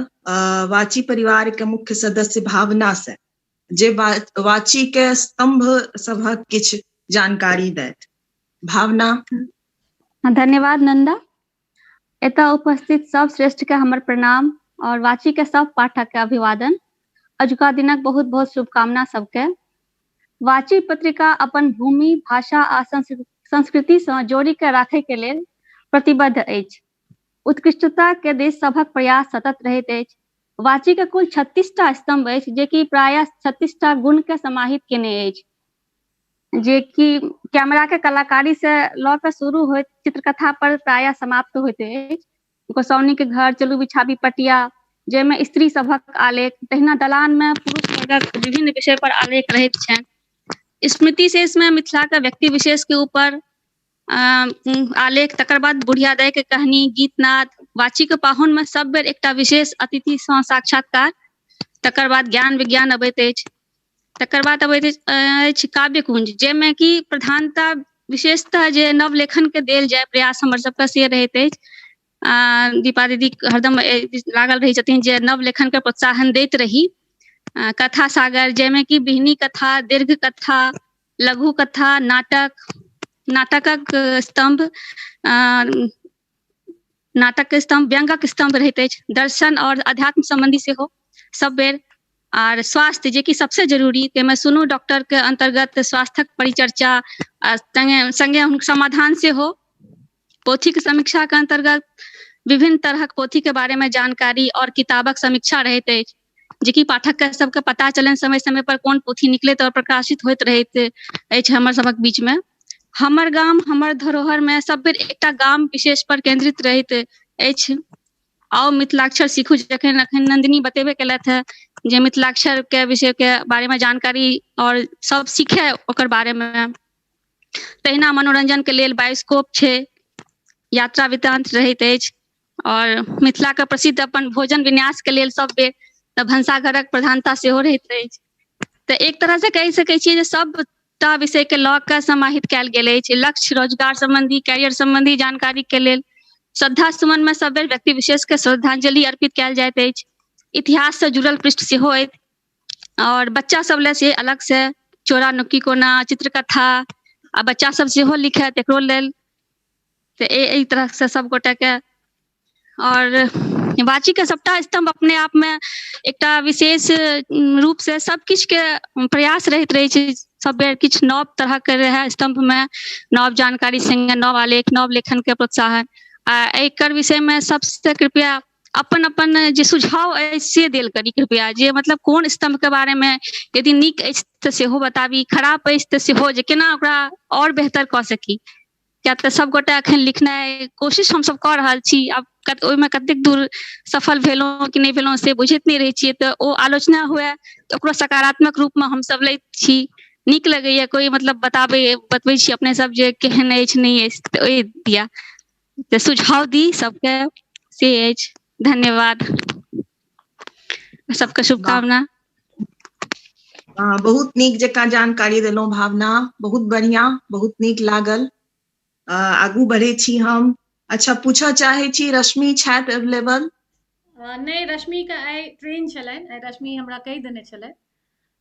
वाची परिवार के मुख्य सदस्य भावना से जे वाची के स्तंभ सभक किछु जानकारी दैत। भावना। धन्यवाद नंदा। एतऽ उपस्थित सब श्रेष्ठ के हमर प्रणाम और वाची के सब पाठक के अभिवादन। अजुका दिनक बहुत बहुत शुभकामना सबके। वाची पत्रिका अपन भूमि, भाषा आ संस्कृति सँ जोड़ि के राखै के लेल प्रतिबद्ध अछि। उत्कृष्टता के देश सभक प्रयास सतत रहैत अछि। वाची के कुल 36टा स्तंभ अछि जे कि प्रायः 36टा गुण के समाहित केने अछि, जे कि कैमरा के कलाकारी से लऽ के शुरू होइत चित्रकथा पर प्रायः समाप्त होइत अछि। गोसाउनी के घर, चलू बिछाबी पटिया, जाहिमे स्त्री सभक आलेख, तहिना दलान में पुरुष वर्गक विभिन्न विषय पर आलेख रहैत छनि। स्मृति शेष में मिथिला के व्यक्ति विशेष के ऊपर आलेख, तकर बाद बुढ़िया दाई के कहानी, गीतनाद, वाचिक पाहुन मे सब बेर एकटा विशेष अतिथि सँ साक्षात्कार, तकर बाद ज्ञान विज्ञान अबैत अछि, तकर बाद अबैत अछि काव्य कुंज, जाहिमे कि प्रधानता विशेषतः जे नव लेखन के देल जाय प्रयास हमर सबके से रहैत अछि। दीपा दीदी हरदम लागल रहै छथिन जे नव लेखन के प्रोत्साहन दैत रही। कथा सागर, जाहिमे कि बिहनी कथा, दीर्घ कथा, लघु कथा, नाटक, नाटकक स्तंभ, नाटक के स्तंभ, व्यंगक स्तंभ रहैत अछि, दर्शन और अध्यात्म संबंधी सेहो सब बेर, आर स्वास्थ्य जेकि सबसे जरूरी, ताहिमे सुनू डॉक्टर के अंतर्गत स्वास्थ्यक परिचर्चा आ संगे हुनकर समाधान सेहो, पोथी के समीक्षा के अंतर्गत विभिन्न तरहक पोथी के बारे में जानकारी और किताबक समीक्षा रहैत अछि, जेकि पाठक के सबके पता चलनि समय समय पर कोन पोथी निकलैत और प्रकाशित होइत रहैत अछि हमर सबक बीच में। हमर गाम हमर धरोहर में सब बेर एकटा गाम विशेष पर केंद्रित रहैत अछि। आउ मिथिलाक्षर सीखू, जखन अखन नंदिनी बतेबे केलथि है जे मिथिलाक्षर के विषय के बारे में जानकारी और सब सीखे ओकर बारे में। तहिना मनोरंजन के लेल बायोस्कोप छै, यात्रा वृत्तांत रहैत अछि, और मिथिला के प्रसिद्ध अपन भोजन विन्यास के लेल सब बेर तऽ भनसाघरक प्रधानता सेहो रहैत अछि। तऽ एक तरह से कहि सकै छियै जे सबटा विषय के लऽ कऽ समाहित कयल गेल अछि। लक्ष्य रोजगार संबंधी, कैरियर संबंधी जानकारी के लेल श्रद्धा सुमन में सब बेर व्यक्ति विशेष के श्रद्धांजलि अर्पित कयल जाइत अछि। इतिहास से जुड़ल पृष्ठ सेहो अछि, और बच्चा सब ले से अलग से चोरा नुक्की कोना, चित्रकथा, आ बच्चा सब सेहो लिखे तकरो लेल। तऽ एहि तरह से सब गोटे के और वाची के सबटा स्तंभ अपने आप में एकटा विशेष रूप से सब किछु के प्रयास रहैत रहै छै, सब बेर किछु नव तरह के रहै स्तंभ में, नव जानकारी संगे नव आलेख, नव लेखन के प्रोत्साहन। आ एकर विषय में सबसे कृपया अपन अपन जे सुझाव अछि से देल करी कृपया, जे मतलब कोन स्तंभ के बारे में यदि नीक अछि तऽ सेहो बताबी, खराब अछि तऽ सेहो जे केना ओकरा और बेहतर कऽ सकी। किया तऽ सबगोटा एखन लिखनाइ कोशिश हमसब कऽ रहल छी, आब ओहिमे कतेक दूर सफल भेलहुँ कि नहि भेलहुँ से बुझैत नहि रहै छियै, तऽ ओ आलोचना हुए तऽ ओकरो सकारात्मक रूपमे हमसब लैत छी, नीक लगैया कोइ मतलब बतबै छी अपने सब जे केहन अछि नहि अछि, तऽ ओहि दिया तऽ सुझाव दी सबके से अछि। धन्यवाद, सबके शुभकामना। बहुत नीक जकाँ जानकारी देलहुँ भावना, बहुत बढ़िया, बहुत नीक लागल। आगू बढ़े छी हम। अच्छा, पूछऽ चाहे छी रश्मि छथि अवेलेबल? नहि, रश्मि के आइ ट्रेन छलनि, आइ रश्मि हमरा कहि देने छलथि,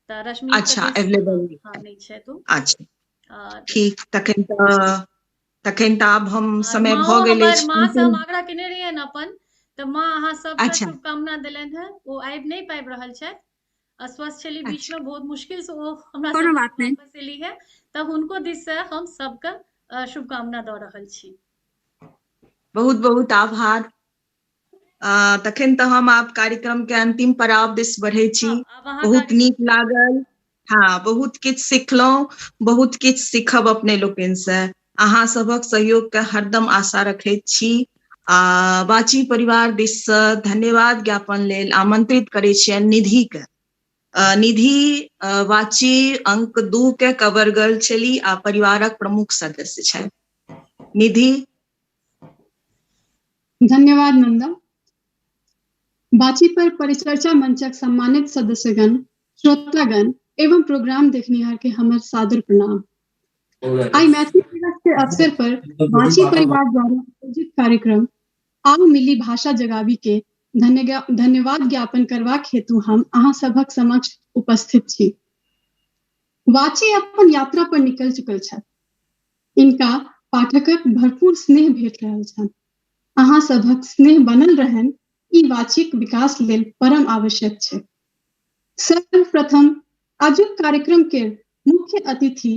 तऽ रश्मि अच्छा अवेलेबल नहि छथि। अच्छा ठीक, तखन तऽ आब हम समय भऽ गेल अछि। माँ से हम आग्रह केने रहियनि अपन, तऽ माँ अहाँ सबके शुभकामना देलनि हेँ। ओ आबि नहि पाबि रहल छथि, अस्वस्थ छली बीच में, बहुत मुश्किल से ओ हमरा वापस एली है, तऽ हुनको दिस से हम सबके शुभकामना दऽ रहल छी। बहुत बहुत आभार। तखन तऽ हम आब कार्यक्रम के अंतिम पड़ाव दिस बढ़ै छी। बहुत नीक लागल, हाँ, बहुत किछु सिखलहुँ, बहुत किछु सीखब अपने लोकनि से। अहाँ सभक सहयोग के हरदम आशा रखैत छी। आ वाची परिवार दिस से धन्यवाद ज्ञापन लेल आमंत्रित करै छियनि निधि के। निधि वाची अंक 2 के कवर गर्ल छली आ परिवारक प्रमुख सदस्य छथि। निधि। धन्यवाद नंदा। बाची पर परिचर्चा मंचक सम्मानित सदस्यगण, श्रोतागण एवं प्रोग्राम देखनिहार के हमर सादर प्रणाम। आई मैथिली दिवस के अवसर पर बाची परिवार द्वारा आयोजित कार्यक्रम आओ मिली भाषा जगाबी के धन्यवाद ज्ञापन करबाक हेतु हम अहाँ सभक समक्ष उपस्थित छी। वाची अपन यात्रा पर निकल चुकल छथि। इनका पाठकक भरपूर स्नेह भेट रहल छनि। अहाँ सभक स्नेह बनल रहन ई वाचिक विकास लेल परम आवश्यक छै। सर्वप्रथम आजुक कार्यक्रम के मुख्य अतिथि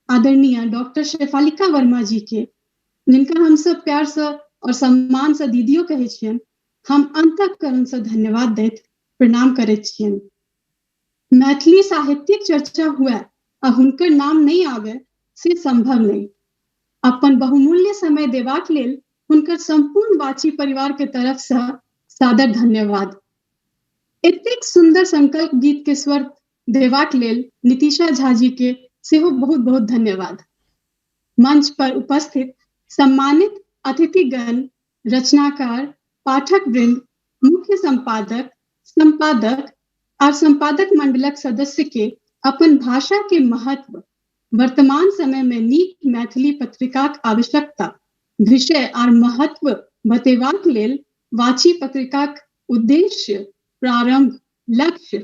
आदरणीय डॉक्टर शेफालिका वर्मा जी के, जिनका हम सब प्यार से और सम्मान से दीदियो कहै छियनि, हम अंतःकरण से धन्यवाद दैत प्रणाम करैत छियनि। मैथिली साहित्यिक चर्चा हुए आ हुनकर नाम नहीं आवे से संभव नहीं। अपन बहुमूल्य समय देबाक लेल हुनकर संपूर्ण वाची परिवार के तरफ से सादर धन्यवाद। एतेक सुंदर संकल्प गीत के स्वर देबाक लेल नीतिशा झा जी के सेहो बहुत बहुत धन्यवाद। मंच पर उपस्थित सम्मानित अतिथिगण, रचनाकार, पाठक वृंद, मुख्य संपादक, संपादक आर संपादक मंडलक सदस्य के अपन भाषा के महत्व, वर्तमान समय में नीक मैथिली पत्रिकाक आवश्यकता, विषय आर महत्व बतेबाक लेल वाची पत्रिकाक उद्देश्य, प्रारंभ, लक्ष्य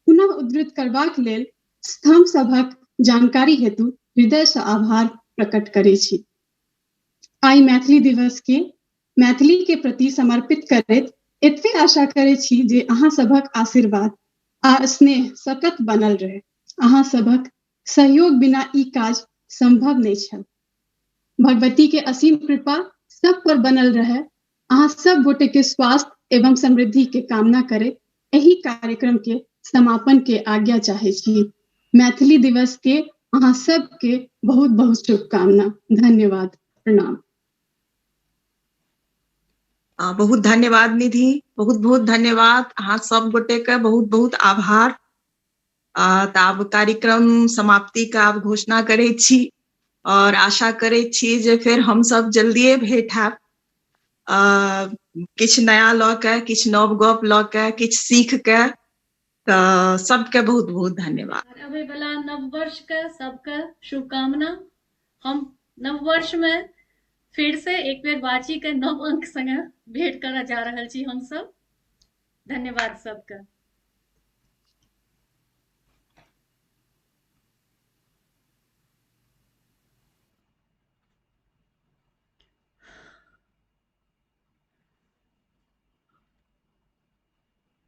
पुनः उद्धृत करबाक लेल स्तंभ सभक जानकारी हेतु हृदय से आभार प्रकट करै छी। आइ मैथिली दिवस के मैथिली के प्रति समर्पित करैत एतबे आशा करै छी जे अहाँ सभक आशीर्वाद आ स्नेह सतत बनल रहे। अहाँ सभक सहयोग बिना ई काज संभव नहि छल। भगवती के असीम कृपा सब पर बनल रहे। अहाँ सब गोटे के स्वास्थ्य एवं समृद्धि के कामना करे एहि कार्यक्रम के समापन के आज्ञा चाहे छी। मैथिली दिवस के अहाँ सबके बहुत बहुत शुभकामना। धन्यवाद। प्रणाम। बहुत धन्यवाद निधि, बहुत बहुत धन्यवाद अहाँ सब गोटे के, बहुत बहुत आभार। तऽ आब कार्यक्रम समाप्ति के आब घोषणा करै छी और आशा करै छी जे फेर हमसब जल्दिए भेंट हैब, किछु नया लऽ के, किछु नव गप लऽ के, किछु सीख के। तऽ सबके बहुत बहुत धन्यवाद। अबै वाला नव वर्ष के सबके शुभकामना। हम नव वर्ष में फिर से एक बेर वाची के नव अंक संगे भेंट करऽ जा रहल छी हमसब। धन्यवाद सबके।